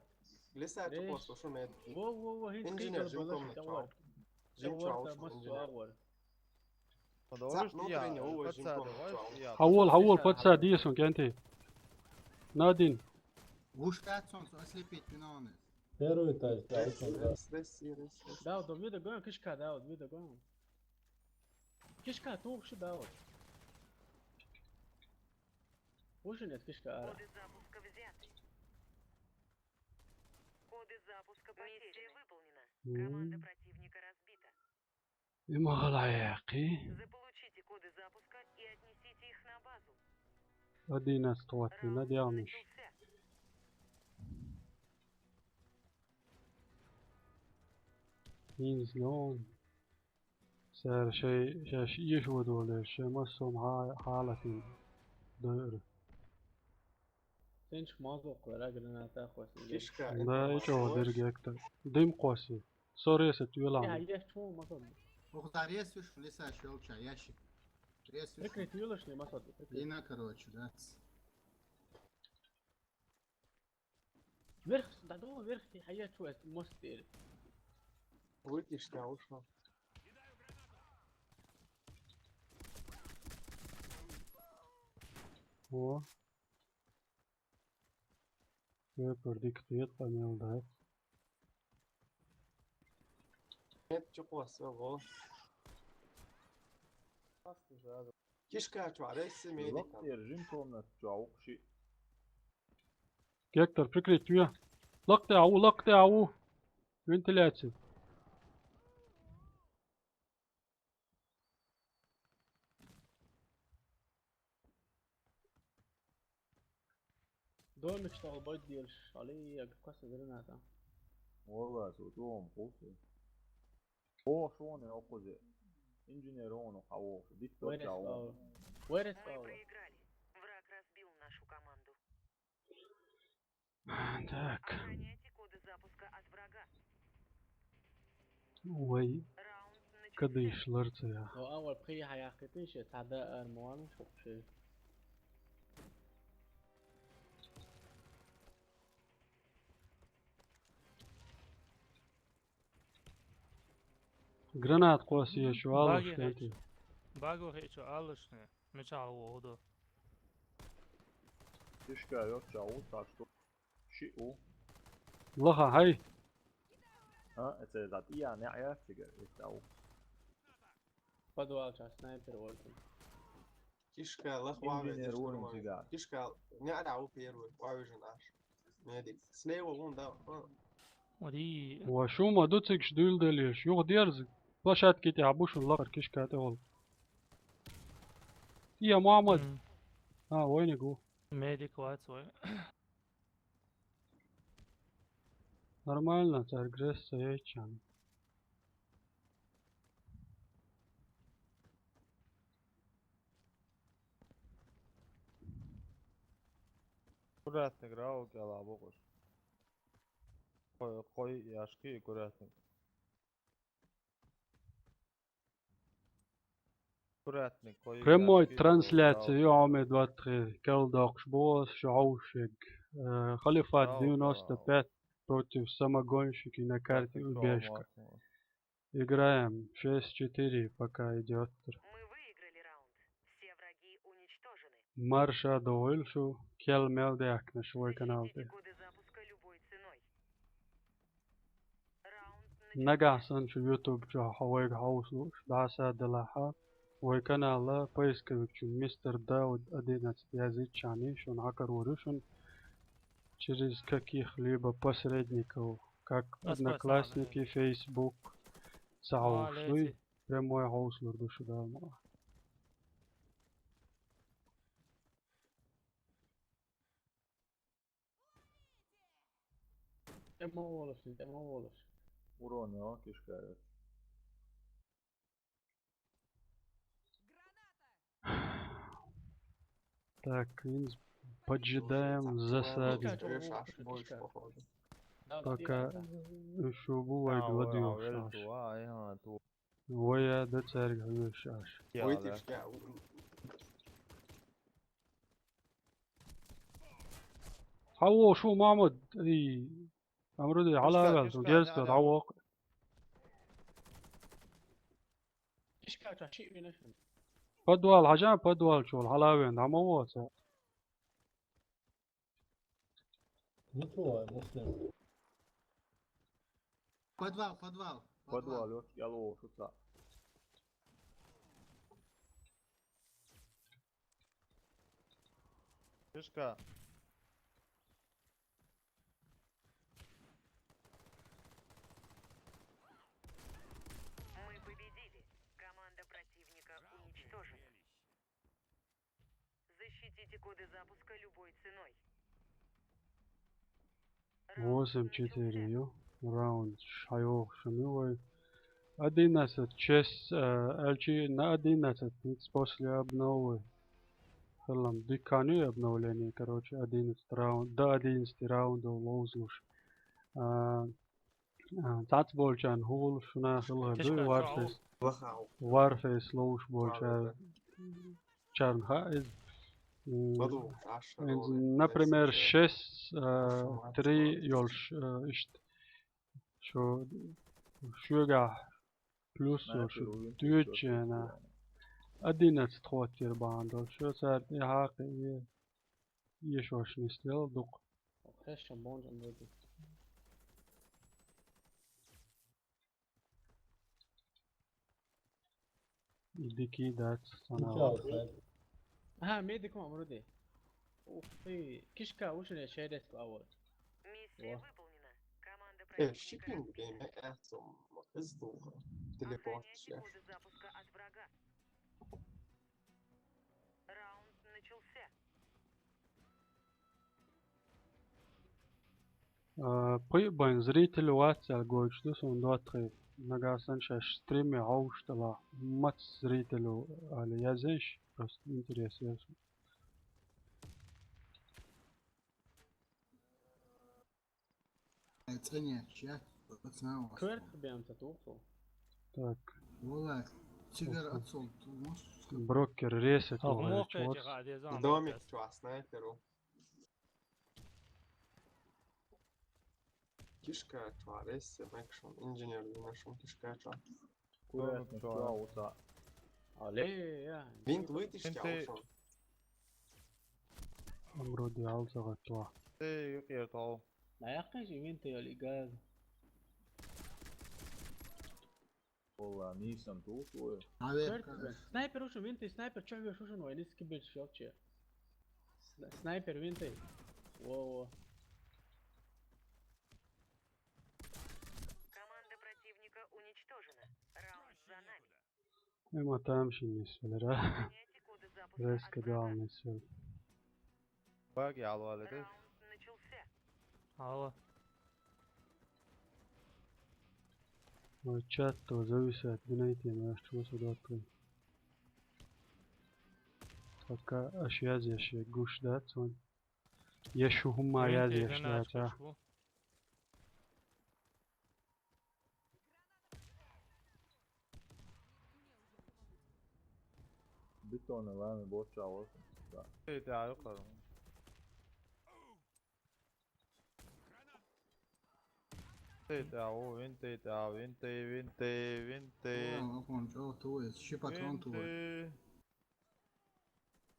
Glisa, tu Reši. posto šume. Wo, wo, wo, hin Inženjer, skriker, Jim balaš, komnača. te or. Jim Te or, čauš, ta mas inženjer. Or. Pa Sa, dobro što nutra ja, nje, ovo je pa Jim sad, komnača. ovo je ja. Hawol, hawol, pat sa diyesun kenti. Nadin. Вуш дац он, со ослепить виновный. Первый этаж, да, это да. Рес, рес, рес, рес. Дауд, вида гон, кишка, Дауд, вида гон. Кишка, тухши, Дауд. Вуш нет, кишка, ара. Коды запуска взяты. Коды запуска потеряны. Миссия выполнена. Команда противника разбита. Има гӀалгӀай яьккхий. Заполучите коды запуска и отнесите их на базу. Одиннадцать хӀоттийна, дегӀмаш. Начался. ХӀинца нон. Цара шоай, шаьш эшаво долаш, шоай массо а хьа-, хьалатийна дойур. Сенчу мазло кхоьра, граната кхоьссина. Кишка. Да, и чӀогӀа дерг гектар. Дим кхосси. Со ресет вела. Я, я чё, мазло? Ух, да, рез уж в лесах щёлча, ящик. Рез уж. Прикрыть юлашни, мазло, прикрыть. Ина, короче, да. Вверх, да, да, вверх, и хая чё, это мост теперь. Выкишка ушел. О. Вепер дика хетта мел дац. Нет, чё класс, ого. Кишка, чё, рейсы медикам. Лакъера жим комната чу а укхши. Гектор, прикрыть ве. Лакъ тӀе а ву, лакъ тӀе а ву. Вентиляция. Домик что, бой дельш, али, я как раз граната. Валлахь, со чӀогӀа кхувсий. О, шоне окхузе. Инженер он хьавогӀуш. Дитто Where is ча our? вогӀуш. Where is Мы our? Проиграли. Враг разбил нашу команду. Так. Охраняйте коды запуска от врага. Вай, Раунд кадыш начался. ларцая. Но а вот при хая кытыше, тогда армуан шукши. Гранат кхосси шу Баги аллаш хӀечу. кенти. Баги хӀечу аллашни. Мичахьа вогӀу ду. Кишка йоцча а ву, так что шиъ ву. Лаха, хьай. А, это за тӀе а неӀ яц цигара, это а ву. Подвал час снайпер вольту. Кишка, лах ваве. Инженер вон цигара. Кишка, не ара у первый, ваве же наш. Медик. Слева вон, да. А. Ори. Ва шума ду цигаш дуьйладелеш. Юха дерза. Площадке тӀехьа бу шун лакхара кишка тӀехула. Я, Мухаммад. М, А, вайниг ву. Медик вац вай. Нормально, царгресса яйчан. Курятник рау кӀела бокъуш. Кхой, кхой яшки курятник. Курятник, кхой. Прямой яшки трансляция бокъуш. Ю Ӏомед ваттахъе, кел доккхуш бос, шу хьовшег. Э, Халифат девяносто пять против самогонщики на карте Убежка. Играем шесть четыре, пока идёт. Мы выиграли раунд. Все враги уничтожены. Марша догӀийла шу, кел мел даьхкинарш вай канал тӀе. Защитите коды запуска любой ценой. Раунд начался. Нагахь санна шу YouTube чохь хьо вайга хьовсалуш дӀасаделахьа, вай канала поисковик чу мистер Дауд одиннадцать язйиччахьана шуна хьакаро ду шуна через каких-либо посредников, как Одноклассники, Facebook, ца хьовсалуй, прямой хьовсалур ду шу Дала мукъ лахь. ТӀе ма волаш, тӀе ма волаш. Урон йо, кишка йо. Так, винс, поджидаем в засаде. Пока ещё бывает гладиолус. Вай а да цаьрга хьоьжуш Ӏаш. Хьан ву шу, Махьмуд? Эй, Амруди, хьала а ваьлла, герз хьан воккха. Подвал, хьажа, подвал чу вала, хьала а вен, дӀа ма воца. Ну что, Муслим? Подвал, подвал, подвал. Подвал, вот я ловлю тут. Фишка. Мы победили. Команда противника уничтожена. Защитите коды запуска любой ценой. Восемь четыре, ё. Раунд шайохшими вай. Одиннадцать шесть, э, L G на одиннадцать, ниц после обновы. Хилам диканю обновление, короче, одиннадцать раунд, до одиннадцати раундов лоузлуш. А, а, цац болчан хул шуна хилга дуй Warface. Warface лоуш болча. Чарнха из. М, Например, шесть, э, три ёлш, э, ишт. Шо, шуга плюс ёлш, дючена. Одиннадцать хватит бандал. Шо царт и хакы, и, и шошни стрел дук. Хорошо, бонжан вроде. Иди кидац, санал. Ага, медиком вроде. Ух ты, кишка уши не шерец плавает. Миссия выполнена. Команда противника. Э, шиппинг время это из духа. Телепорт. Охраняйте коды запуска от врага. Раунд начался. Э, пуй байн зритель ватсал гойч ду сон дуатхи. Нагасан шаш стриме гауштала. Мац зрителю али язеш, просто интерес ясу. Ценя, чья? Пацана у вас. Кверт бям татуху. Так. Вала, цигар отцол, ты можешь сказать? Брокер ресет. Домик чё, снайперу. Кишка чё, ресет, мекшон, инженер, нашон кишка чё. Кура чуа уса. Але, я. Винт вытащи, Винты. Аушон. Амроди алзагъа туа. Эй, юкъер тау. Наякъа жи винты али газ. Валла, нисам ту уой. Але. Снайпер ушун, винты снайпер, чё веш ушун, вай, ниски бил шокче. Сна-, снайпер винты. Во, во. Команда противника уничтожена. Раунд за нами. Эма тамши нисвелера. Охраняйте коды запуска от врага. Резко дал нисвел. Баг я алваледи. Раунд начался. Алло. Ой, чат то зависает, динайте, я чего сюда открыл. Пока аш яз яш я гуш да, цон. Я шухума яз яш да, ца. Битона лами борча алсын. Да. Эй, ты аюк арам. Эй, ты ау, винты, ты ау, винты, винты, винты. О, окон, чё, ту, э, щи патрон ту, э. Винты.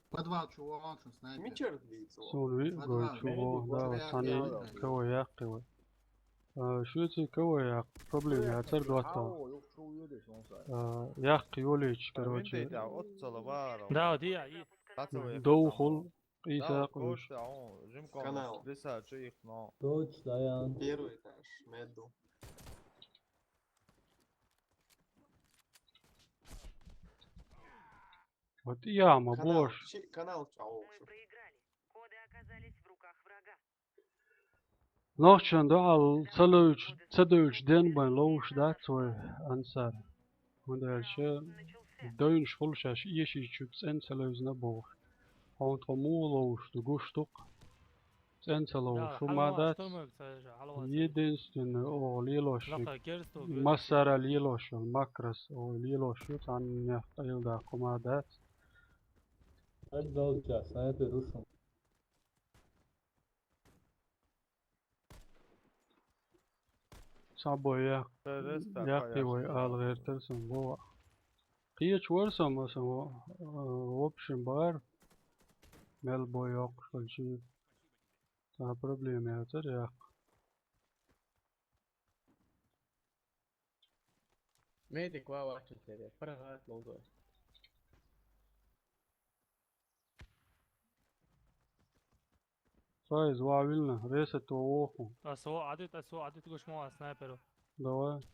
Подвал чувал, что снайпер. Мичер лицо. Сон ви-, подвал. Гой чувал, да, сани кого яхты вы. А, шуци кого як, проблема, я цер дуатал. А, як ёлич, короче. Да, вот целовал. Да, вот я, и. Доухул, Иса куш. Канал. Диса чихно. Точно, я. Первый этаж, меду. Вот яма, бош. Канал чао. Мы проиграли. Коды оказались в руках врага. Нохчан дуал цалуч, цадуч ден байн лоуш да цой ансар. Хунда эльше дойн шхул шаш иеши чуп цен цалуз на бох. Хонт хому лоуш ду гуштук. Цен цалуш шумадат. Единственный о лилош. Масара лилош, макрас о лилош, цан нях кайыл да хумадат. Отдал час, а это рушим. Сабой я. Яхи вай ал гертер сон бова. Киеч вар сон, сон, э, в общем, бар. Мел бой ок, школьчи. Цхьа проблема яцар яхь. Медик ва вачун тебе, парагат лолдо. Цхьа из вавилна, ресет то воху. Тасо адит, тасо адит гушмо а снайперу. Давай.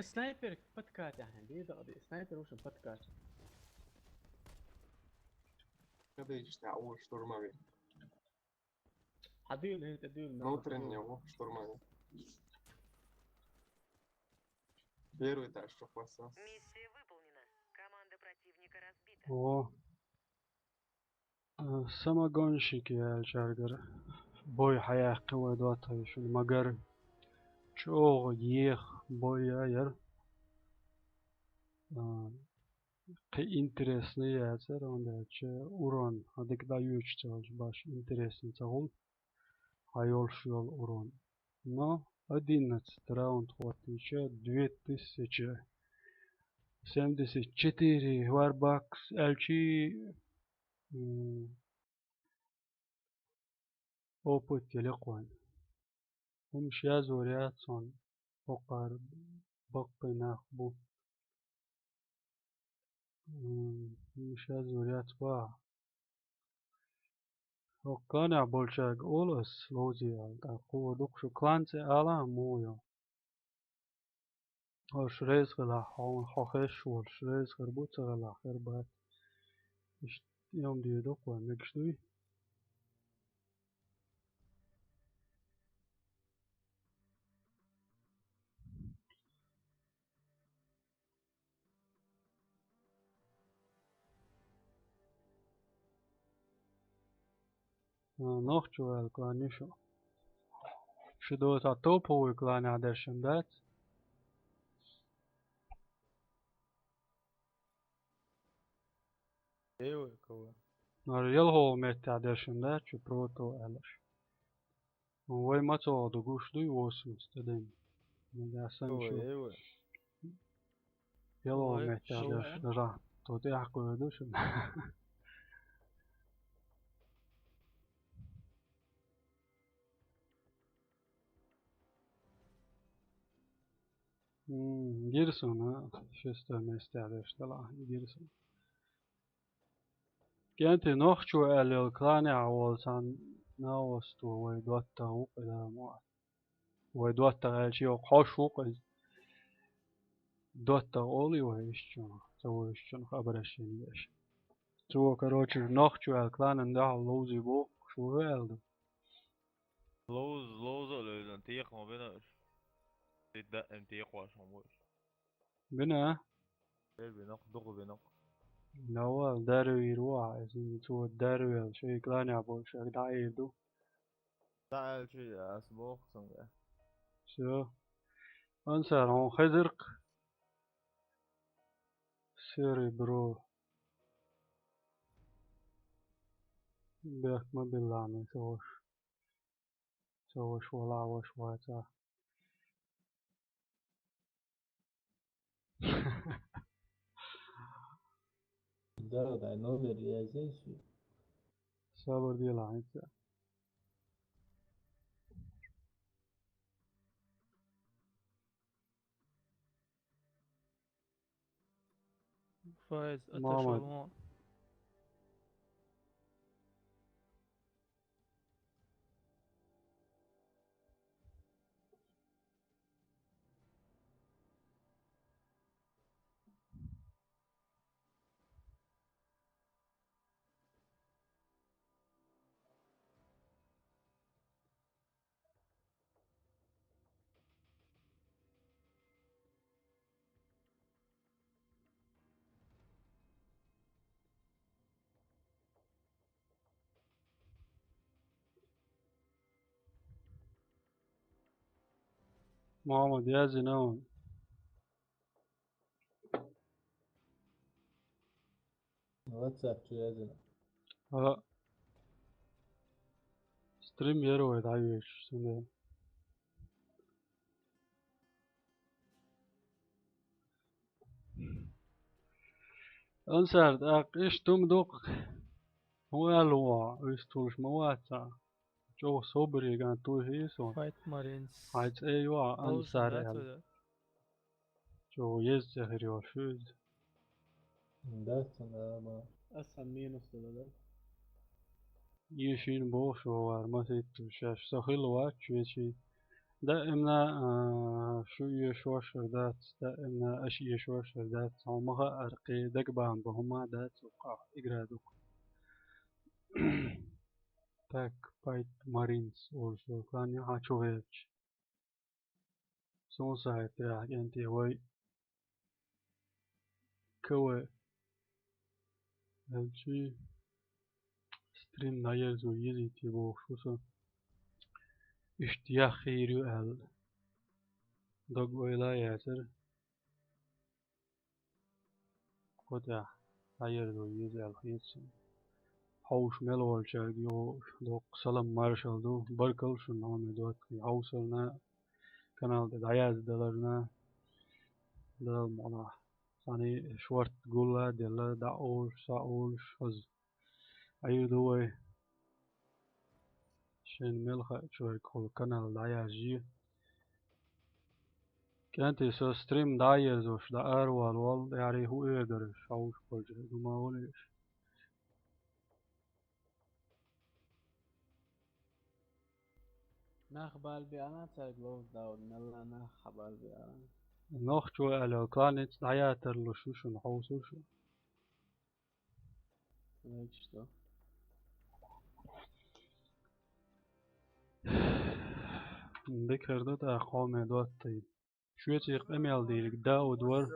Снайпер подкат, ахин, бида ади. Снайпер ушин подкат. Когда идешь на о, штурмовик. Адил, это адил. Внутреннего штурмовик. Первый этаж, что класса. Миссия выполнена. Команда противника разбита. О. Э, Самогонщики аьлчаргара. Бой хьаяьккхи вай доттагӀий шуна магар. ЧӀогӀа еха бой я яр. А, кхин интересный яцар, онда аьлча урон, а дика дӀайоьдуш ца хилча баш интересный ца хул. Хьайолуш йолу урон. Но одиннадцать раунд хӀоттийча, две тысячи семьдесят четыре Warbucks аьлчи, м, опыт елира вайн. ХӀумаш язор яц хьуна, хӀокхара баккхий нах бу. М, хӀумаш язор яц баха. ХӀокху кланехь болчаьрга олу ас, ловзий аьлла, тӀаккха кхо дукха шу клан цӀе ала а муха йо. Хьо шу реза хилахь, хьо, хьо хезаш волуш, реза хир бу, ца хилахь, хир бац. Иштта тӀем доьду-кх вай, мегаш дуй? А, нохчо аьлла клан ю шу. Шу доцахь топовый кланехь дершина дац? Эйвай, кого? Нара ялхолгӀа меттехь дершина дац шу прото аьллаш. Вай мацалгӀа ду гуш дуй восемьдесят один. Нагахь санна Ой, шу эйвай. ялхолгӀа Ой, меттехь шу дерш, э? Дажа. То тӀехь кхуьур ду шуна. М, гира суна, шестой местехь дерш делахь, гира суна. КӀентий нохчо аьлла йолу кланехь волу цхьана новосто вай доттагӀа ву-кх и, да, мо. Вай доттагӀа аьлча, йоккха хьош ву-кх иза. ДоттагӀа олий вай ишчунах, ца вуьйшучунах обращение деш. Цо, короче, нохчо аьлла кланан дуьхьал ловзий боху, шу ву аьлла ду. Ловз-, ловзо а левзан, текхам бина уьш. Тидда а эн текхош хӀума бу уьш. Бина? Э, бинакх, дукха бинакх. Навал дарвийр ву ахьа, иза цо дарвелла, шайн кланехь болчаьрга дӀаийр ду. ДӀааьлчи ас боху цунга. Всё. Ансар, хьуна хезиркх. Серый бро. Бехк ма билла, ца ваша. Ца ваша валахь, ваша вацахь. Да, дай номер я здесь. Сабар делахь хӀинца. Файз, Мамад. отошёл вон. Мамад, язйина ван. WhatsApp чу язйина. А. Стрим яра вай дӀайоьдуш, цундела. Ансар, тӀаккха иштта хӀума ду-кх. Ма ваьлла ваха, уьстулаш ма вац хьо. ЧӀогӀа собаре ган туй хӀийса. Fight Marines. Хьай цӀе йоӀа Ансар аьлла. Чо еза цӀе хир йолуш ю иза. Дац сан ама. Ас сан минус дала да. Ешин бохуш вовар маситту шаьш со хилла вац шуьйчий. Даимна, а, шу ешошар дац, даимна аша ешошар дац. Хьо ма хаъара кхин дагабахан бан хӀума дац, укха игра дукха. Так, Fight Marines олуш йолу клан ю хьан чу гӀерташ. Суна сахьийтарехь кӀентий вай КВ. Элчий стрим дӀаерзо езийти бохуш ву со. Иштта яххийр ю аьлла. Дог ойла яцара. Кху тӀехь дӀаерзо еза аьлла хета суна. Хьовш мел волчаьрга юха доккха салам маршалла ду. Баркалла шуна, Мухаммед Ватхи, хьовсарна, канал тӀе дӀаяздаларна. Дала мукъалахь. Цхьаьна шорта гулла а делла, дӀа а олуш, схьа а олуш, хаза Ӏийр ду вай. Шайна мел хаьа чуьргахула канал дӀаяжъе. КӀентий со стрим дӀа а ерзош, дӀа аравала волу, тӀаьхьарий хӀун эр дара, хьовш болчу хӀума волуш. Нах бала беана, цаьрга ловза Дауд, мелла нах хьа бала беана. Нохчо аьлла, кланица дӀаятарлуш ю шуна, хьовсур шу. Вайча что? Дика хир ду тӀаккха, хьо ме доттий. Шуьца къамел дийриг Дауд вара.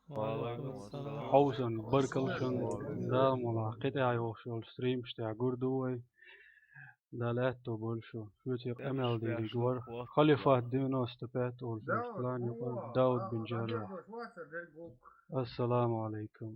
Ва алейкум ассалам. Хьовсарна, баркалла шуна, Дала мукъалахь, кхин тӀехь йохуш йолу стримаш тӀехь гур ду вай. Дала аьтто бойла шу. Шуьца къамел дийриг вара. Халифат девяносто пять олуш йолу клан юкъара Дауд бин Джаррах. Ассаламу алейкум.